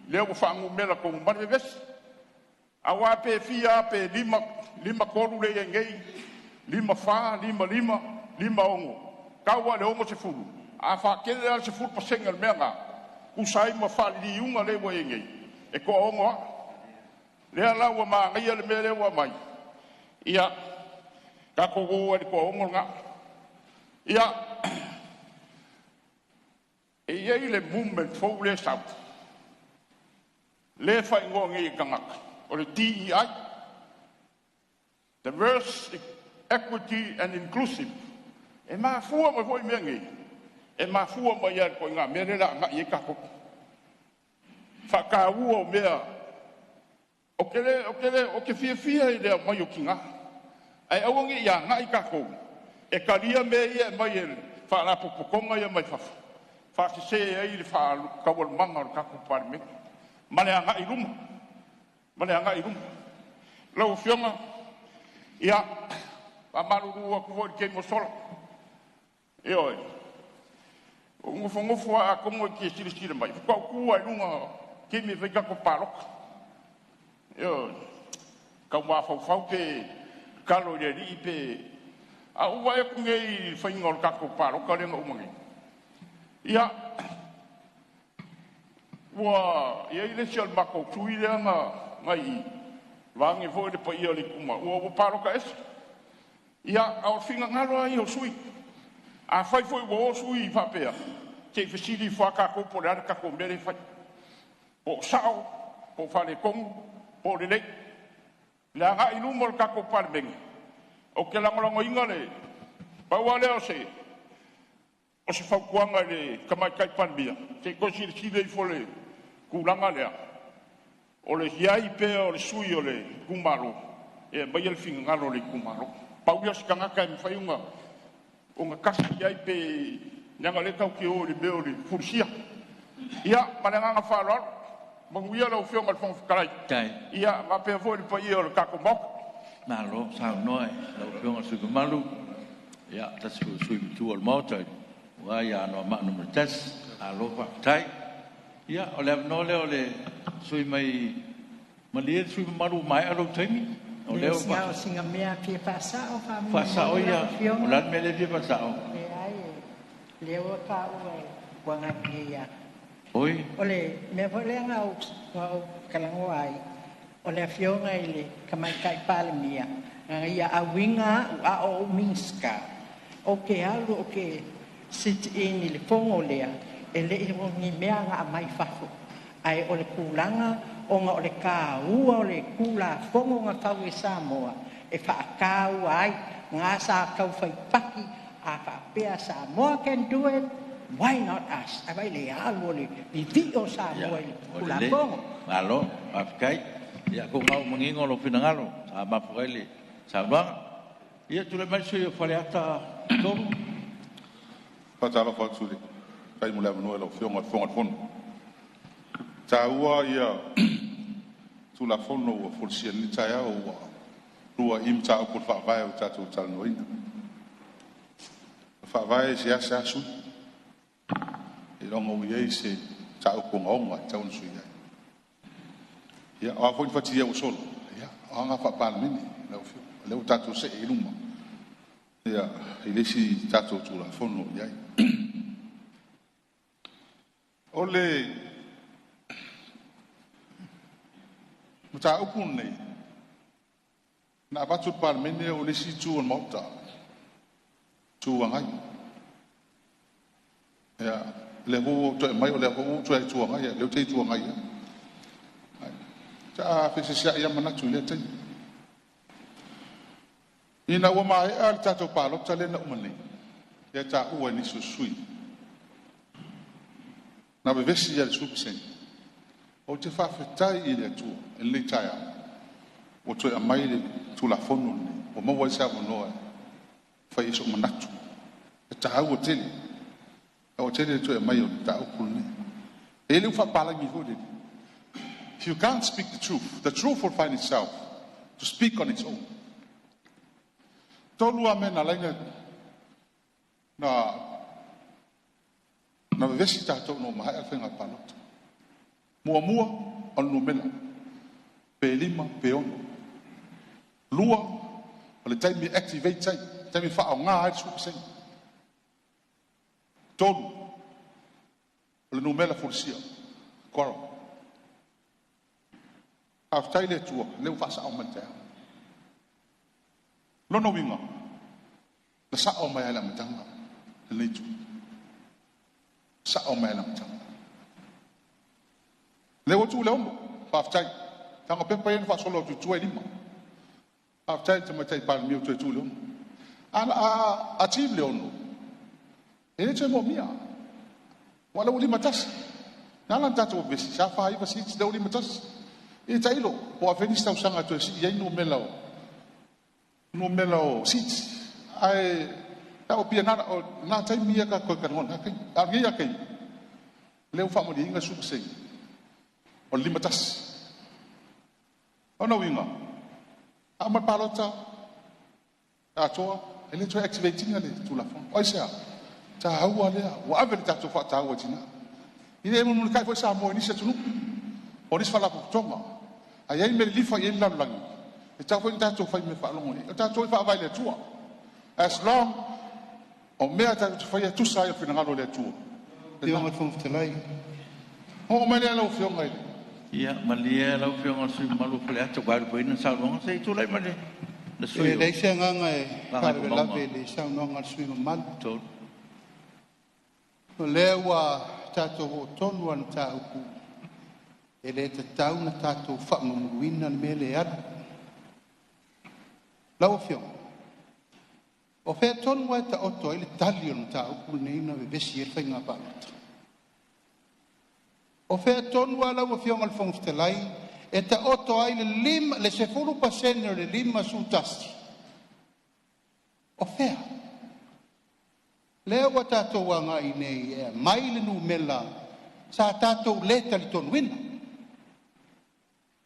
lea ua faanumera tonu ma le vevesi. Aua pe fia lava pe 5, 5, 3 lea e i ai nei, 5, 4, 5, 5, 5, 6, tau lava i le 60, a faatele la le 10% o le mea lena, tusa ai ma faaliliuga lea ua i ai nei, e toaono lava. Lea la ua manaia le mea lea ua aumai, ia tatou o ai i le toaono lena. Ia, e i ai le movement fou lea e sau, lea e faaigoa nei e tagata o le DEI, Diverse Equity and Inclusive. E mafua mai foi mea nei, e mafua mai lava i le ituaiga mea lea o le a agai i ai tatou. Faataua o mea, ou te fiafia i le aumai o tina, ae aua ne i agai tatou e talia mea ia e aumai e faalapotopotoga ia mai fafo, faasese ai le taualumaga o le tatou Palemene ma le agai i luma, ma le agai i luma. Lau Afioga, ia, faamalulu atu foi i le taimi ua sola. Ioe, ou nofonofo lava atonu e te silasila mai, faatoa ou tu lava i luga i le taimi e fai ai tatou palota. Ioe, tau mafaufau pe tatalo i le Alii pe... A ou vaai atu nei i le faiga o le tatou palota lea na uma nei, ia, ua i ai le isi o le matou sui lea na i i, vaeane foi le paia o le itumalo, ua palota ese. Ia, a o finagalo lava ia o sui usufono. Afai foi ua o sui usufono faapea, se i fesili ifo lava tatou po o le a le tatou mea lea e fai, po o sao, po o faaletonu, po o lelei. Le agai i luma o le tatou Palemene, ou te lagolagoina le... Pau lava lea o se fautuaga i le Tamaitai Palemia, se i toe silasila ifo i le tulaga lea, o le i ai pea o le sui o le itumalo e aumaia le finagalo o le itumalo. Pau lea o se tagata e mafai ona tasi i ai pe... leaga o lea tatou te o i le mea o le fulisia. Ia, ma le agaga faaaloalo, manuia lau Afioga i le Fofoga Fetalai, ia faapea foi le paia o le tatou Maota. Malo saunoa i lau Afioga i le sui usufono mamalu, ia, tasi foi o sui usufono matua o le Maota aua Anoamaa 1. Malo faafetai. Ia, o le avanoa lea o le sui usufono mai... Malie le sui usufono mamalu ua maea lou taimi. O lea ua O sina mea fia faasao faasao faamolemole ia. Lau O Afioga. le a le mea lea e fia faasao? Leai, lea ua taua e ua agai nei ia. Oi. O le mea foi lea na ou talanoa ai, o le afioga i le Tamaitai Palemia, na ia auiga au a o ou Minisita, ou te alu ou te sit in i le fono lea, e le i o ni mea na aumai fafo, ae o le tulaga ona o le taua o le Tulafono na fau e Samoa e faataua ai na sa tau faipaki a faapea Samoa can do it, why not us? Ae vai le alu o le vivii o Samoa i le Ua lelei. Tulafono. Malo, faafetai. Ia, atonu ua manino lou finagalo sa mafua ai le saunoaga. Ia, tulai mai le sui usufono mo Faleata 3. Faatalofa atu i le faafetai mo le avanoa i lau Afioga i le Fofoga o le Fono. E taua ia Tulafono ua folasia i lenei taeao, ua lua'i mataupu o le Faavae ua tatou talanoaina. O le Faavae e seasea sui, seiloga ua i ai se mataupu ogaoga e tatau ona suia ai. Ia, o a foi ni fati ua sola, ia o aga faa-Palemene lau Afioga, o lea ua tatou see i luma i le isi tatou Tulafono o i ai. O le mataupu lenei, na avatu i le Palemene o le isi itu o le Maota, Itu Agai. Ia, lea foi ua ou toe aumai, o lea foi ua ou toe Itu Agai lava, o lea ou te Itu Agai lava. Sa feseseai lava manatu i lea taimi. Ina ua maea le tatou palota lea na uma nei, lea e taua e nisi o sui usufono, na vevesi lava i le 10%. Ou te faafetai i le Atua i lenei taeao ua toe aumai le Tulafono lenei ua maua ai se avanoa e fai ai so'u manatu. E taua tele, taua tele le toe aumai o le mataupu lenei. E i ai le upu faapapalagi foi lele, if you can't speak the truth, the truth will find itself to speak on its own. Tolu lava mea na ala ai na vevesi tatou ina ua maea le faiga palota. Muamua, o le numera, pe 5 pe 6. Lua, o le taimi e activate ai, taimi e faaaoga ai le 10%. Tolu, o le numera fulisia, quorum. Faafetai i le Atua o lea ua faasao mai i le taeao. Lona uiga, na sao mai lava i le amataga lenei itu. Sao mai lava i le amataga. Lea ua tuu le 6, faafetai. Leaga o pepa ia na faasolo atu i tua e 5. Faafetai i le Tamaitai Palemia ua toe tuu le 6. A achieve le 6, e le toe moomia. Aua o lea ua 51. Na ala ona tatou vevesi, sa 49 seats, lea ua 51. Ia tailo, po o afea nisi tausaga e toe sii ai numera o seats. Ae o na taimi ia tatou toe talanoa i lena taimi. A o lenei lava taimi, lea ua faamalieina le 10% o le 51. O lona uiga, a uma le palota atoa, e le toe activate ina le Tulafono. O aisea? Taua lea, ua ave le tatou faataua i tina. E le mulimulitai foi Samoa i nisi atunuu, o nisi faalapotopotoga. A i ai mea lilifa i ai le lalolagi, e tatau foi ona tatou faimea faalogo i ai. O tatou e faavae i le Atua. As long o mea tatou te faia e tusa ai o le finagalo o le Atua. Afioga i le Fofoga Fetalai. Oo mai lea lau Afioga i le Ia, malie lau Afioga i le sui usufono mamalu o Faleata ua alu saunoaga. Se i tulai mai le sui E leai se agaga e faalavelave i le saunoaga a le sui usufono mamalu. O lea ua tatou oo tonu lava i le mataupu e le tatau ona tatou faamamuluina le mea lea e alu. Lau Afioga, o fea tonu lava e taoto ai le tali o le mataupu lenei na vevesi ai le faiga palota? O fea tonu lava lau Afioga i le Fofoga Fetalai e taoto ai le 10% o le 51? O fea? Lea ua tatou agai nei e aumai le numera sa tatou le talitonuina.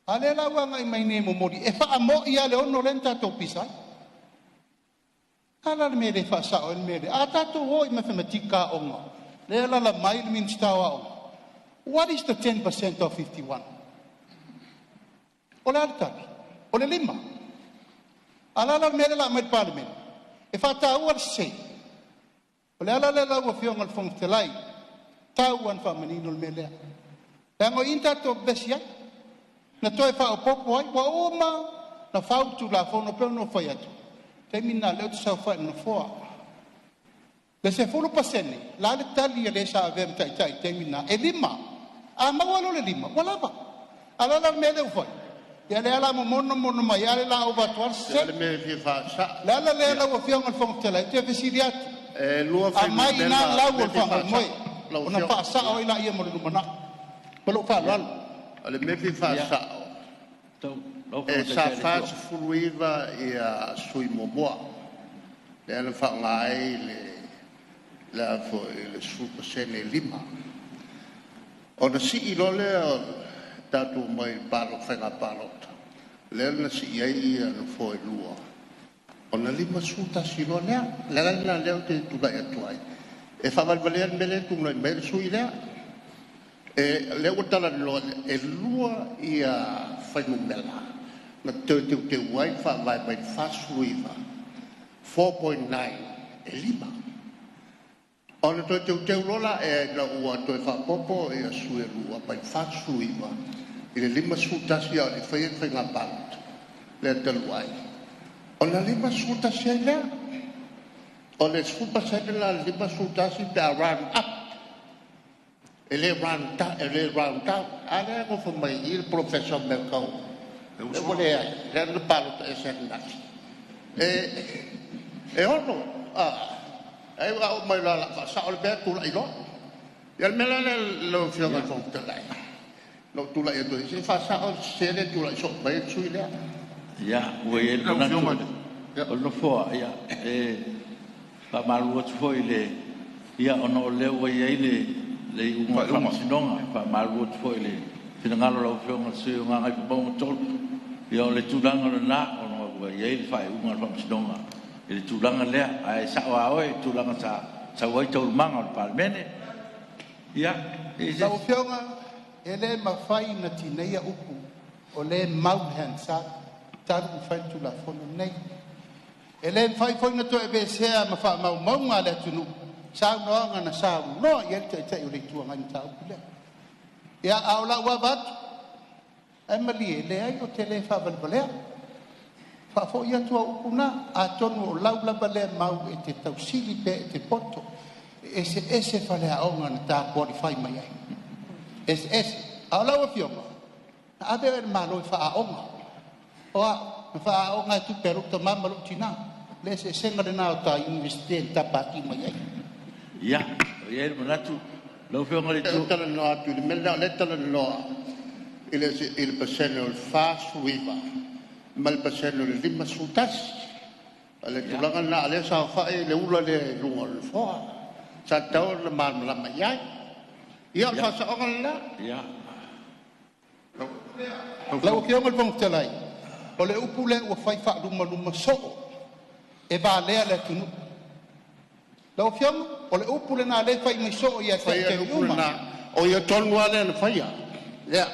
A o lea la ua agai mai nei e momoli, e faamoi lava le 6 lea na tatou pisa ai. O le a la le mea e le faasao ai le mea lea? A tatou o i matematika a aoga, lea e alaala mai le Minisita o Aoga, what is the 10% of 51? O le a le tali? O le 5. A o le a la le mea lea o le a aumai i le Palemene? E faataua le sese. O le ala lea lau Afioga i le Fofoga Fetalai, tau lava ina faamanino le mea lea. Leaga o i na tatou vevesi ai, na toe faaopoopo ai, ua uma ona fau le Tulafono e pei ona ou fai atu, o le taimi lena o lea ou te saofai i le Nofoa. Le 10%, o le a le tali a le sa avea ma taitai i le taimi lena? E 5. A maua loa le 5, ua lava. A o le a la le mea lea ua fai? Ia lea o le a momono momono mai lava, lea o le a ova atu lava le sese. O le mea e fia faasao. O le ala lea lau Afioga i le Fofoga Fetalai, ou te fesili atu, E lua aumai i ina fuainumera lau o mea le fia faamoemoe, faasao. Lau ona Afioga. faasao ai laia mo le lumanai. Ma lou faaaloalo. O le mea fia faasao, e sa 49 ia sui muamua, lea na faaaoga ai le a foi le 10% e 5. Ona sii loa lea o tatou mai le faiga palota, lea na sii ai ia nofoa e 2, ona 51 loa lea. O le ala lena o lea ou te tulai atu ai, e faavalevalea le mea lea e tulai mai ai le sui usufono lea. O lea ua talanoa, e 2 ia fuainumera na toe teuteu ai le faavae mai le 49, 4.9 e 5. Ona toe teuteu loa la ina ua toe faaopoopo ia sui e 2 mai le 49 i le 51 a o le i faia le faiga palota lea talu ai, ona 51 ai lea. O le 10% la o le 51 pe a round up, e le round down, e le round down. A lea e nofo mai i i le Polofesa Milko, lea ua leai, lea na palota ese ananafi. E ono, ai ua oo mai loa o le a faasao le mea, tulai loa. Ia o le mea la lea lau Afioga i le Fofoga Fetalai, Na ou tulai atu ai, se i faasao le sese lea e tulai soo mai ai le sui usufono lea. Ia, ua i ai le manatu o le Nofoa, ia, e faamalulu atu foi i le... Ia, ona o lea ua i ai le iuga o le Faamasinoga, e faamalulu atu foi i le finagalo o lau Afioga i le sui usufono mo Gagaifomauga 3. Ia o le tulaga lena, ona ua i ai le faaiuga a le Faamasinoga i le tulaga lea, ae sao lava oe i le tulaga sa sau ai taualumaga o le Palemene. Ia, e i ai se Lau Afioga, e le mafai ona tineia upu o lea e mau i le Hansard talu ona fai le Tulafono lenei. E le mafai foi ona toe aveesea ma faamaumauga a le atunuu saunoaga na saunoa i ai le Taitai o le Itu Agai i le mataupu lea. Ia, a o lau ava atu, ae malie, leai ou te le faavalevalea. Faafoi atu au upu na, atonu o lau lava lea mau e te tausili pea e te poto. E eseese faleaoga na ta qualify mai ai, e eseese. A o lau afioga, na ave oe e le Malo e faaaoga. O au, na faaaoga lava tupe a lou tama ma lou tina. O le eseesega lena o ta Iunivesite na ta pati mai ai. Ia, ua i ai le manatu lau Afioga i le Ou te talanoa atu i le mea lena o lea e talanoa i le pasene o le 49 ma le pasene o le 51. O le tulaga lena a o lea e saofai le ula lea i luga o le nofoa. Sa tatau ona malamalama i ai. Ia o le faasaoga lena. Lau Afioga i le Fofoga Fetalai, o le upu lea ua fai faalumaluma soo e valea le atunuu. Lau Afioga, o le upu lena o lea e fai mai soo ia te au Faia i le taimi upu uma. lena, o ia tonu lava lea na faia. Lea.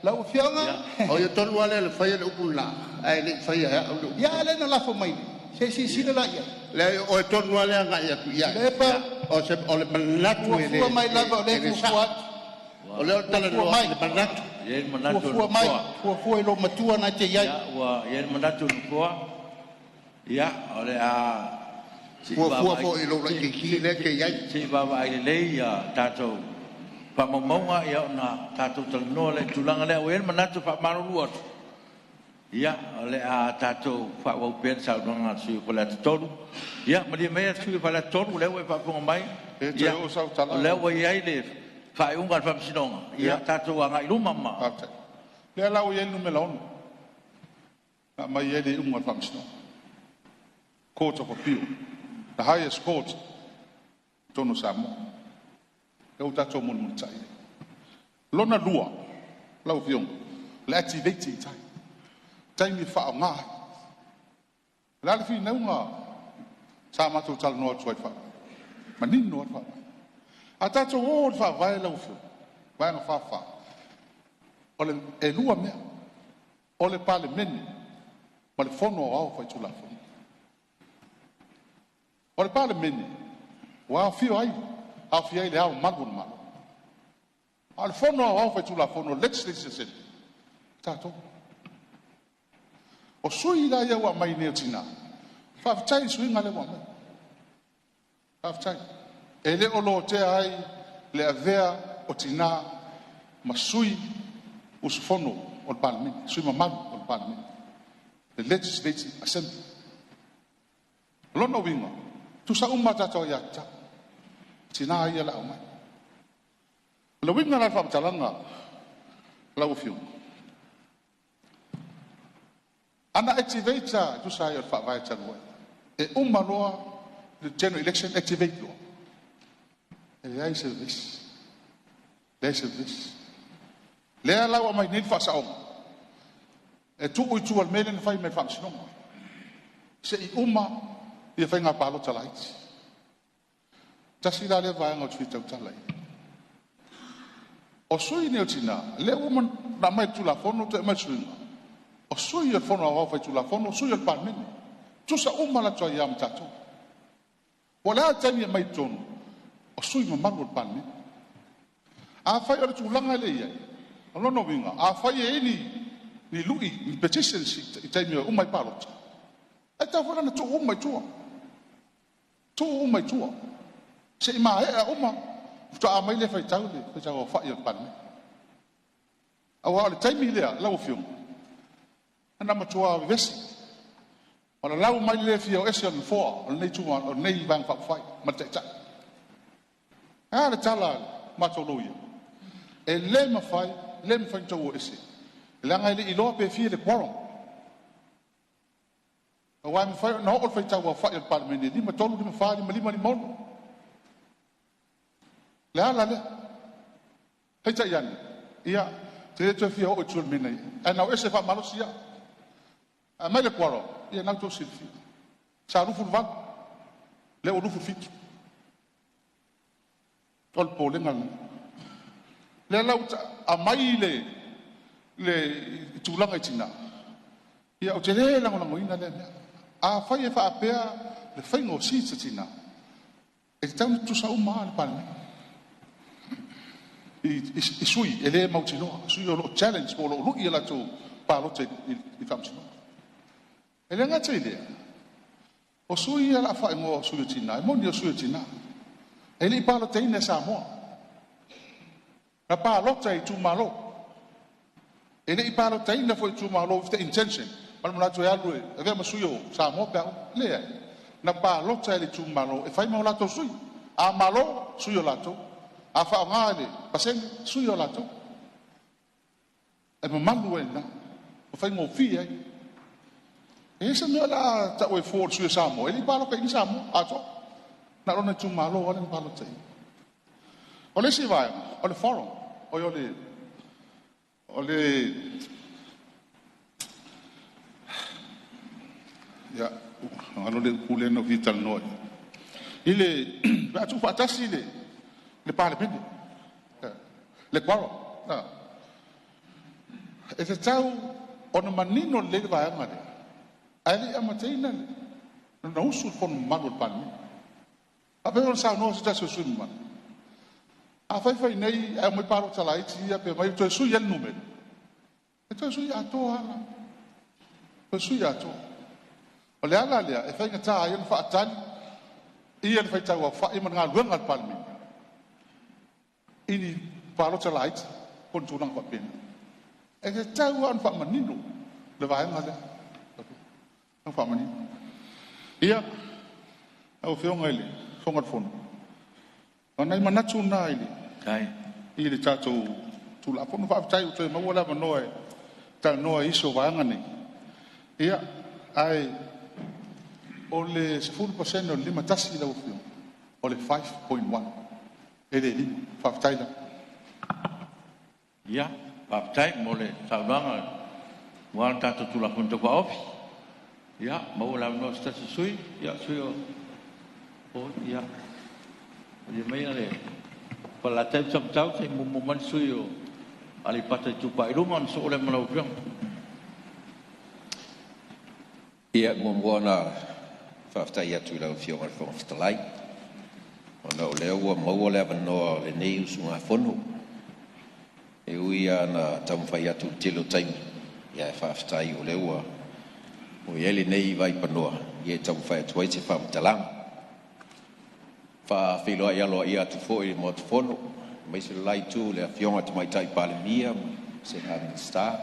Lau Afioga, O ia tonu lava lea na faia le upu lena, ae le i faia e au le upu ia lena. a lea na lafo mai nei, se i silasila la i ai. Leai, o oe tonu lava lea e agai atu i ai. Tuilaepa, O le manatu e le, fuafua mai lava o lea e e le fuafua sao. atu, O lea ou te fuafua talanoa mai, i le manatu. Ua i ai le manatu o le fuafua mai, Nofoa. fuafua i lou matua lena e te i ai. Ia, ua i ai le manatu o le Nofoa, ia, o le a se i Fuafua vaavaai, foi i lou laitiiti lea e te i ai. se i vaavaai lelei ia tatou faamaumauga ona tatou talanoa lea i le tulaga lea. Ua i ai le manatu e faamalulu atu, ia, o le a tatou faaauau pea le saunoaga a le sui usufono mo Faleata 3. Ia, malie maia le sui usufono mo Faleata 3, o lea ua e faafofoga mai, E toe ia, oo sau tala o lea lau ua Afioga. i ai le faaiuga a le Faamasinoga, ia Ia, tatou agai i luma ma... faafetai. O lea la ua i ai le numera 6 na aumai ai le iuga a le Faamasinoga, Court of Appeal, the highest court i totonu o Samoa. Lea ua tatou mulimulitai ai. Lona lua, lau Afioga, o le activating time, taimi e faaaoga ai. O le a le finauga sa matou talanoa atu ai i le faavae, manino lava le faavae. A tatou o i le faavae lau Afioga, Vaega 44, o le, e lua mea, o le Palemene ma le Fono Aoao Faitulafono. O le Palemene ua aofia ai le Ao Mamalu o le Malo. A o le Fono Aoao Faitulafono, Legislative Assembly, o tatou. O sui la ia ua aumai nei o tina, faafetai i le suiga lea ua aumai. Faafetai. E le o lotea ai le avea o tina ma sui usufono o le Palemene, sui mamalu o le Palemene, le Legislative Assembly. O lona uiga, tusa uma a tatou aiatatau, tina ia o le a aumai. O le uiga la o le faamatalaga lau Afioga, ana activate e tusa ai o le faavae talu ai, e uma loa le general election activate loa, e leai se vevesi, leai se vevesi. Lea la ua aumai nei le faasaoga, e tuu i tua i le mea lea na fai mai e le Faamasinoga, se i uma ia faiga palota laiti. Tasi la lea vaega ou te fia tautala i ai. O sui nei o tina, lea ua uma ona aumai i le Tulafono toe aumai le suiga, o sui o le Fono Aoao Faitulafono, o sui o le Palemene, tusa uma latou aia ma tatou. Po o le a le taimi e aumai i totonu, o sui mamalu o le Palemene. Afai o le tulaga lea e i ai, o lona uiga, afai e i ai ni lui, ni petitions i taimi e uma ai palota, e tatau foi la ona tuu uma i tua, tuu uma i tua, se i maea uma, faatoa aumai lea e faitau le faitau aofai o le Palemene. Aua o le taimi lea, lau Afioga, na matua vevesi, o le lau mai le fia o ese o le Nofoa o lenei itu o lenei Vaega Faaupufai ma le Taitai. A le tala a le matou loia, e le mafai le mafai ona outou o ese, leaga e le i iloa pe fia le quorum. Aua e mafai ona oo le faitau aofai o le Palemene e 53, 54, 55, 56. Le ala lea. Peitai ane, ia, ou te le toe fia oo i tua i le mea na i ai. Ae na o ese faamalosi au. A aumai le quorum, ia lena ua outou silafia. Sa 28, lea ua 27. O le popolega lena. Lea la ua aumai le tulaga i tina, ia ou te le lagolagoina lea mea. Afai e faapea le faiga o seats a tina, e tatau ona tutusa uma lava le Palemene i sui e le mautinoa, sui o lo o challenge po o lo o lui a latou palota i faamasinoga. E le gata i lea, o sui ia o le a faaigoa o sui o tina, e moni o sui o tina, e le i palotaina e Samoa, na palota e itumalo. E le i palotaina foi e itumalo with the intention, ma le manatu e alu e avea ma sui o Samoa pe a uma. Leai, na palota e le itumalo e fai ma o latou sui. A malo, sui o latou. A faaaoga i le pasene, sui o latou. E mamalu ai i ina, ma faigofie ai. E i ai se mea o le a tau ai fua o le sui o Samoa, e le i palotaina Samoa atoa. Na o lona itumalo lava lea na palota i ai. O le isi vaega, o le forum, o le ia, galo le upu lea na ou fia talanoa i le pe a tuufaatasi le Palemene, le quorum, e tatau ona manino lelei le vaega lea, ae le i amataina ona usu le fono mamalu a le Palemene. Faapea ona saunoa se tasi o sui usufono mamalu, a fai fai nei ae omai palota laiti ia pe omai toe sui ai le numera, e toe sui atoa lava la. Toe sui atoa. O le ala lea e faigata ai ona faatali ia le faitau aofai ma le galuega a le Palemene i ni palota laiti po o ni tulaga faapena. E tatau lava ona faamanino le vaega lea. Na faamanino. Ia, lau Afioga i le Fofoga o le Fono, o nai manatu na i le tatou Tulafono. Faafetai ua toe maua le avanoa e talanoa ai i isi o vaega nei. Ia, ae o le 10% o le 51 lau Afioga, o le 5.1, e le 5. Faafetai lava. Ia, faafetai mo le saunoaga aua le tatou Tulafono Tau Faaofi. Ia, maua le avanoa o se tasi o sui usufono. Ia, sui usufono o, ia, malie maia le Falelatai ma Samatau se i muamua mai le sui usufono o Aleipata Itupa i Luga ona sosoo lea ma lau Afioga. Ia, muamua ona faafetai atu i lau Afioga i le Fofoga Fetalai, ona o lea ua maua le avanoa o lenei usugafono. E ui lava na taumafai atu i le tele o taimi, ae faafetai o lea ua i ai lenei vaipanoa e taumafai atu ai se faamatalaga. Faafeiloai aloaia atu foi i le Maota Fono, aemaise le la itu i le Afioga i le Tamaitai Palemia ma le Vasega Minisita,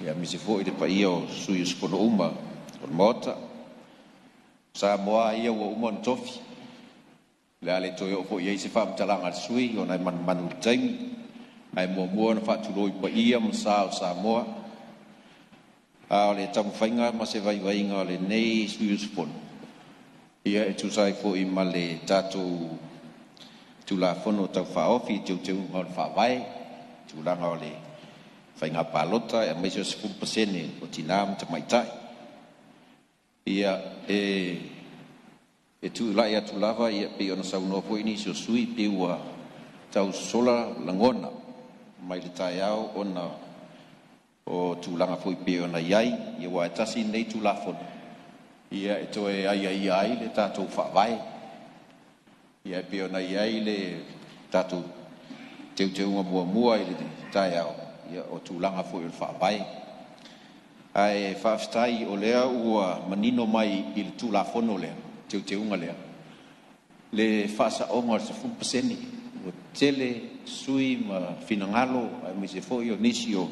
aemaise foi le paia o sui usufono uma o le Maota. O Samoa lava ia ua uma ona tofi, o le a le toe oo foi i ai se faamatalaga a le sui usufono ona e manumanu i le taimi. Ae muamua ona faatulou i paia ma sa o Samoa. A o le taumafaiga ma se vaivaiga o lenei sui usufono, ia e tusa ai foi ma le tatou Tulafono Tau Faaofi i Teuteuga o le Faavae, tulaga o le faiga palota aemaise o le 10% o tina ma tamaitai. Ia, e tulai atu lava ia pei ona saunoa foi nisi o sui usufono, pei ua tau sosola lagona mai le taeao ona o tulaga foi pei ona i ai, ia aua e tasi lenei Tulafono ia e toe aiaia ai le tatou Faavae. Ia e pei ona i ai le tatou teuteuga muamua i le taeao, ia o tulaga foi o le Faavae. Ae faafetai o lea ua manino mai i le Tulafono lea, teuteuga lea, le faasaoga o le 10%. Ua tele sui ma finagalo aemaise foi o nisi o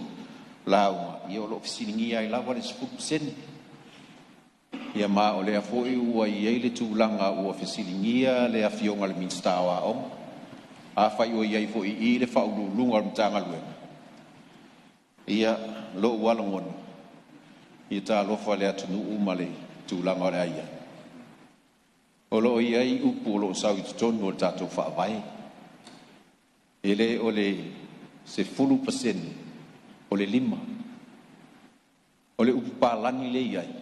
lauga, ia o lo o fesiligia ai lava le 10%. Ia ma o lea foi ua i ai le tulaga ua fesiligia le Afioga i le Minisita o Aoga Afai o i ai foi i i le Faauluuluga o le Matagaluega, ia, lou lava lagona, ia talofa i le atunuu ma le tulaga o le a i ai. O lo o i ai upu o lo o sau i totonu o le tatou Faavae, e le o le 10% o le 5. O le upu palagi lea e i ai,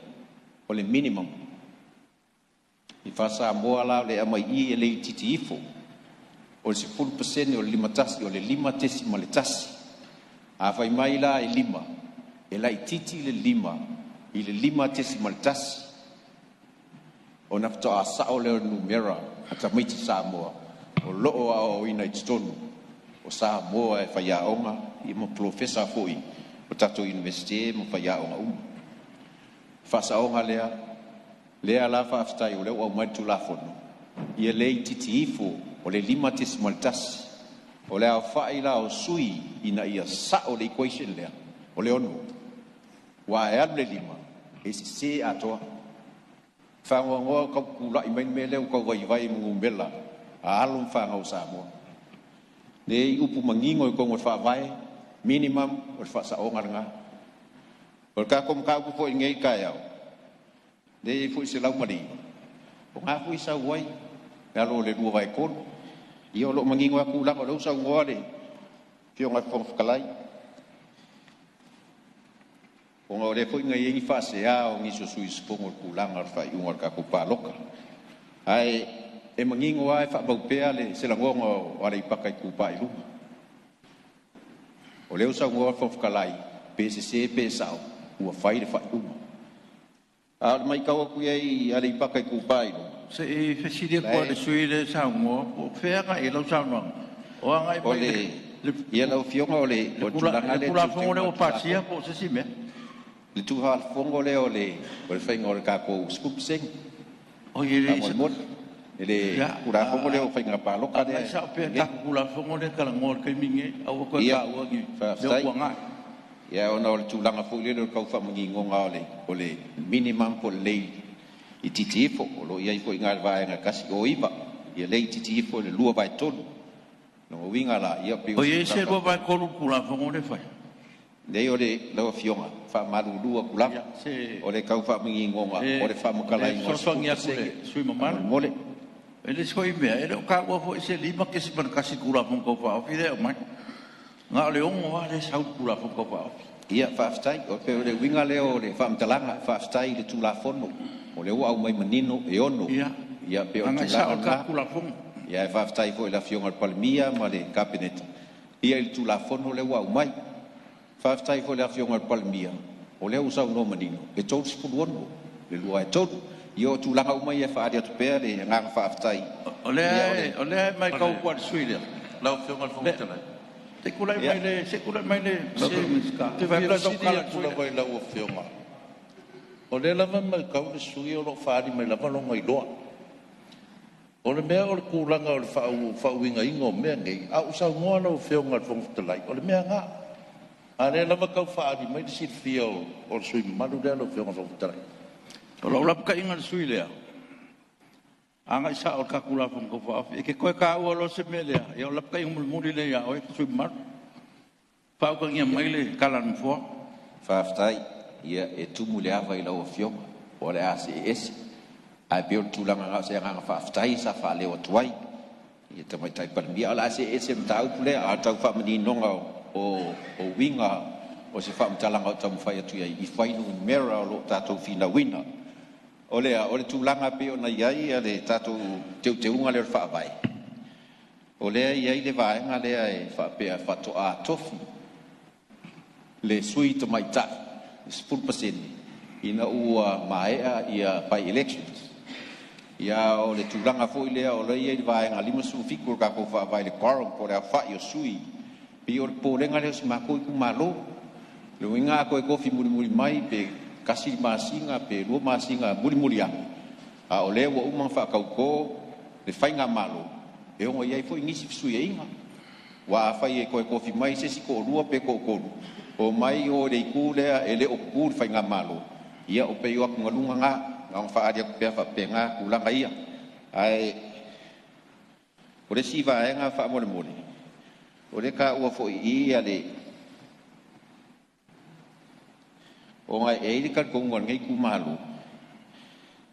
o le minimum. I faa-Samoa la o le aumai i i e le itiiti ifo o le 10% o le 51 o le 5.1. A fai mai la e 5, e laitiiti le 5 i le 5.1 ona faatoa sao lea o le numera a tamaiti Samoa o lo o aoaoina i totonu o Samoa e faiaoga ma polofesa foi o tatou Iunivesite ma faiaoga uma. Faasaoga lea, lea la faafetai o lea ua aumai le Tulafono, ia le itiiti ifo o le 5.1. O le aofai la o sui ina ia sao le equation lea, o le 6. Aua e alu le 5, e sese atoa. Faanoanoa tau tulai mai le mea lea ua tau vaivai ma numera a alo ma fanau a Samoa. Nei upu manino i totonu o le Faavae, minimum o le faasaoga lena. O le tatou mataupu foi i lenei taeao, lea e i ai foi 109, o na foi e sau ai i lalo o le 2/3. Ia o lo o manino lava tulaga o lea ua saunoa le Afioga i le Fofoga Fetalai, ona o lea foi na i ai ni faasea o nisi o sui usufono i le tulaga o le faaiuga o le tatou palota. Ae e manino lava e faamau pea le se lagona o Aleipata Itupa i Luga. O lea ua saunoa le Fofoga Fetalai, pe sese pe sao, ua fai le faaiuga. A o le matau atu i ai i Aleipata Itupa i Luga, Se i fesili atu lava i le sui usufono lea e saunoa, po o fea e agai i ai lau saunoaga? O agai o mai le ia lau Afioga o le le tulaga le lea i le Tulafono teuteuga lea o ua le pasia Tulafono. Po o se isi mea? Le Tulafono lea o le faiga o le tatou 10% Oi, e le i faamolemole. I le Ia, Tulafono lea o faiga palota agai lea sao pea i le e tatou Tulafono lea e talanoa i le taimi lenei. Aua toe Ia, taua ni mea ua faafetai. tuanai. Ia, ona o le tulaga foi lele o le tau faamaninoga o le minimum po o le le itiiti ifo, o lo o i ai foi i ina i le vaega 109, ia le itiiti ifo i le 2/3. Lona uiga la, ia pei o O se i ai se tulaga 2/3 o le Tulafono lea e fai? Leai o le lau Afioga, faamalulu atu lava, Ia, se o le tau faamaninoga o le e faamatalaina o le fesoasoani atu i le 10% sui usufono mamalu. faamolemole. E le isi foi mea, e le o taua foi se 5.1 i le Tulafono Tau Faaofi lea e aumai. Na o le 6 lava lea e sau i le Tulafono Tau Faaofi. Ia, faafetai. O pei o le uiga lea o le faamatalaga, faafetai i le Tulafono, o lea ua aumai manino e 6. Ia, Ia pei o le agai tulaga sao i le tatou lena. Tulafono. Ia ae faafetai foi i le Afioga i le Palemia ma le Kapeneta ia i le Tulafono lea ua aumai. Faafetai foi i le Afioga i le Palemia, o lea ua saunoa manino, e 36 le 2/3. Ia o tulaga uma ia e faaali atu pea le agaga faafetai. O Ia o le lea, o lea e O matau le atu lava i le sui usufono lea, Lau Afioga i le Fofoga le, Fetalai, se i tulai ia mai le, se i tulai mai le se Minisita. ou te Fai fia atu sau fesili tala i le atu sui usufono lea. lava i lau Afioga, o lea lava e matau le sui usufono o lo o faaali mai lava lona iloa. O le mea o le tulaga o le faauigaina o mea nei, a ua saunoa lau Afioga i le Fofoga Fetalai, o le mea lena. A o lea lava e tau faaali mai le silafia o le sui usufono mamalu lea lau Afioga i le Fofoga Fetalai. O lau lapataiga i le sui usufono lea, agai sao i le tatou Tulafono Tau Faaofi. E te toe taua loa se mea lea, ia o le lapataiga mulimuli lea ia oe le sui usufono mamalu. Faautagia ia mai le tala a le Nofoa. Faafetai. Ia e tumu i le ava i lau Afioga, o le a see ese. Ae pei o le tulaga na o se agaga faafetai sa faaleo atu ai i le Tamaitai Palemia. Ae o le a see ese i le mataupu lea, a o le tau faamaninoga o uiga o se faamatalaga o taumafai atu i ai i fuainumera o lo o tatou finauina. O lea, o le tulaga e pei ona i ai le tatou teuteuga lea o le Faavae, o lea e i ai le vaega lea e faapea faatoa tofi le sui tamaitai i 10% ina ua maea ia by elections. Ia o le tulaga foi lea o lea e i ai le vaega 57 o le tatou Faavae i le quorum po o le aofai o sui. Pei o le popolega lea o si matou itumalo. Le uiga a toe tofi mulimuli mai pe tasi le masina pe 2 masina mulimuli ane, a o lea ua uma ona faatauto le faigamalo, e ono i ai foi nisi fesuiaiga. Aua afai e toe tofi mai se isi toalua pe toatolu, omai o i le itu lea e le o tutu i le faigamalo, ia o pei o atugaluga na, na ona faaali atu pea faapena tulaga ia. Ae O le isi vaega faamolemole, o le taua foi i ia le ona e i ai le talitonuga o lenei itumalo,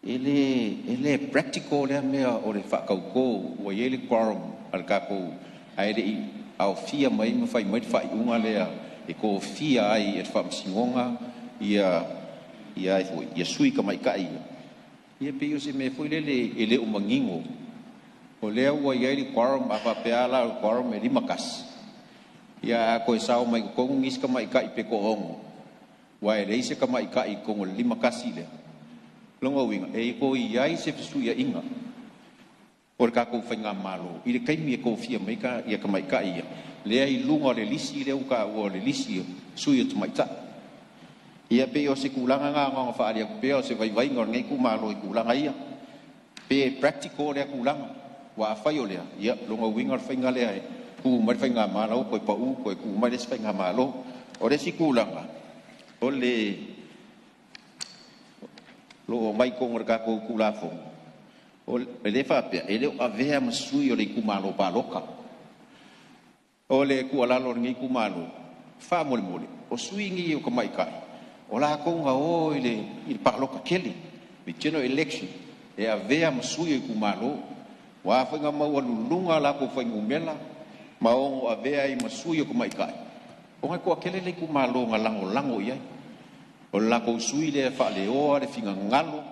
e le practical lea mea o le faatauto ua i ai le quorum a le tatou, ae le i aofia mai ma fai mai le faaiuga lea e tofia ai e le Faamasinoga ia sui tamaitai ia. Pei o se mea foi lele e le o manino o lea ua i ai le quorum. A faapea la o le quorum e 51, ia a toe sao mai totonu nisi tamaitai pe toaono, aua e leai se tamaitai i totonu o le 51 lea. Lona uiga e toe i ai se fesuiaiga o le tatou faigamalo i le taimi e tofia mai ia tamaitai ia lea i luga o le lisi lea ua taua o le lisi o sui o tamaitai. Ia pei o se tulaga na ona faaali atu pea o se vaivaiga o lenei itumalo i tulaga ia, pe practical lea tulaga. Ua afai o lea, ia lona uiga o le faiga lea e tu mai le faigamalo toe pau toe tu mai le isi faigamalo. O le isi tulaga o le loo mai totonu o le tatou Tulafono, o le faapea e le o avea ma sui o le itumalo palota. O le tuualalo o lenei itumalo faamolemole, o sui nei o tamaitai o latou na o i le palota tele, le general election, e avea ma sui o itumalo. Ua afai na maualuluga latou fuainumera ma ono avea ai ma sui o tamaitai, ona e toatele le itumalo na lagolago i ai. O le latou sui lea e faaleoa le finagalo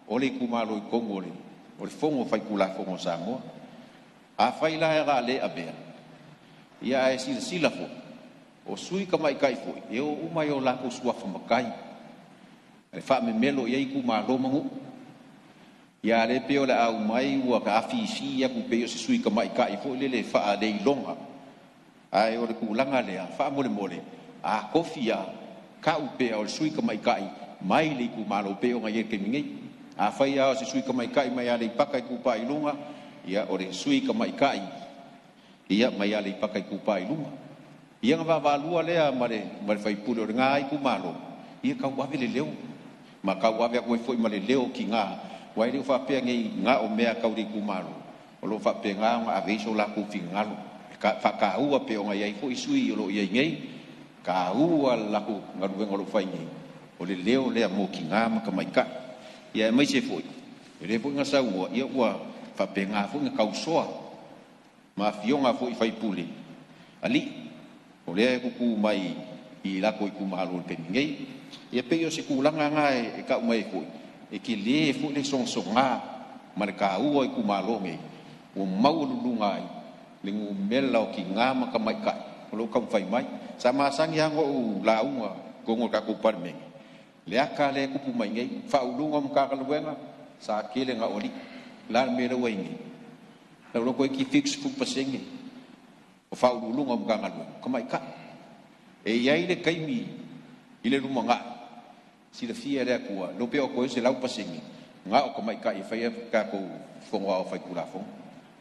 o le itumalo i totonu o le Fono Faitulafono o Samoa. Afai la e o le a le avea, ia ae silasila foi, o sui tamaitai foi e o uma i o latou suafa matai, e faamemelo i ai itumalo ma nuu. Ia le pei o le aumai ua afifi atu pei o se sui tamaitai foi lele faaleiloga. Ae o le tulaga lea faamolemole, a tofi ia tau pea o le sui tamaitai mai le itumalo pei ona i ai i le taimi nei. Afai lava o se sui tamaitai mai Aleipata Itupa i Luga, ia o le sui tamaitai ia mai Aleipata Itupa i Luga. Ia na vaavaalua lea ma le faipule o lena itumalo, ia tauave le leo, ma tauave atu ai foi ma le leo o tina, aua e le o faapea nei na o mea tau le itumalo, o lo o faapena ona ave i ai so latou finagalo. E faataua pei ona i ai foi sui o lo o i ai nei, taua le latou galuega o lo o fai nei, o le leo lea mo tina ma tamaitai. Ia aemaise foi, e le foi na saunoa, ia ua faapena foi na tausoa ma afioga foi i faipule alii, o lea e tutu mai i latou itumalo i le taimi nei. Ia pei o se tulaga na e tau mai ai foi, e tele foi le sogasoga ma le taua o itumalo nei, ua maualuluga ai le numera o tina ma tamaitai o lo o taumafai mai. Sa masani lava ona ou lauga i totonu o le tatou Palemene, le ata lea e tupu mai nei, Faauluuluga o Matagaluega, sa tele na o alii. O le a le mea lea ua i ai nei? Lau iloa toeitiiti 70% o Faauluuluga o Matagaluega, o tamaitai. E i ai le taimi i le lumanai, silafia e le Atua, le iloa pe oo atu i ai le 100% na o tamaitai e faia tatou Fono Aoao Faitulafono.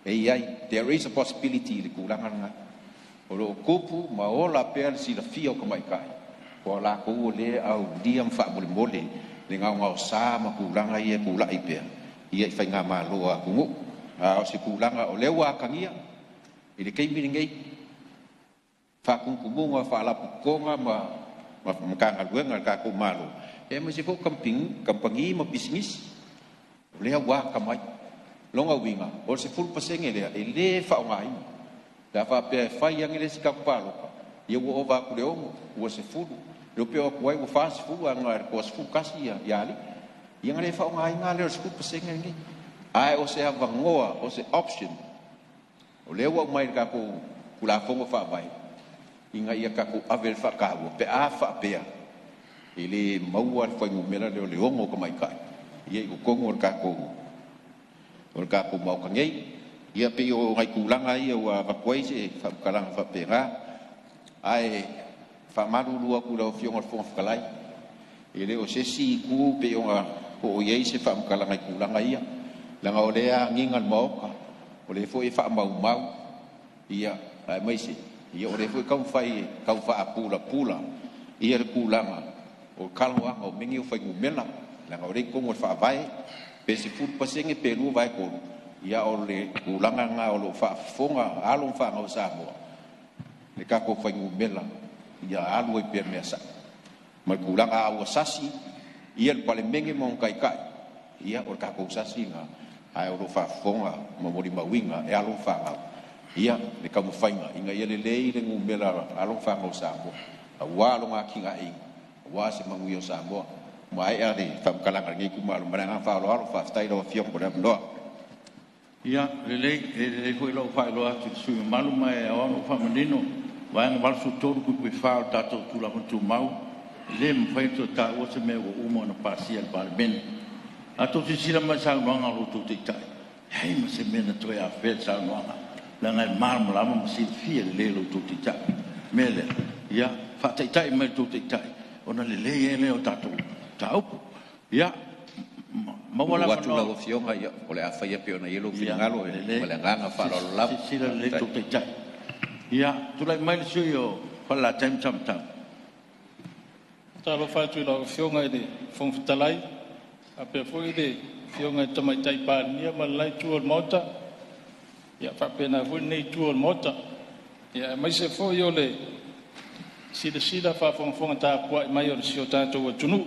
E i ai, there is a possibility i le tulaga lena. O lo o tupu ma ola pea le silafia o tamaitai, o latou o lea e aulia ma faamolemole le gaogaosa ma tulaga ia e tulai pea ia i faigamalo a atunuu. A o se tulaga o lea ua atagia i le taimi lenei, faatumutumuga o faalapotopotoga ma Matagaluega a le tatou Malo, aemaise foi o kamupani ma pisinisi, o lea ua atamai. Lona uiga, o le 10% lea e le faaaogaina. Pe a faapea e fai ane le isi tatou palota, ia ua ova atu i le 6, ua 10, le pe o atu ai ua 40, ae na o le 11 ia alii. Ia na le faaaogaina lea o le 10% lenei. Ae o se avanoa, o se option, o lea ua aumai i le tatou Tulafono Faavae, ina ia tatou ave le faataua, pe a faapea e le maua le fuainumera lea o le 6 o tamaitai ia i totonu o le tatou Maota nei. Ia pei o nai tulaga ia ua avatu ai se faamatalaga faapena. Ae faamalulu atu i lau Afioga i le Fofoga Fetalai, e le o se isi itu pei ona oo i ai se faamatalaga i tulaga ia, leaga o lea e agiga i le Maota, o lea foi e faamaumau, ia aemaise ia o lea foi e taumafai e tau faapulapula ia le tulaga o talanoaga o mea nei o fuainumera, leaga o lea e i totonu o le Faavae, pe 10% pe 2/3, Ia, o le tulaga lena o lo o faafofoga alo ma fanau a Samoa, le tatou fuainumera ia alu ai pea i mea sao ma le tulaga. A ua sasi ia le Palemene ma ona taitai, ia o le tatou sasi lena, ae o lo o faafofoga ma molimauina e alo ma fanau ia le taumafaiga ina ia lelei le numera a alo ma fanau a Samoa aua lona atinaeina, aua se manuia o Samoa. Ua maea le faamatalaga a lenei itumalo ma le agaga faaaloalo. Faafetai lau Afioga mo le avanoa. Ia, lelei, e lelei foi lou faailoa atu i le sui usufono mamalu, ma e ao ona ou faamanino, Vaega 83(4) o le tatou Tulafono Tumau, e le mafai ona toe taua se mea ua uma ona pasia e le Palemene. A outou silasila mai i saunoaga a lo outou Taitai, e leai ma se mea na toe afea i le saunoaga, leaga e malamalama ma silafia lelei e lo outou Taitai. O le mea lea, ia faataitai mai i le tou Taitai ona lelei ai lea o tatou mataupu. Ia, maua le Ua atu avanoa. Lau Afioga, o le a faia pei ona i ai lou finagalo ma le agaga faaaloalo lava. Silasila lelei le tou Taitai. Ia, tulai mai le sui usufono mo Falelatai ma Samatau. Faatalofa atu i lau Afioga i le Fofoga Fetalai, faapea foi le Afioga i le Tamaitai Palemia ma le la itu o le Maota, ia faapena foi lenei itu o le Maota, aemaise foi o le silasila faafogafoga tapuai mai o si o tatou atunuu.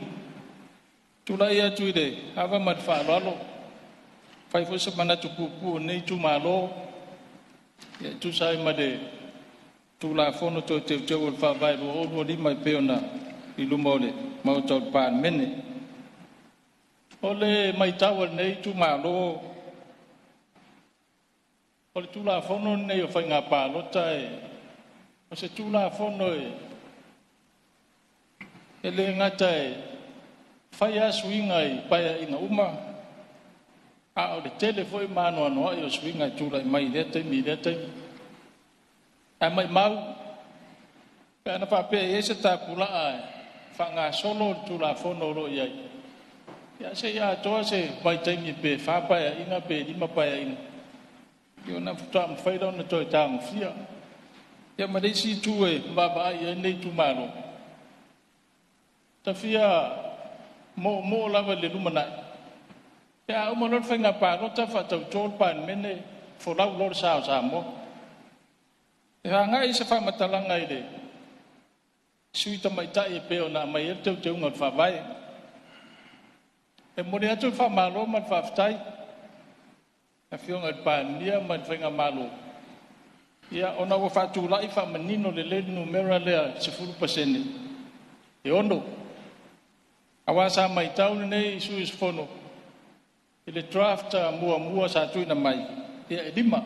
Tulai atu i le ava ma le faaaloalo, e fai foi se manatu puupuu o lenei itumalo e tusa ai ma le Tulafono Toe Teuteu o le Faavae 2025 e pei ona i luma o le Maota o le Palemene. O le maitau a lenei itumalo, o le Tulafono lenei o Faiga Palota, o se Tulafono e le gata e fai lava suiga i Paeaiga uma, a o le tele foi ma anoanoai o suiga e tulai mai i lea taimi i lea taimi. Ae maimau pe ana faapea e i ai se tapulaa e faagasolo le Tulafono o lo o i ai, ia se i atoa se vaitaimi pe fa Paeaiga pe lima Paeaiga ona faatoa mafai lea ona toe tagofia. Ia ma le isi itu e vaavaai i ai lenei itumalo, ta fia moomoo lava i le lumanai pe a uma loa le faiga palota faatauto le Palemene, folau loa le sa o Samoa. E agai se faamatalaga i le sui tamaitai e pei ona aumai ai le teuteuga o le faavae. E momoli atu le faamalo ma le faafetai i le Afioga i le Palemia ma le faigamalo ona ua faatulai faamanino lelei le numera lea e 10% e 6. Aua sa matau lenei sui usufono i le draft muamua sa tuuina mai, ia e 5.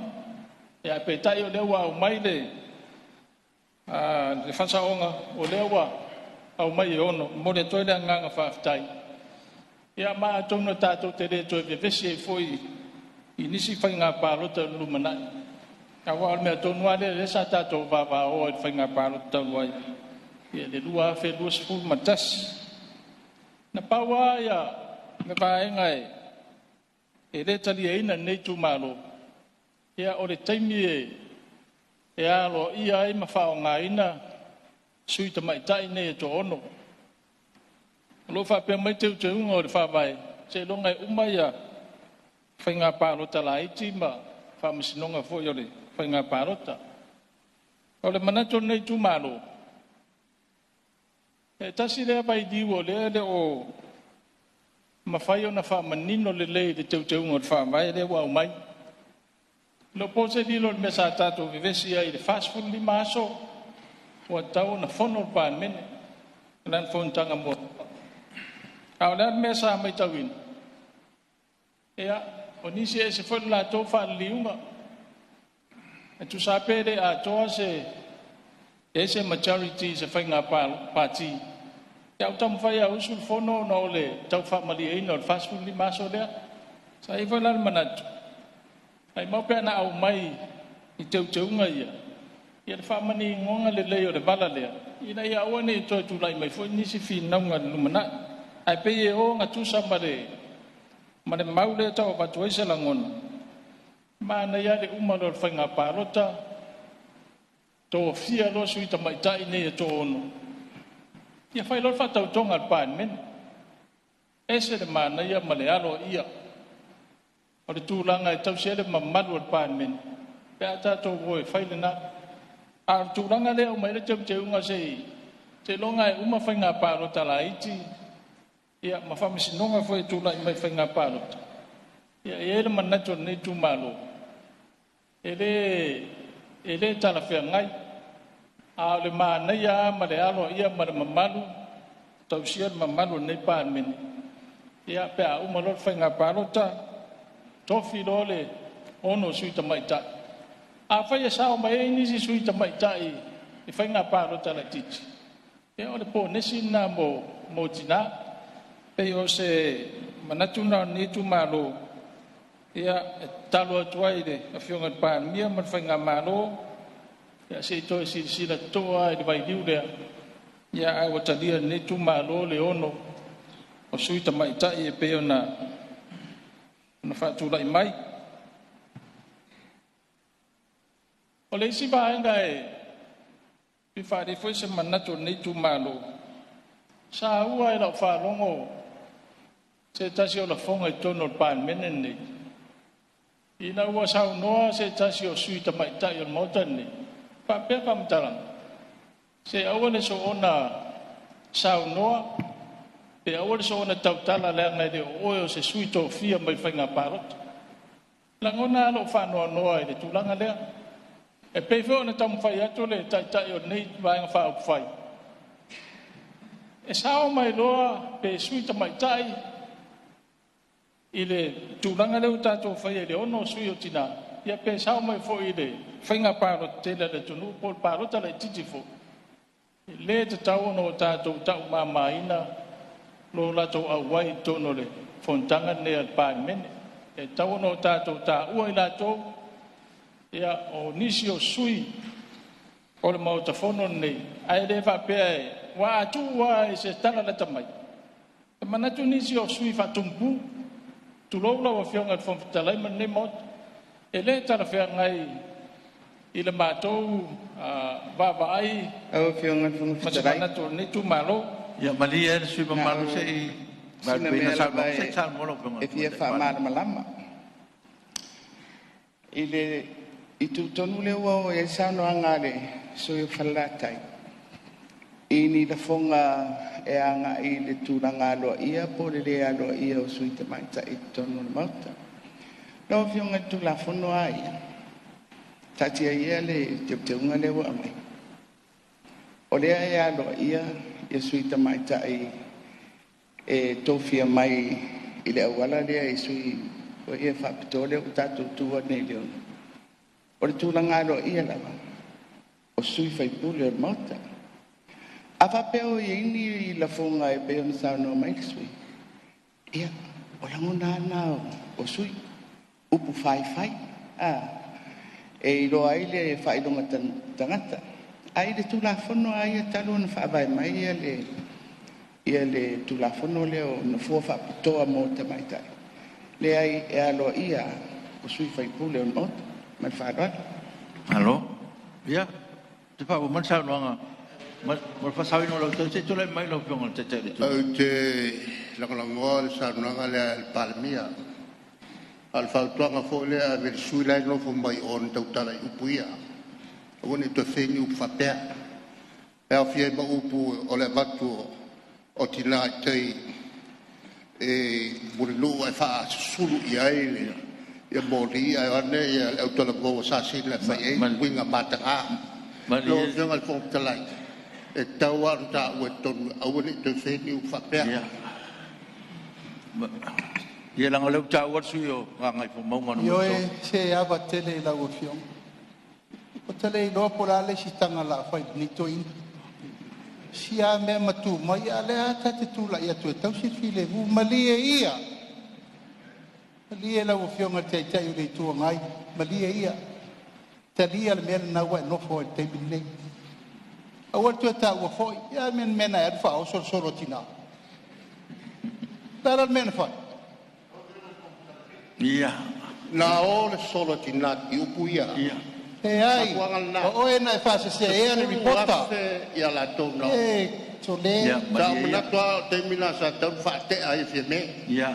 Ae peitai o lea ua aumai le faasaoga, o lea ua aumai e 6. E momoli atu ai le agaga faafetai. Ia ma atonu tatou te le toe vevesi ai foi i nisi faiga palota i le lumanai, aua o le mea tonu lava lea sa tatou vavao ai i le faiga palota talu ai i le 2021. Na pau lava le vaega e le taliaina e lenei itumalo, o le taimi e aloaia ai ma faaaogaina sui tamaitai nei e toaono. O lo o faapea mai teuteuga o le faavae, seiloga e uma faiga palota laiti ma faamasinoga foi o le faiga palota. O le manatu o lenei itumalo, e tasi lea vailiu o lea e le o mafai ona faamanino lelei i le teuteuga o le faavae lea ua aumai. E le o po se lilo i le mea sa tatou vevesi ai i le 45 aso ua tatau ona fono le Palemene i lana fonotaga muamua. A o le a le mea sa matauina? Ia, o nisi e ese foi le latou faaliliuga, e tusa lava pe le atoa se i ai se majority i se faiga pati, ae ua taumafai e usu le fono ona o le tau faamalieina o le 45 aso lea. Sa i ai foi la le manatu, maimau pe ana aumai i teuteuga ia le faamaninoga lelei o le vala lea, ina ia aua ne i toe tulai mai foi nisi finauga i le lumanai. Ae pei e ogatusa ma le mau lea e tau avatu ai se lagona, manaia lava le uma loa o le faiga palota tofia loa sui tamaitai nei e toaono, ia fai loa le faatautoga a le Palemene. E ese le manaia ma le aloaia o O le tulaga e tausi ai le mamalu o le Palemene pe a tatou o e fai lena. A o le tulaga lea e aumai ai le teuteuga seiloga e uma faiga palota laiti ma faamasinoga foi e tulai mai i faiga palota, ia e i ai le manatu o lenei itumalo, e le talafeagai. A o le manaia lava ma le aloaia ma le mamalu, tausia le mamalu o lenei Palemene, ia pe a uma loa le faiga palota, tofi loa le 6 sui tamaitai. Afai e sao mai ai nisi sui tamaitai i faiga palota laitiiti, ia o le ponesi lena mo tina. Pei o se manatu lena o lenei itumalo, ia e tatalo atu ai i le Afioga i le Palemia ma le faigamalo, ia se i toe silasila totoa lava i le vailiu lea, ae ua talia e lenei itumalo le 6 o sui tamaitai e pei ona faatulai mai. O le isi vaega e fia faaali ai foi se manatu o lenei itumalo, sa ua i lau faalogo se tasi o lafoga i totonu o le Palemene lenei, ina ua saunoa se tasi o sui tamaitai o le Maota lenei, faapea faamatalaga, se aua le soona saunoa pe aua le soona tautala leaga e le o oe o se sui tofia mai faiga palota. E lagona lava lou faanoanoa i le tulaga lea. E pei foi ona taumafai atu le Taitai o lenei Vaega Faaupufai, e sao mai loa pe sui tamaitai i le tulaga lea ua tatou faia i le 6 sui o tina, ia pe sao mai foi i le faiga palota tele a le atunuu po o le palota laitiiti foi, e le tatau ona o tatou taumamaina lo latou auai i totonu o le fonotaga lenei a le Palemene. E tatau ona o tatou taua i latou, ia, o nisi o sui o le Maota Fono lenei, ae le faapea aua a tuu lava i se tala lata mai, e manatu nisi o sui faatumu, tulou lau Afioga i le Fofoga Fetalai ma lenei Maota. E le talafeagai i le matou vaavaai Lau Afioga i le Fofoga ma se Fetalai. manatu o lenei itumalo. Ia malie le sui usufono Na mamalu o se i sina vaelupeina mea lava saunoaga. Se i saunoa lau Afioga i e le fia Tamaitai Palemia. faamalamalama. I le itu tonu lea ua oo i ai le saunoaga a le sui usufono o Falelatai, i ni lafoga e agai i le tulaga aloaia po o le le aloaia o sui tamaitai i totonu o le Maota. Lau Afioga i le Tulafono lava ia, taatia ia le teuteuga lea ua aumai, o lea e aloaia sui tamaitai e tofia mai i le auala lea i sui foi ia faapitoa lea ua tatou tuua nei i le 6. O le tulaga aloaia lava o sui usufono o le Maota. A faapea o i ai ni lafoga e pei ona saunoa mai le sui usufono, ia, o lagona lava na o sui usufono, upu faifai e iloa ai le faailoga tagata. Ae i le Tulafono lava ia talu ona faavae mai le Tulafono lea o Nofoa faapitoa mo tamaitai, leai, e aloaia lava o sui usufono o le Maota. Ma le faaaloalo. Malo. Ia, se i faaauau mai le saunoaga mo le faasaoina o lou taimi. Se i tulai mai lau Afioga i le Taitai o le Itu Agai. Ou te lagolagoa le saunoaga lea a le Palemia. A o le fautuaga foi lea e ave i le sui usufono la e nofo mai o na tautala i upu ia, aua ne i toe faia ni upu faapea, e aofia ai ma upu o le avatu o tina i tai i Mulinuu ae faasusulu i ai moli ae o ane le autalavou Asasina e fai i ai uiga mataga. Lau Malie Afioga i le Fofoga Fetalai, e tatau lava ona taua i totonu aua ne i toe faia ni upu faapea. Ia, ia leaga o lea ua taua le sui usufono o Gagaifomauga Ioe, 3. se e ava tele i lau Afioga. Ou te le iloa po o le a le isi taga o le a fai i lenei toeaina. Sia lava mea ma tu mai, a o lea lava ta te tulai atu e tausi le filemu. Malie ia, malie lau Afioga i le Taitai o le Itu Agai, malie ia, talia le mea lena ua e nofo ai i le taimi lenei. Aua le toe taua foi. Ia a mea na e alu faaoso le solo a tina? O le a la le mea na fai? Ia, Na o le solo a tina i upu ia. Ia. Leai, Mafuaaga lena, o oe na e faaseseina le ripota. 10,000 ia latou na o. E sole. Ia, Sa ou malie ia. manatu lava o le taimi lena sa tatau ona faatea ai e Fiame. Ia,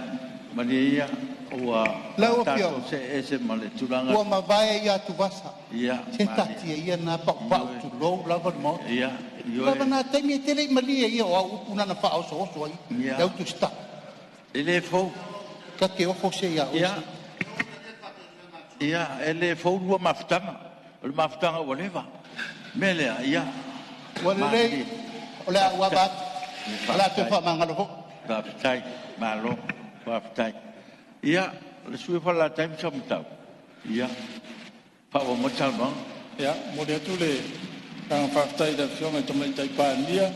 malie ia. Ua Lau tatou Afioga, see ese ma le tulaga. Ua mavae ia atuvasa. Ia, Se malie. taatia ia na paupau, tulou lava le Maota. Ia, Lava ioe. na taimi e te le i malie ia o au upu na na faaosooso ai le Ia, au Tusitala. e le fou. Ta te ofo se ia oe. Ia, ia, e le fou lua mafutaga. O le mafutaga ua leva. O le mea lea, ia, Ua lelei, malilie. o le a ou ava Faafetai. atu, o le a toe Faafetai. faamagalo foi. Faafetai. Malo. Faafetai. Ia, o le sui usufono o Falelatai ma Samatau. Ia, faaauau mai le saunoaga. Ia, momoli atu le agaga faafetai i le Afioga i le Tamaitai Palemia,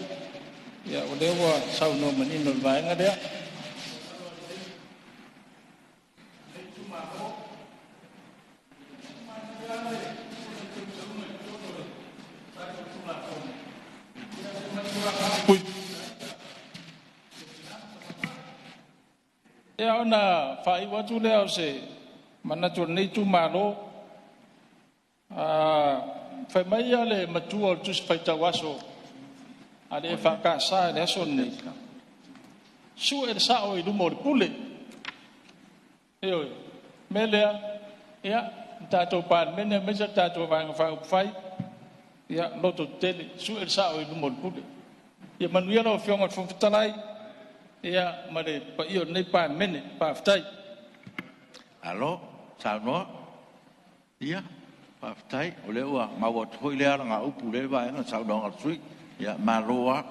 ia o lea ua saunoa manino i le vaega lea. Ia ona faaiu atu lea o se manatu o lenei itumalo, fai mai le matua o le Tusi Faitau Aso a le EFKS i le aso lenei, sue le sao i luma o le pule. Ioe. O le mea lea, ia, le tatou Palemene aemaise le tatou Vaega Faaupufai, ia lototetele, sue le sao i luma o le pule. Ia manuia lau Afioga i le Fofoga Fetalai, ia ma le paia o lenei Palemene. Faafetai. Malo saunoa. Ia, faafetai o lea ua maua atu foi lea alagaupu i lea vaega i le saunoaga a le sui usufono. Ia malo lava.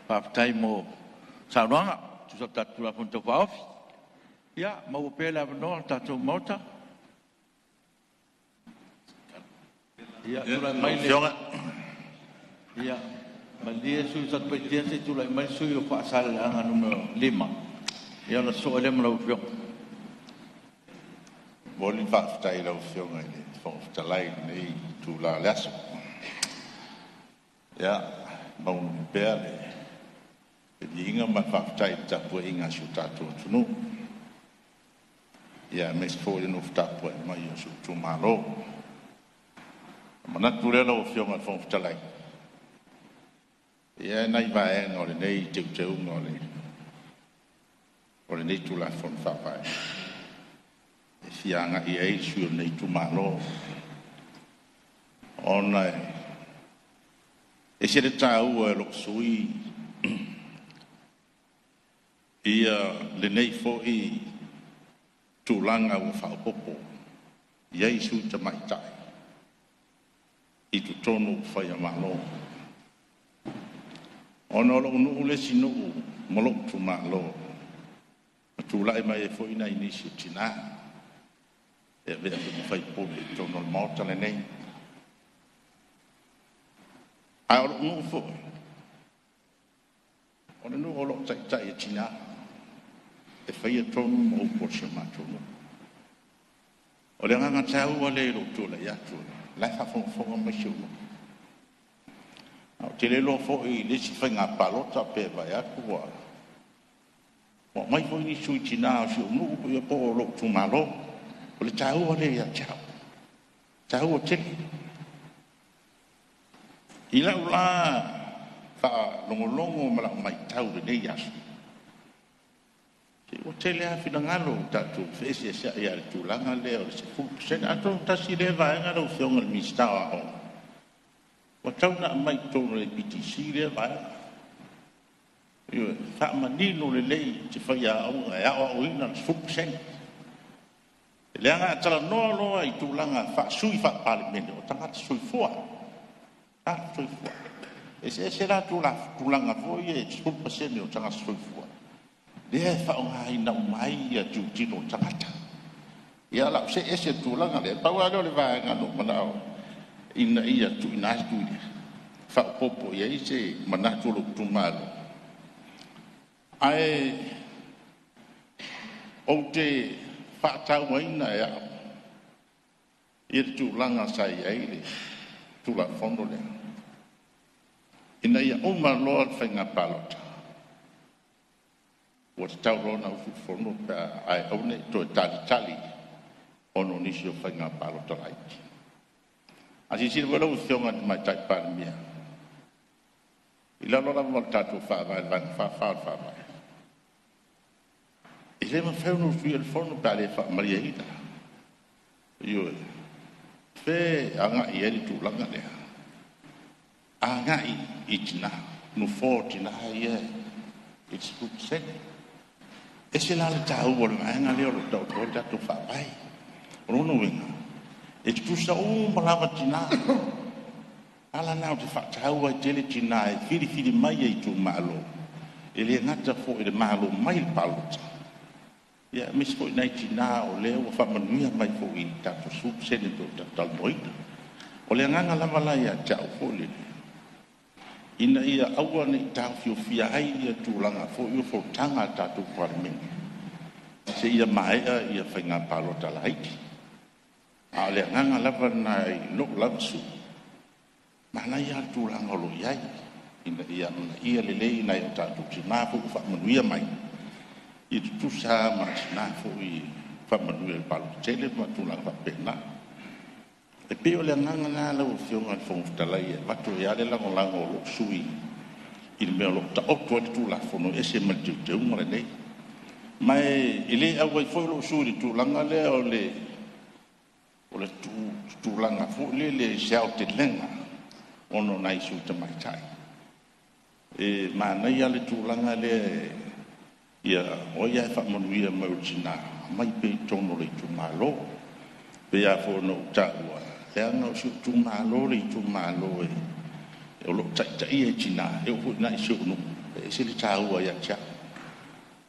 Faafetai mo saunoaga e tusa ai o le tatou Tulafono Tau Faaofi. Ia, maua pea le avanoa o le tatou Maota. Ia, tulai Lau mai le Afioga. Ia, malie le sui usufono mo Satupaitea se i tulai mai le sui usufono mo Faasaleleaga 5, ia ona sosoo ai lea ma lau Afioga. E momoli le faafetai i lau Afioga i le Fofoga Fetalai i lenei itula o le aso. Ia, e maualuga pea le viiga ma le faafetai i le tapuaiga a si o tatou atunuu, aemaise foi o le nofo tapuai mai a si ou itumalo. Ona manatu lea lau Afioga i le Fofoga Fetalai, e i ai nai vaega o lenei teuteuga o lenei Tulafono Faavae e fia agai i ai le sui usufono o lenei itumalo, ona e ese le taua i lou sui usufono lenei foi tulaga ua faaopoopo i ai sui tamaitai i totonu o upufai o Malo. Ona o lou nuu le isi nuu ma lou itumalo na tulai mai ai foi nai nisi o tina e avea foi ma sui usufono i totonu o le Maota lenei. A o lou nuu foi, o le nuu o lo o taitai e tina e faia tonu ma upu a si o matou nuu. O le agaga taua lea i lou tulai atu, o la e faafogafoga mai si ou nuu. Ae ou te le iloa foi i le isi faiga palota pe vaai atu ua aumai foi ni sui tina o si ou nuu po o lou itumalo. O le taua lea ia te au, e taua tele. I lau la faalogologo ma lau matau i lenei aso, se ua tele lava finagalo ua tatou feeseeseai ai i le tulaga lea o le 10%. Atonu tasi lea vaega lau Afioga i le Minisita o Aoga, ua tatau ona aumai i totonu o le APTC lea vaega, ioe, faamanino lelei se faiaoga e aoaoina le 10%. Leaga a talanoa loa i tulaga faa-sui faa-Palemene, o tagata soifua, tagata soifua. E eseese la tulaga foi ia e 10% o tagata soifua, lea e faaaogaina uma ai tilotilo o tagata. Ia o le a ou see ese i le tulaga lea, pau lava lea o le vaega na ou manao ina ia tuuina atu e faaopoopo i ai se manatu o lou itumalo. Ae ou te faatauaina e au le tulaga sa i ai le Tulafono lea, ina ia uma loa le faiga palota, ua tatau loa ona usu le fono ae aua ne i toe talitali ona o nisi o faiga palota laiti. A silasila foi lau Afioga i le Tamaitai Palemia, i lalo lava o le tatou Faavae i le Vaega 44 o le Faavae, E le mafai ona usuia le Fono pe a le faamalieina. Ioe. Fe agai i ai le tulaga lea. Agai i tina, nofoa o tina ia i le 10%. Ese la le taua o le vaega lea o lo o taoto ai le tatou faavae. O lona uiga, e tutusa uma lava tina. Ala na o te faataua ai tele tina e filifili mai e itumalo, e le gata foi i le malo mai le palota, ia aemaise foi nai tina o lea ua faamanuia mai foi i tatou 10% e pei ona talanoaina. O le agaga lava la ia te au foi lele, ina ia aua ne i taofiofia ai ia tulaga foi o fonotaga a le tatou Palemene seia maea ia faiga palota laiti. A o le agaga lava lena i lou lava sui usufono, manaia lava le tulaga o lo o i ai, ina ia amanaia lelei nai o tatou tina foi ua faamanuia mai, ia tutusa lava ma tina foi faamanuia i le palota tele ma tulaga faapena. E pei o le agaga lena lau Afioga i le Fofoga Fetalai e avatu ai lava le lagolago a lou sui usufono i le mea o lo o taoto ai le Tulafono e ese ma le teuteuga lenei. Ma e le auai foi lou sui usufono i le tulaga lea o le tulaga foi lele i se aotelega ona o nai sui tamaitai. E manaia le tulaga lea, ia o ai e faamanuia mai o tina, aumai pea i totonu o le itumalo. Pei lava foi ona ou taua, leaga o si ou itumalo le itumalo o lo o taitaia e tina, e oo foi i ina i si ou nuu, e ese le taua ia te au.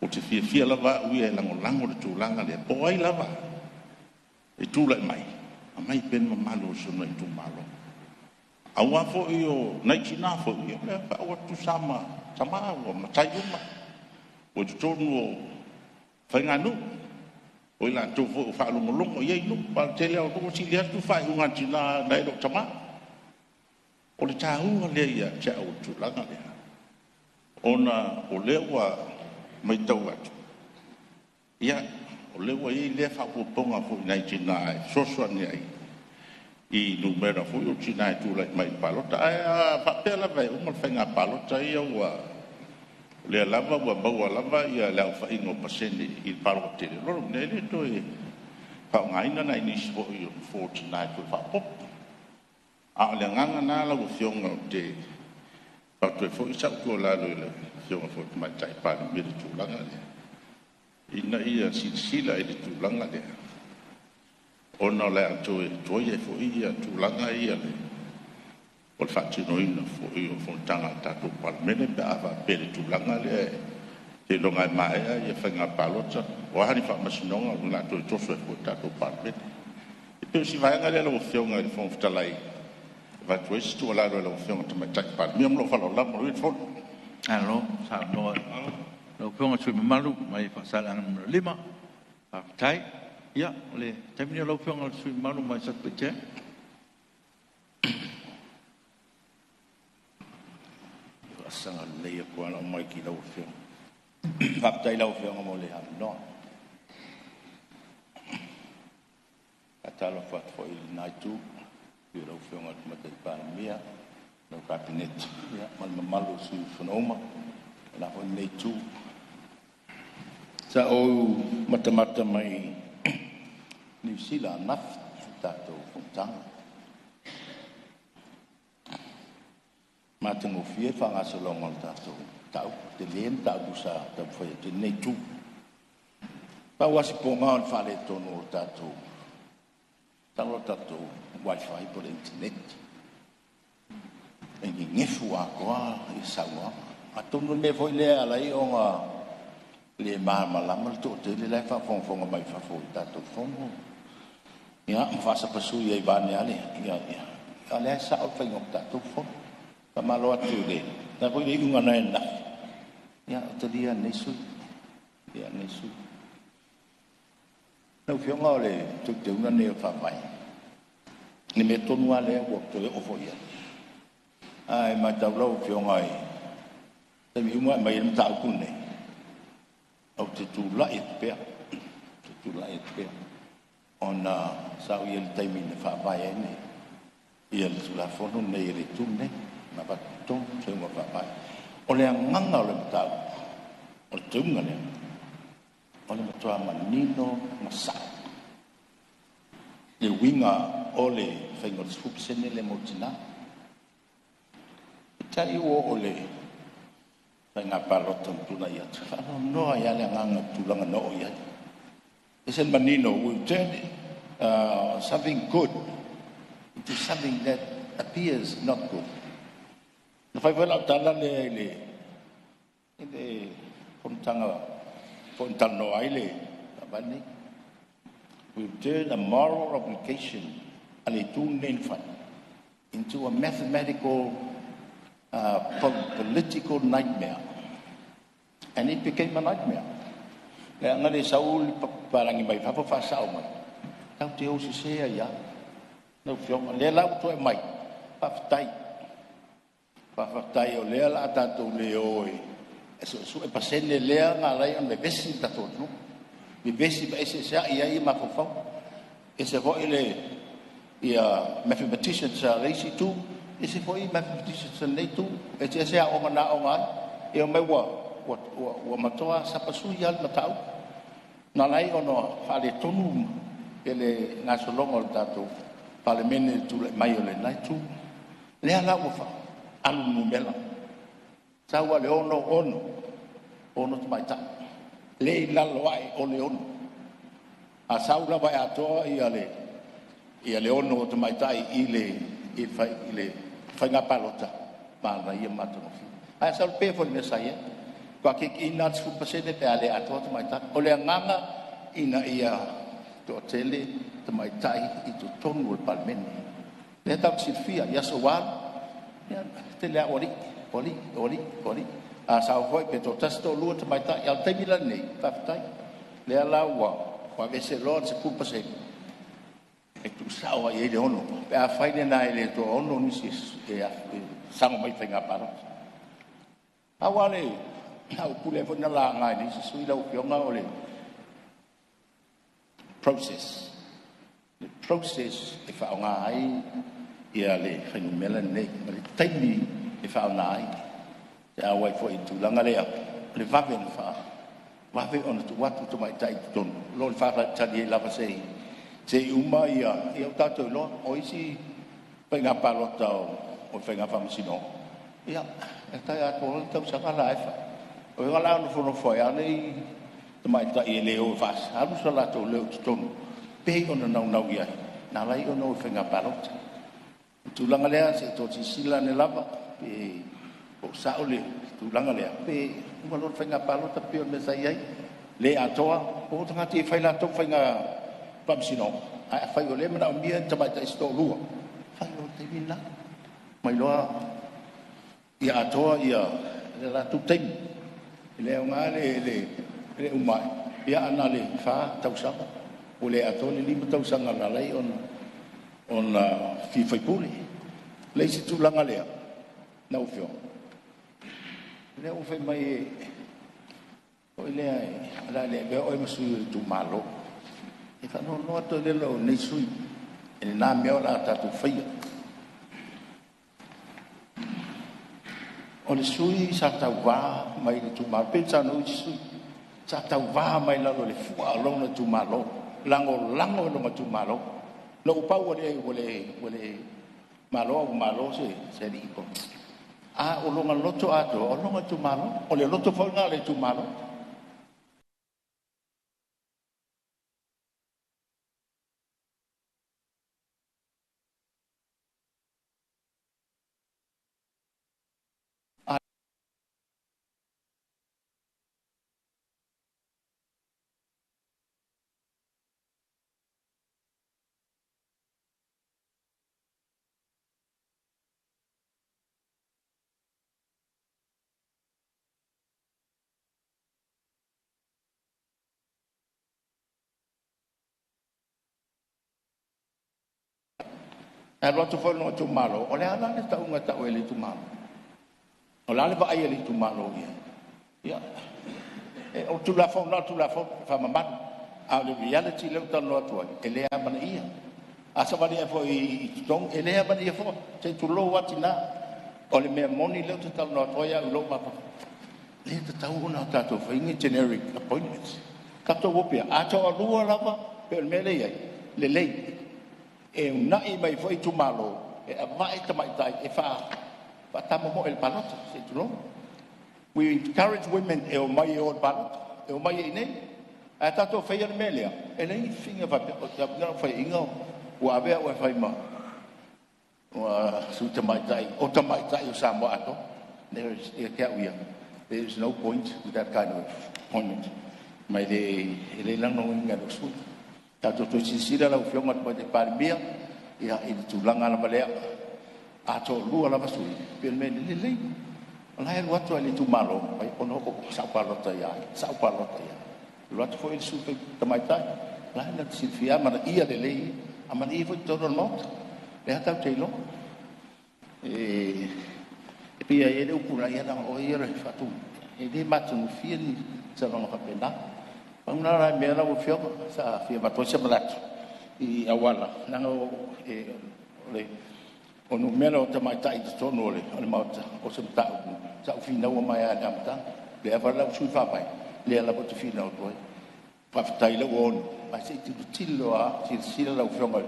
Ou te fiafia lava au ia e lagolago le tulaga lea, po o ai lava e tulai mai, aumai pea le mamalu o si ona itumalo. Aua foi o nai tina foi, ia o lea ua tutusa ma tama, ua matai uma, ua i totonu o faiganuu, o i latou foi ua faalogologo i ai nuu, aua o le tele lava o nuu ua sili atu faaiuga a tina nai lo tama. O le taua lea ia te au o le tulaga lea, ona o lea ua matau atu, ia, o lea ua i ai lea faaopoopoga foi i nai tina e fesoasoani ai i numera foi o tina e tulai mai i le palota. Ae a faapea lava e uma le faiga palota ia ua o lea lava ua maua lava le aofaiga o pasene i le palota tele, o lona uiga e le toe faaaogaina nai nisi foi o nofoa o tina e toe faaopoopo. A o le agaga lena lau Afioga ou te avatu ai foi sau tuualalo i le Afioga foi i le Tamaitai Palemia i le tulaga lea, ina ia silasila i le tulaga lea, ona o le a toe tuai ai foi tulaga ia o le faatinoina foi o fonotaga a le tatou Palemene pe a faapea i le tulaga lea seiloga e maea ia faiga palota, o a ni faamasinoga o le a toe toso ai foi le tatou Palemene. E pei o si vaega lea lau Afioga i le Fofoga Fetalai e avatu ai se tuualalo i lau Afioga i le Tamaitai Palemia. Ma lou faaaloalo lava. Manuia le fono. Malo saunoa i lau Afioga i le sui usufono mamalu mai Faasaleleaga 5. Faafetai. Ia, o le taimi lenei o lau Afioga i le sui usufono mamalu mai Satupaitea. Faasaga lelei atu lava lau mic i lau Afioga. Faafetai i lau Afioga mo le avanoa. Faatalofa atu foi i lena itu, i le afio o lau Afioga i le Tamaitai Palemia, lau Kapeneta ma le mamalu o sui usufono uma o le a foi lenei itu. Sa ou matamata mai Niu Sila ananafi i le tatou fonotaga. Matagofie le faagasologa o le tatou mataupu, tele le mataupu sa taumafai atu ai lenei itu. Pau lava si poga o le faaletonu o le tatou, masalo o le tatou wifi po o le internet. E nenefu atoa ia saunoaga. Atonu o le mea foi lea e ala ai ona le malamalama le toatele la e faafogafoga mai fafo i le tatou fono. Ia, ma faasapasui ai vaeane lava le a o lea e sao le faiga o le tatou fono. Faamalo atu i le la foi le iuga na ananafi, ia ua talia e lenei sui usufono. Ia lenei sui usufono. Lau Afioga o le teuteuga lenei o le Faavae, le mea tonu lava lea ua toe oo foi i ai. Ae matau lau Afioga i taimi uma e aumai ai le mataupu lenei, ou te tulai atu pea, ou te tulai atu pea ona sa ou i ai i le taimi na faavae ai le Tulafono lenei e le Itu lenei na avatu i totonu teuteuga o le Faavae. O le agaga o le mataupu, o le teuga lea, O le matua manino ma sa'o le uiga o le faiga o le 10% lea mo tina. Peitai ua oo i le faiga palota ua tuanai atu, e faanoanoa ai lava le agaga i le tulaga na oo i ai. E ese le manino, we turn something good into something that appears not good. Na fai foi lau tala lea i le fonotaga foi na talanoa ai le faavae lenei. We turn a moral obligation a le itu lenei na fai into a mathematical political nightmare. And it became a nightmare. Leaga le sau le papalagi mai fafo faasao mai. Tatou te o sese ai lava. Lau Afioga, lea la ua toe mai, faafetai. Faafetai o lea la a tatou le o e suesue pasene lea na ala ai ona vevesi le tatou atunuu. Vevesi ma eseeseai ai mafaufauga. Ese foi le ia mathematicians a le isi itu, ese foi mathematicians a lenei itu, eseese aoga na aoga ai. Ia omai ua matua sapasui lava le mataupu. Na ala ai ona faaletonu le gasologa o le tatou Palemene i le tulai mai o lena itu. Lea la ua alu le numera, sau lava le 6, 6 tamaitai, le i lalo ae o le 6. A sau lava e atoa ia le 6 o tamaitai i le faiga palota, manaia ma matagofie. Ae sau pea foi le mea sa i ai, faatoa kikiina le 10% pe a le atoa tamaitai. O le agaga ina ia toatele tamaitai i totonu o le Palemene. Lea tatou te silafia i aso ua alu, ia tele lava o alii, o alii, o alii, o alii. A sau foi pe toatasi toalua tamaitai, a o le taimi la lenei, faafetai. Lea la ua aveese loa le 10% e tuusao ai i ai le 6. Pe a fai lena e le toaono nisi e sago mai i faiga palota. Pau lava le upu lea foi na laga e le isi sui usufono lau Afioga o le process. Le process e faaaoga ai ia le fuainumera lenei ma le taimi e faaaoga ai. Pe a oo ai foi i le tulaga lea, o le vave ona vave ona tuu atu tamaitai i totonu, o lo o faatali ai lava se i uma ia ua tatou iloa o isi faiga palota o faiga faamasinoga, ia e tai atoa le tausaga la e fai. O le la nofonofo ai lava le tamaitai e le o e faaalu so latou leo i totonu pei ona naunau i ai na ala ai ona o i faiga palota. O le tulaga lea se i toe silasila ane lava pe po o sao le tulaga lea, pe uma loa le faiga palota pei o le mea sa i ai, le atoa o tagata e fai latou faiga faamasinoga. Ae afai o lea e manaomia ni tamaitai se toalua, fai loa i le taimi lena mai loa ia atoa ia le latou taimi. E le aoga le uma ai ia ana le 4 tausaga ua le atoa le 5 tausaga na ala ai ona fia faipule. Le isi tulaga lea lau Afioga, lea ua fai mai foi lea o le a le avea oe ma sui o le itumalo. E faanoanoa atu ai lea o lenei sui i lena mea o le a tatou faia. O le sui sa tauvā mai le itumalo, pei ona saunoa isi sui, sa tauvā mai lalo i le fua o lona itumalo, lagolago i lona itumalo. Na ou pau ua le malo ua malo se alii po. A o lona loto atoa, o lona itumalo, o le loto foi lena o le itumalo. E alu atu foi lona itumalo, o le a la le tauga e tau ai e le itumalo? O le a le vaai a le itumalo i ai? Ia, o le Tulafono lava o le Tulafono e faamamalu, a o le reality lea ou te talanoa atu ai, e le amanaia. A savali ane foi i totonu, e le amanaia foi, se i tulou lava tina. O le mea moni lea ou te talanoa atu ai au i lou mafaufau, e le tatau ona tatou faia ni generic appointments. Tatou o pea, a toalua lava, pe o le mea lea e i ai, lelei, e uunai mai foi itumalo e ava'e tamaitai e faatamomoe i le palota, se i tulou. We encourage women e omai e o i le palota, e omai i inei. Ae a tatou faia le mea lea, e leai ni faiga faapea, o lau faiaina ua avea au e fai ma sui tamaitai o tamaitai o Samoa atoa. There is, ia te au ia, there is no point with that kind of appointment. Ma e le lagolagoina e lou sui usufono. Tatou toe silasila lau Afioga i le Tamaitai Palemia ia i le tulaga lava lea, a toalua lava sui, pei o le mea lelei, o la e alu atu lava i le itumalo, ona o sa ou palota ia ai, sa ou palota i ai. Alu atu foi le sui tamaitai, o la e na te silafia, amanaia lelei, amanaia foi totonu o le Maota. Lea tatou te iloa. E pei e i ai le upu na ia leaga o oe ia o le faatu, e le matagofie ni saunoaga faapena. Pau na la mea lau Afioga sa fia avatu ai se manatu i auala, leaga o le numera o tamaitai i totonu o le Maota, o se mataupu sa ou finaua mai lava i le amataga. Lea foi la ua sui le faavae, lea lava ou te finau atu ai. Faafetai o lea ua 6, ae se i tilotilo lava, silasila lau Afioga i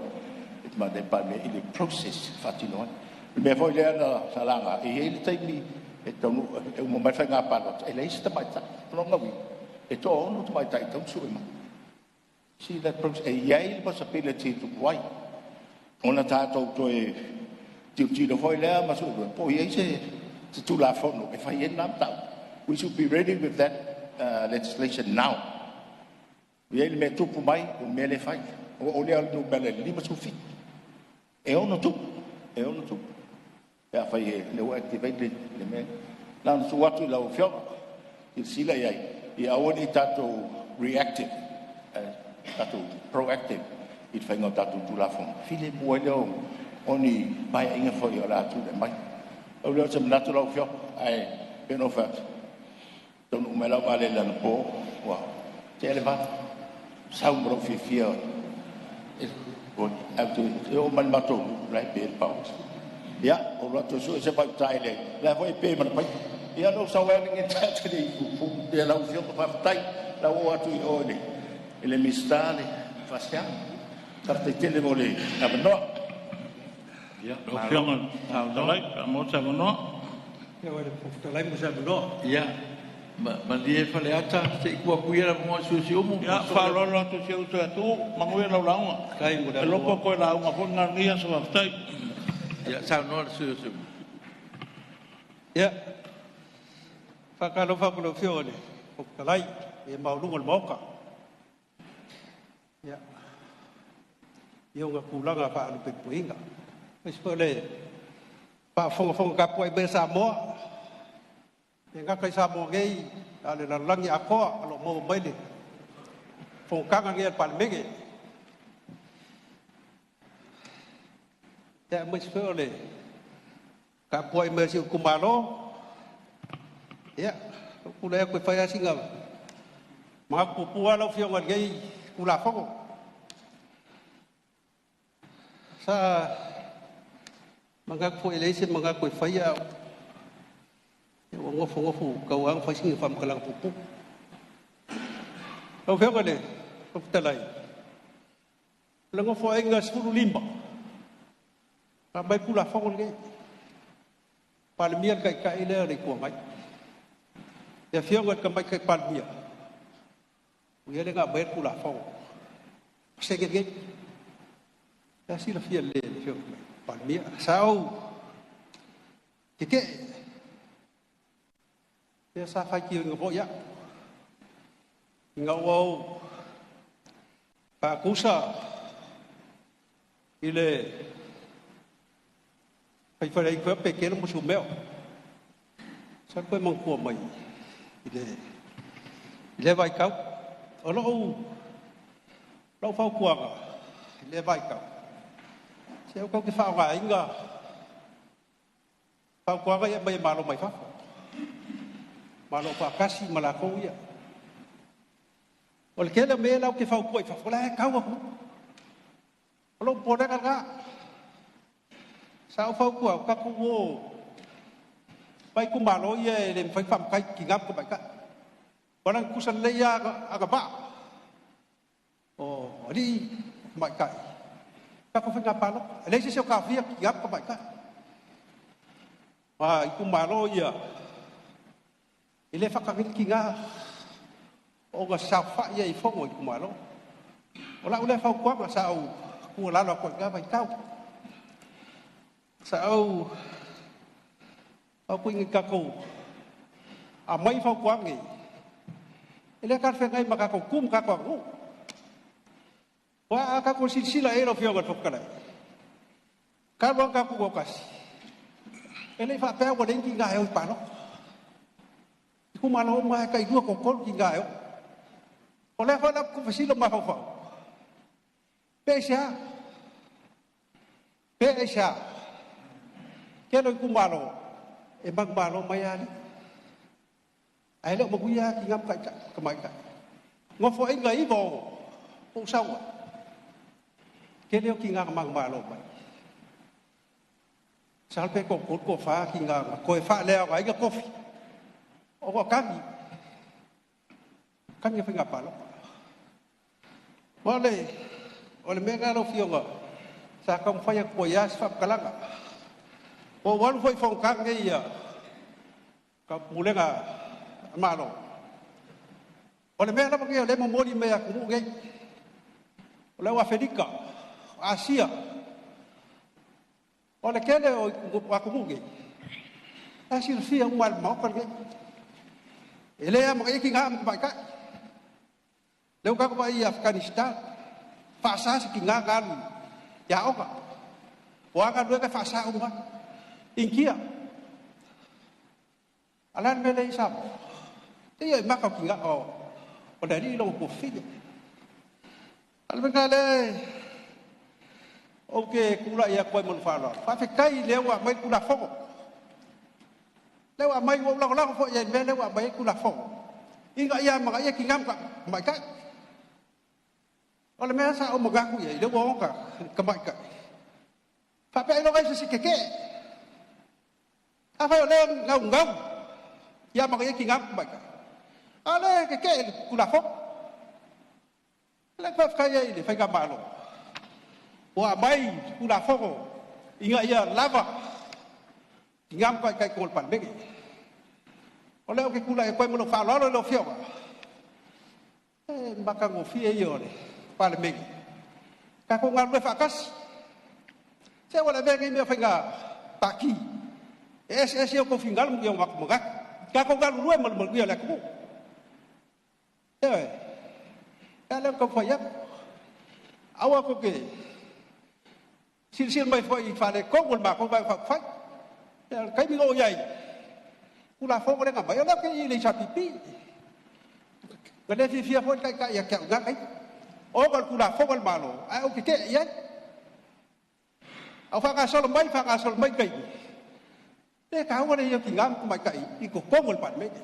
le Tamaitai Palemia i le process e faatino ai. O le mea foi lea na laga, e i ai le taimi e taunuu e uma mai le faiga palota e leai se tamaitai. O lona uiga, e toaono tamaitai e tatau ona sue mai. See that process, e i ai le possibility e tupu ai, ona tatou toe tilotilo foi lea ma suelue po o i ai se Tulafono e fai ai lena mataupu. We should be ready with that legislation now. E i ai le mea e tupu mai, o le mea lea e fai. O lea o le numera e 57. E ono tupu, e ono tupu. Pe a fai e le ua activate le mea. Na ona tuu atu i lau Afioga, silasila i ai, ia aua ne i tatou reactive, tatou proactive i le faiga o tatou Tulafono, filemu ai lea o ni paeaiga foi o le a tulai mai. O lea o se manatu lau Afioga, ae pei ona ou fai atu, taunuu mai lau vaalele anapo, ua tea le 8, sau ma lou fiafia, ae ou te oo mai i le matou nuu, la e pe le paoa. Ia, ou alu atu e sue se vai i uta i le la foi e pe ma le paipa. Ia na ou sau ai lava lenei taeao ou te le i puupuu. Ia lau Afioga, faafetai. O le a ou oo atu i o i le Minisita le FASEA. Faafetai tele mo le avanoa. Ia, lau Afioga i le Fetalai, pe a maua se avanoa. Lau Afioga i le Fofoga Fetalai mo se avanoa. Ia, malie Faleata, se i tuu atu ia le avanoa i le sui usufono o Siumu. Ia, faaaloalo atu i si ou uso ia Tuuu, manuia lau lauga. Faafetai mo le E iloa avanoa. po o toe lauga foi lenei aso, faafetai. Ia, saunoa le sui usufono o Siumu. Ia, faatalofa atu i lau Afioga i le Fofoga Fetalai, le maualuga o le Maota. Ia, i ona tulaga faalupelupeina. Aemaise foi o le faafogafoga tapuai mai a Samoa, e le gata i Samoa nei, a o le lalolagi atoa o lo o maua mai le fonotaga lenei a le Palemene. Ia, aemaise foi o le tapuai mai a si ou itumalo. Ia, ou te tulai atu e fai lava sina manatu puupuu lava lau Afioga i lenei Tulafono. Sa manatu foi e leai se manatu e faia, ae ua nofonofo tau lava na fai sina faamatalaga puupuu. Lau Afioga i le Fofoga Fetalai, o le Nofoaiga 15, na aumai le Tulafono lenei, Palemia le Taitai lea o le Itu Agai. Le Afioga i le Tamaitai Palemia, o ia lea na aumaia le Tulafono, pasene lenei. La e silafia lelei e le Afioga i le Palemia. Sa ou tetee, ia sa faitioina foi au, ina ua ou faatusa i le faifale atu ia Petelo ma Sumeo. Sa toe manatua mai i lea vaitau. O lau fautuaga i lea vaitau, se aua tatou te faaaogaina fautuaga ia e aumai e Malo mai fafo, Malo Afaatasi ma latou ia. O le tele o mea ia latou te fautua i fafo, o la e tau atunuu. O lou popolega lena. Sa ou fautua atu, tatou o vai itumalo ia e le mafai ona faamatai tina ma tamaitai. Aua na tutusa lelei lava agavaa. alii tamaitai, tatou faiga palota. E leai se isi o taofia tina ma tamaitai. Ma itumalo ia, e le faatagaina tina ona saofai ai i fono a itumalo. O lau lea fautuaga sa ou tuualalo atu ai i lena vaitau. Sa ou fautuaina i tatou aumai fautuaga nei, e le talafeagai ma tatou tu ma tatou aganuu. Aua a tatou silasila i ai lau Afioga i le Fofoga Fetalai, talu lava ona tatou tutoatasi, e le i faapea ua leai ni tina e o i palota. Itumalo uma lava e tailua toatolu tina e o. O lea foi la ou te fesili i lou mafaufau, pe aisea? Pe aisea? Tele o itumalo e manumalo mai lava alii, ae le o manuia lava tina ma tamaitai. Nofoaiga 96 po o sau ai, tele o tina na manumalo mai. Masalo pe toatolu toafa tina na toe faaleaogaina tofi ona o tagi, tagi o faiga palota. O le mea lena lau Afioga sa taumafai atu ai lava se faamatalaga. Ua ou alu foi i fonotaga nei a Pulega a Malo, o le mea lava nei o lea e momoli mai e atunuu nei, o le au Afelika, o Asia, o le tele o atunuu nei, e silafia uma e le Maota lenei. E le amanaia tina ma tamaitai. Lea ua tatou vaai i Afghanistan, faasa se tina ona alu i aoga. O a galuega e faasa uma ai. Initia. A o le a le mea lea i Samoa? E ia i maka o tina o le alii lona tuafafine. A o le mea lena lea ou te tulai atu ai ma le faaaloalo. Faafetai lea ua aumai le Tulafono. Lea ua aumai, ua ou lagolago foi i ai i le mea lea ua aumai ai le Tulafono, ina ia amanaia tina ma tamaitai. O le mea sa ou manatu i ai, lea ua oka tamaitai, faapea ailoga i ai se isi tetee. Afai o lea e naunau ia amanaia tina ma tamaitai, a o lea e tetee i le Tulafono. O lea faafetai ai i le faigamalo ua aumai Tulafono ina ia lava tina ma tamaitai i totonu o le Palemene. O lea ou te tulai atu ai ma lou faaaloalo i lau Afioga, e matagofie ia o le Palemene, tatou galulue faatasi. Se ua le avea lenei mea o faiga pati, e eseese outou finagalo ma ni o matou manatu. Tatou galulue ma le manuia o le atunuu. Ioe, e lea na taumafai atu. Aua tou te silasila mai foi i faaletonu o le matou Vaega Faaupufai. O le taimi na ou i ai, Tulafono lea na aumai, o lea ou te i i le HRPP. Na le fiafia foi le taitai ia te au i na taimi, ona o le Tulafono a le Malo, ae ou tetee i ai. A o faagasolo mai, faagasolo mai taimi, le taua le i ai o tina ma tamaitai i totonu o le Palemene.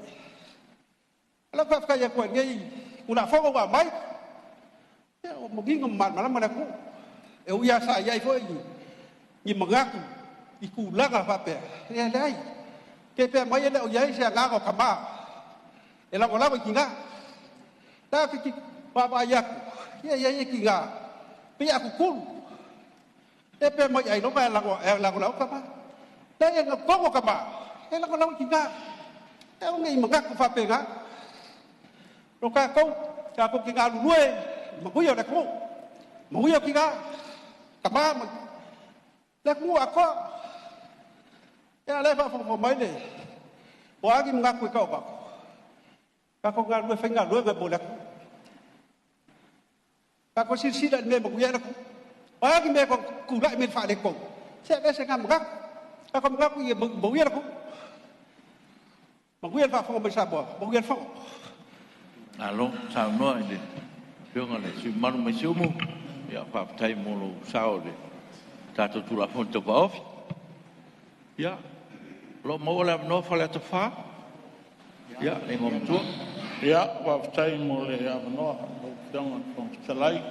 O lau faafetai atu ai i lenei Tulafono ua aumai, ia, ua manino ma malamalama le atunuu. E ui lava sa i ai foi ni manatu i tulaga faapea, ia leai. Pe pea mai e le o i ai se agaga o tama e lagolago i tina. La te vaavaai atu, ia i ai tina, pei a tutulu. E pea mai ailoga e lagolago tama. Leai, e togo tama, e lagolago i tina. E au nei manatu faapena. O tatou, tatou te galulue, manuia o le atunuu, manuia o tina, tama ma le atunuu atoa. Ia lea e faafogafoga mai le o a ni manatu e tau avatu, tatou galulue faigaluega mo le atunuu. Tatou silasila i le mea e manuia ai le atunuu. O a ni mea e tulai mai le faaletonu, se aveese na manatu. Tatou manatu ia manuia le atunuu. Manuia le faafofoga mai Samoa, manuia le fono. Malo saunoa i le Afioga i le sui usufono mamalu mai Siumu. Ia, faafetai mo lou sao i le tatou Tulafono Tau Faaofi. Ia, o lo o maua le avanoa Faleata 4. Ia, le Igoamatua. Ia, faafetai mo le avanoa lau Afioga i le Fofoga Fetalai.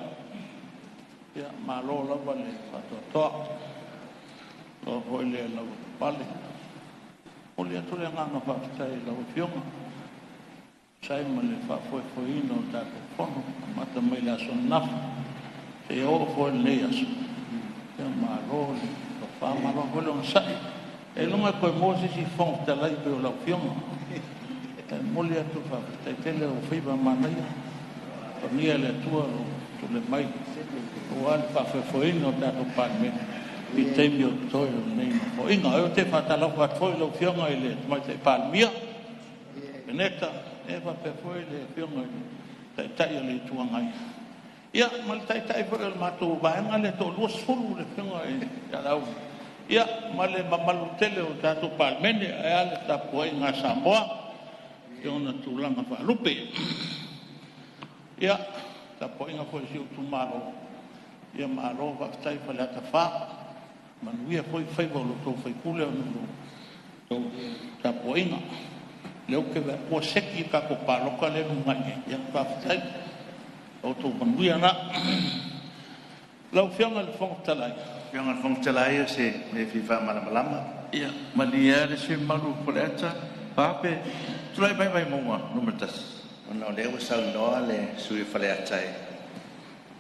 Ia, malo lava le faatoatoa, malo foi le lavapapale. Momoli atu le agaga faafetai i lau Afioga e tusa ai ma le faafoefoeina o le tatou Fono, amata mai le aso ananafi Seia oo foi i lenei aso, ia malo le tofa, malo foi le onosai. Ailoga e toe maua se isi Fofoga Fetalai pei o lau Afioga. E momoli atu le faafetai tele, o faiva manaia, faamanuia e le Atua lou tulai mai aua le faafoefoeina o le tatou Palemene i taimi o totoe o lenei Nofoaiga. Ou te faatalofa atu foi i lau Afioga i le Tamaitai Palemia, le Kapeneta, faapea foi le Afioga i le Taitai o le Itu Agai, ia ma le Taitai foi o le matou Vaega lea e toa-20 le Afioga ia Laauli, ia ma le mamalu tele o le tatou Palemene, ae a le tapuaiga a Samoa i ona tulaga faalupe. Ia, le tapuaiga foi a si ou itumalo, malo faafetai Faleata 4, manuia foi faiva o lo outou sui usufono ona o la outou tapuaiga. O lea ou te vaai atu ua seki le tatou palota lea e lumanai nei, ia faafetai. O outou manuia na. Lau Afioga i le Fofoga Fetalai, Lau Afioga i le Fofoga Fetalai o se mea e fia faamalamalama. Ia malie lava le sui usufono mamalu o Faleata 4 pe tulai mai Vaimauga 1. Ona o lea ua saunoa le sui usufono o Faleata i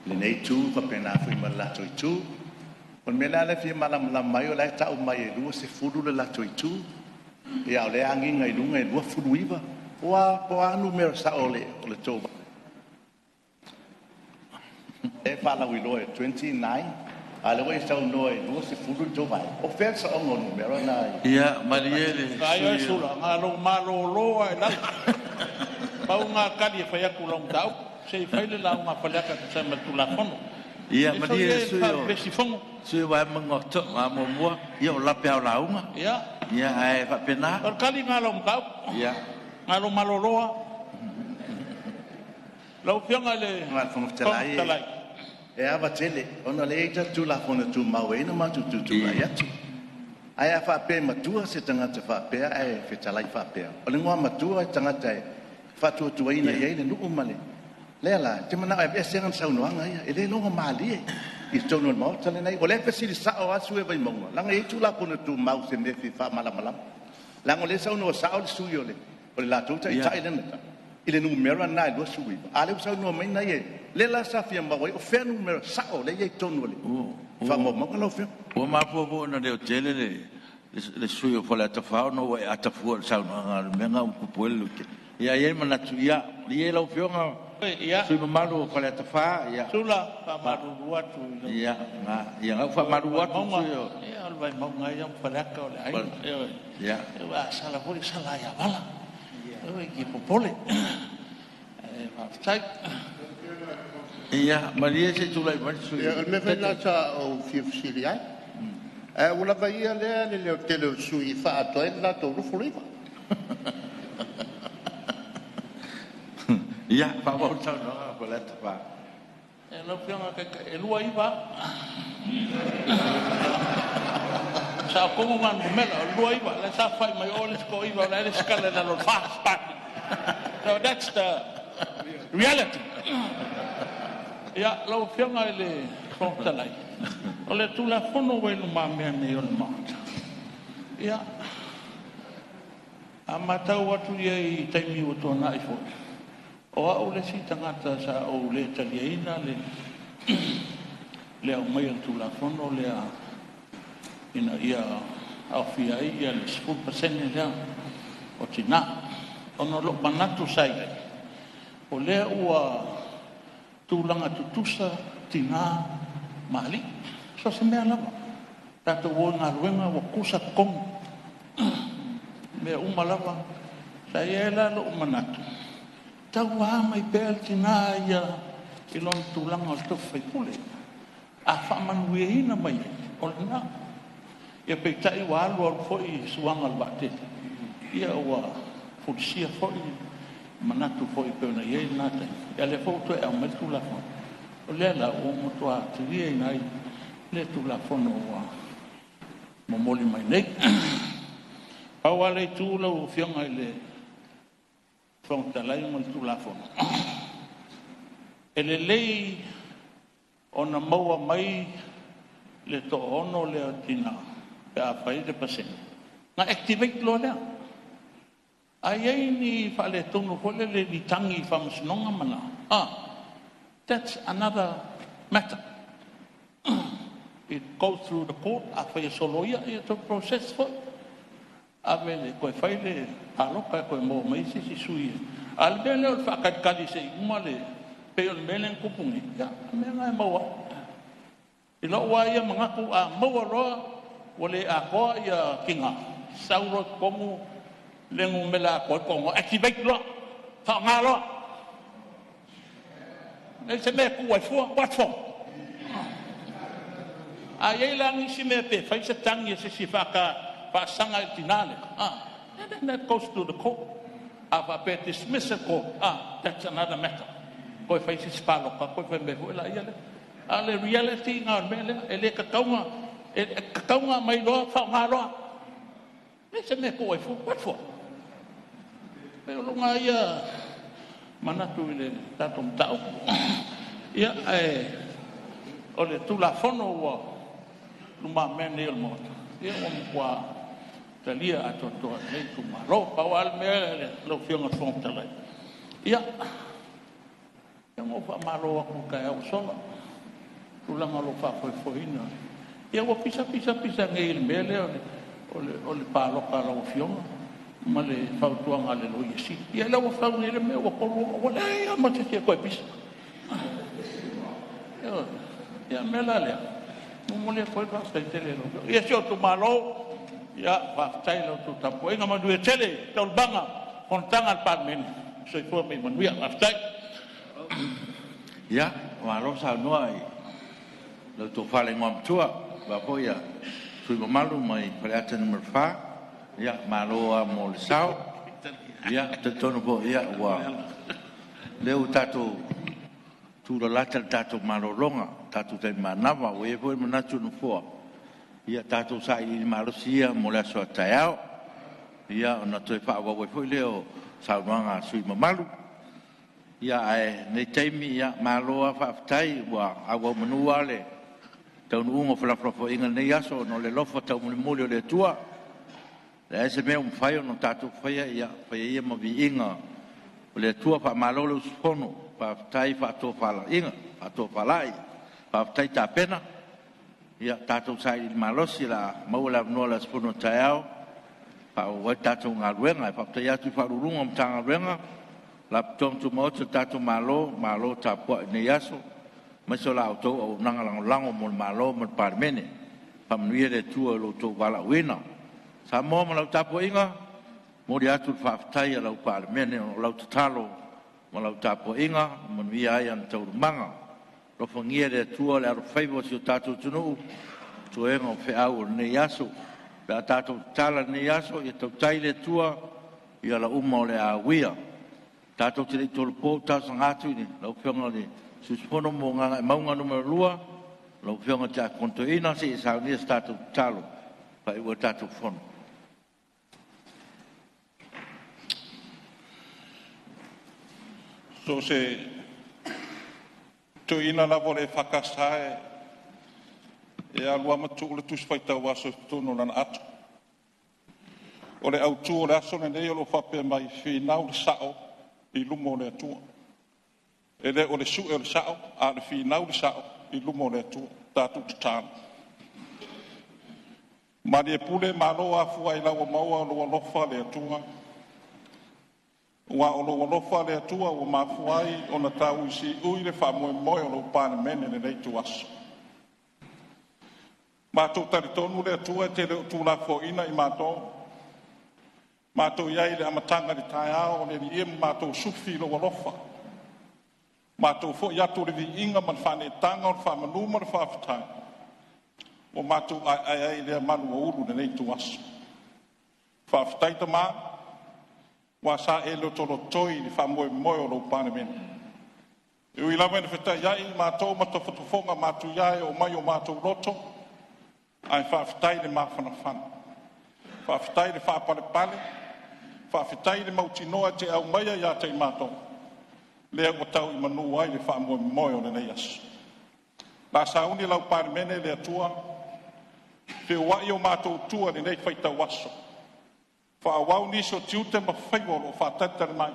lenei itu faapena foi ma le latou itu. O le mea la lea e fia malamalama ai o la e tau mai e 20 le latou itu, a o lea e agiga i luga e 29. Po o a numera sao o le tou lea e faalauiloa e 29, a o lea ua e saunoa e 20 le tou vaega. O fea le saoga o numera na? Ia malie le Vaai oe sui Sula, na o lou malolo lava i lalo. Pau lena o le tali e fai atu i lau mataupu. Se i fai le lauga a Faleata e tusa ai ma le Tulafono. Ia Ia malie soia le ia sui o faavevesi fono. Sui o Vaimauga 1, ia o lape lava o lauga. Ia, Ia ae faapena. o le tali lena i lau mataupu. Ia. Na o lou malolo lava. Lau Afioga i le Fofoga Fofoga Fetalai, Fetalai, e ava tele ona o lea e i ai tatou Tulafono Tumau e ala ai ona matou tutulai atu. Ae a faapea e matua se tagata faapea ae fetalai faapea, o le igoamatua o le tagata e faatuatuaina i ai le nuu ma le… Lea la, ou te manao e aveese ana saunoaga ia, e le logomalie i totonu o le Maota lenei. O lea e fesili sao lava le sui usufono o Vaimauga, leaga e i ai Tulafono Tumau i se mea e fia faamalamalama. Leaga o lea e saunoa sao le sui usufono o le latou taitai lea na tau i le numera lena e 29, a o lea ua saunoa mai ia, lea la sa fia maua ai, o fea numera sao lea e i ai i totonu o faamaumauga lau Afioga? Ua mafua foi ona leotele le sui usufono o Faleata 4 ona ua e ata fua i le saunoaga a Le Mea lena ua tupu ai le leotele. Ia ae i ai le manatu, ia malie lau Afioga le ia, sui usufono mamalu o Faleata 4, ia Sula, e faamalulu atu i lau ia na ua sui o le faamalulu atu le Vaimauga, sui usufono ia o le Vaimauga lava ia ma Faleata o le o aiga. Ioe. Ia. A sala foi e sala lava ia Vala. Aua e te popole. Ae faafetai. Ia malie se i tulai mai le sui Ia, o le mea foi lena Taitai. sa ou fia fesili ai. Ae ua lava ia lea le leotele o le sui usufono e faaatoa ai le latou 29. Ia faaauau le saunoaga Faleata 4. Ia, lau Afioga i le Taitai, e 29 au. O le sao tonu lena o numera o le 29, la e saofafai mai o le isi toa-9 o la e resitala i lalo o le FAST Party. So that's the reality. Ia, lau Afioga i le Fofoga Fetalai, o le Tulafono ua i lumamea nei o le Maota, ia, a matau atu i ai i taimi ua tuanai foi, o au le isi tagata sa ou le taliaina le aumai o le Tulafono lea ina ia aofia ai le 10% lea o tina, ona o lou manatu sa i ai, o lea ua tulaga tutusa tina ma alii, so o se mea lava. Tatou o i galuega ua tutusa totogi, mea uma lava. Sa i ai la lou manatu, e tatau lava aumai pea le tina ia i lona tulaga o le tofi faipule. A faamanuiaina mai ai, o lena. Ia peitai ua alu alu foi suaga o le vaatele, ia ua fulisia foi manatu foi pei ona i ai lena taimi, a o lea foi ua toe aumai le Tulafono. O lea la ua matua taliaina ai le Tulafono ua momoli mai nei. Pau lava le itu lau Afioga i le Fofoga Fetalai ma le Tulafono, e lelei ona maua mai le toaono lea o tina pe a fai le pasene, ona activate loa lea. A i ai ni faaletonu foi lele i ni tagi i faamasinoga ma na, that's another matter. It goes through the court. Afai e soloia, ia toe process foi. Ave le toe fai le palota e toe maua mai se isi sui. A o le mea lea o le faatalitali se i uma le pei o le mea lea na tupu nei, ia, o le mea lena e maua ai. I lou lava ia manatu, a maua loa ua le atoa ia tina, sau loa i totonu le numera atoa ai le toagoa, activate loa, faaaoga loa. Leai se mea e tuu ai fua, what for? A i ai la nisi mea pe fai se tagi a se isi e faasaga i le tina lea, then that goes to the court. A faapea e dismiss e le court, that's another matter. Toe fai se isi palota, toe fai mai foi laia lea. A o le reality na o le mea lea, e le tatau ona, e tatau ona aumai loa faaaoga loa. Leai se mea e tuu ai fua, what for? E o lou ia manatu i le tatou mataupu. Ia, ae o le Tulafono ua lumamea nei o le Maota, ia ua matua talia atoatoa e lenei itumalo. Pau lava le mea lau Afioga i le Fofoga Fetalai, ia, na ou faamalo atu i le taeao ua sola, tulaga o lou faafoefoeina. Ia ua pisa pisa pisa nei i le mea lea o le palota a lau Afioga ma le fautuaga a le Loia Sili. Ia lea ua fau nei le mea ua tolu, ua leai lava ma se isi e toe pisa. Ia, o le mea la lea, momoli atu ai le faafetai tele i lau Afioga. Ia, si ou itumalo, ia, faafetai i la outou tapuaiga, manuia tele taualumaga o fonotaga a le Palemene. Soifua ma ia manuia. Faafetai. Ia, malo saunoa i lau Tofa i le Igoamatua, aua foi sui usufono mamalu mai Faleata 4. Ia, malo lava mo le sao. Ia, e talitonu foi ua lea ua tatou tulalata i le tatou malologa, tatou taimi manava. Ua i ai foi le manatu o le Nofoa, ia tatou sailiili malosi ia mo le aso a taeao, ia ona toe faaauau ai foi lea o saunoaga a sui usufono mamalu. Ia, ae o lenei taimi, ia malo lava faafetai, ua auaumanu lava le taunuuga o felafolafoaiga i lenei aso ona o le alofa taumulimuli o le Atua. E leai se mea ua mafai ona tatou faia, ia faia ia ma viiga o le Atua. Faamalo le usufono, faafetai faatofalai, faafetai tapena. Ia tatou sailiili malosi o le a maua le avanoa i le aso Fono a taeao e faaauau ai le tatou galuega. E faafetai atu i Ofisa Sili o Pulega o Matagaluega ma Faalapotopotoga Tumaoti a le tatou Malo, malo tapuai i lenei aso, aemaise o la outou auaunaga lagolago mo le Malo ma le Palemene. Faamanuia le Atua i lo outou valaauina. Samoa ma lau tapuaiga, e momoli atu le faafetai a lau Palemene ona o lau tatalo ma lau tapuaiga ua manuia ai ana taualumaga. Alofagia e le Atua le alofaiva o si o tatou atunuu i toega o feau o lenei aso. Pe a tatou tatala i lenei aso, ia tautai le Atua i ala uma o le a uia. Tatou te le i tolopo, ou te talosaga atu i lau Afioga i le sui usufono mo Gagaemauga 2, lau Afioga i le Tiakono Toeaina, se i e saunia se tatou tatalo e faaiu ai le tatou fono. So o se toeaina lava o le EFKS e alu lava ma tuu le Tusi Faitau Aso i totonu o lana ato. O le autu o le aso lenei o lo o faapea mai, finau le sao i luma o le Atua. E le o le sue o le sao, a o le finau le sao i luma o le Atua. Tatou tatalo. Malie pule malo afua ailao ua maua lou alofa le Atua. Aua o lou alofa le Atua ua mafua ai ona tau siui le faamoemoe o lou Palemene i lenei ituaso. Matou talitonu le Atua e te le o tuulafoaiina i matou. Matou i ai i le amataga i le taeao o le Alii e ma matou sufi i lou alofa. Matou foi atu o le viiga ma le faaneetaga o le faamanu ma le faafetai ua matou aeae ai i lea malu ua ulu i lenei ituaso. Faafetai Tama, ua sa e lotolotoi i le faamoemoe o lou Palemene. E ui lava ina fetaiai matou ma tofotofoga matuia e oo mai o matou loto, ae faafetai le mafanafana, faafetai le faapalepale, faafetai le mautinoa e te aumaia ia te i matou, lea ua tau i manu ai le faamoemoe o lenei aso. La sauni lau Palemene le Atua, feuai o matou tua i lenei faitau aso, faaauau nisi o tiute ma faiva o lo o faatalitali mai.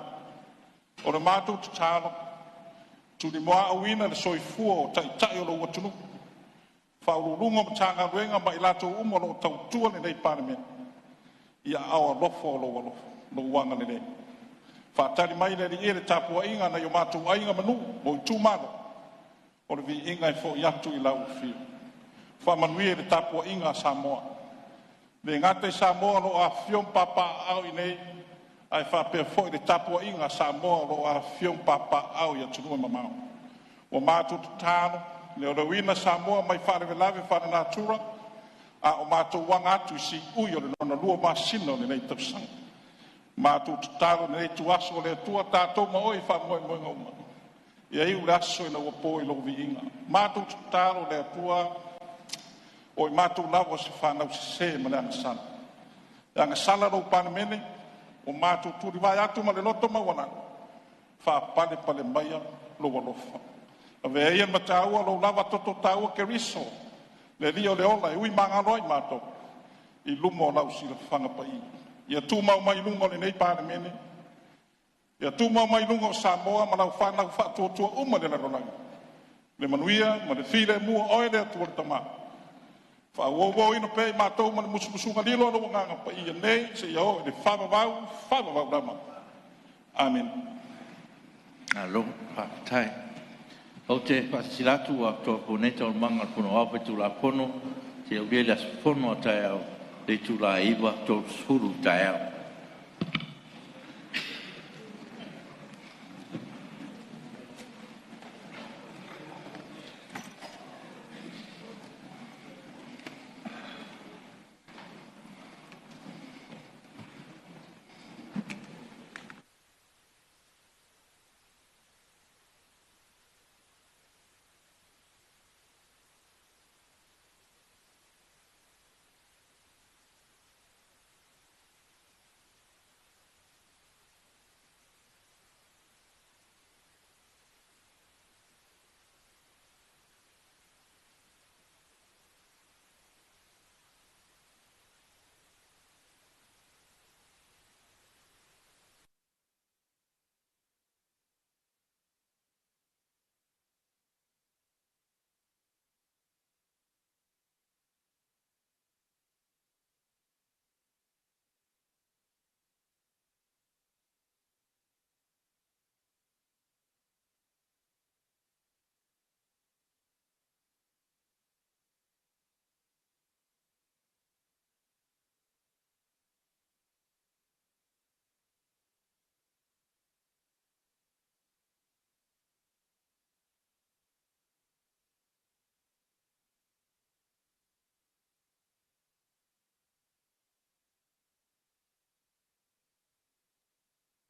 O le matou tatalo, tulimoa auina le soifua o taitai o lou atunuu, Faauluuluga o Matagaluega ma i latou uma o lo o tautua lenei Palemene, ia aao alofa o lou alofa, lou agalelei. Faatali mai le Alii e le tapuaiga a nai o matou aiga ma nuu o itumalo, o le viiga e foi atu i lau Afio. Faamanuia i le tapuaiga a Samoa, le gata i Samoa o lo o afifio ma papaaao i inei, ae faapea foi le tapuaiga a Samoa o lo o afifio ma papaaao i atunuu e mamao. Ua matou tatalo, leoleoina Samoa mai faalavelave faalenatura, a o matou aga atu i siui o le lona lua masina o lenei tausaga. Matou tatalo i lenei ituaso o le Atua tatou ma oe i faamoemoega uma, ia iu le aso ina ua po i lou viiga. Matou tatalo le Atua, o i matou lava o se fanau sese ma le agasala. E agasala lou Palemene, ua matou tulivae atu ma le loto maualalo, faapalepale maia lou alofa. Avea ia ma taua lou lava toto taua Keriso, le Alii o le ola e ui magalo ai matou i luma o lau silafaga paia. Ia tumau mai i luga o lenei Palemene, ia tumau mai i luga o Samoa ma lau fanau faatuatua uma i le lalolagi, le manuia ma le filemu o oe le Atua le Tama, faaououina pea i matou ma le musumusuga lilo a lou Agaga Paia nei seia oo i le faavavau, faavavau lava. Amene. Malo faafetai. Ou te faasilasila atu ua tolopo nei Taualumaga a le Fono Aoao Faitulafono seia aulia le aso fono a taeao i le itula e 9:30 i le taeao.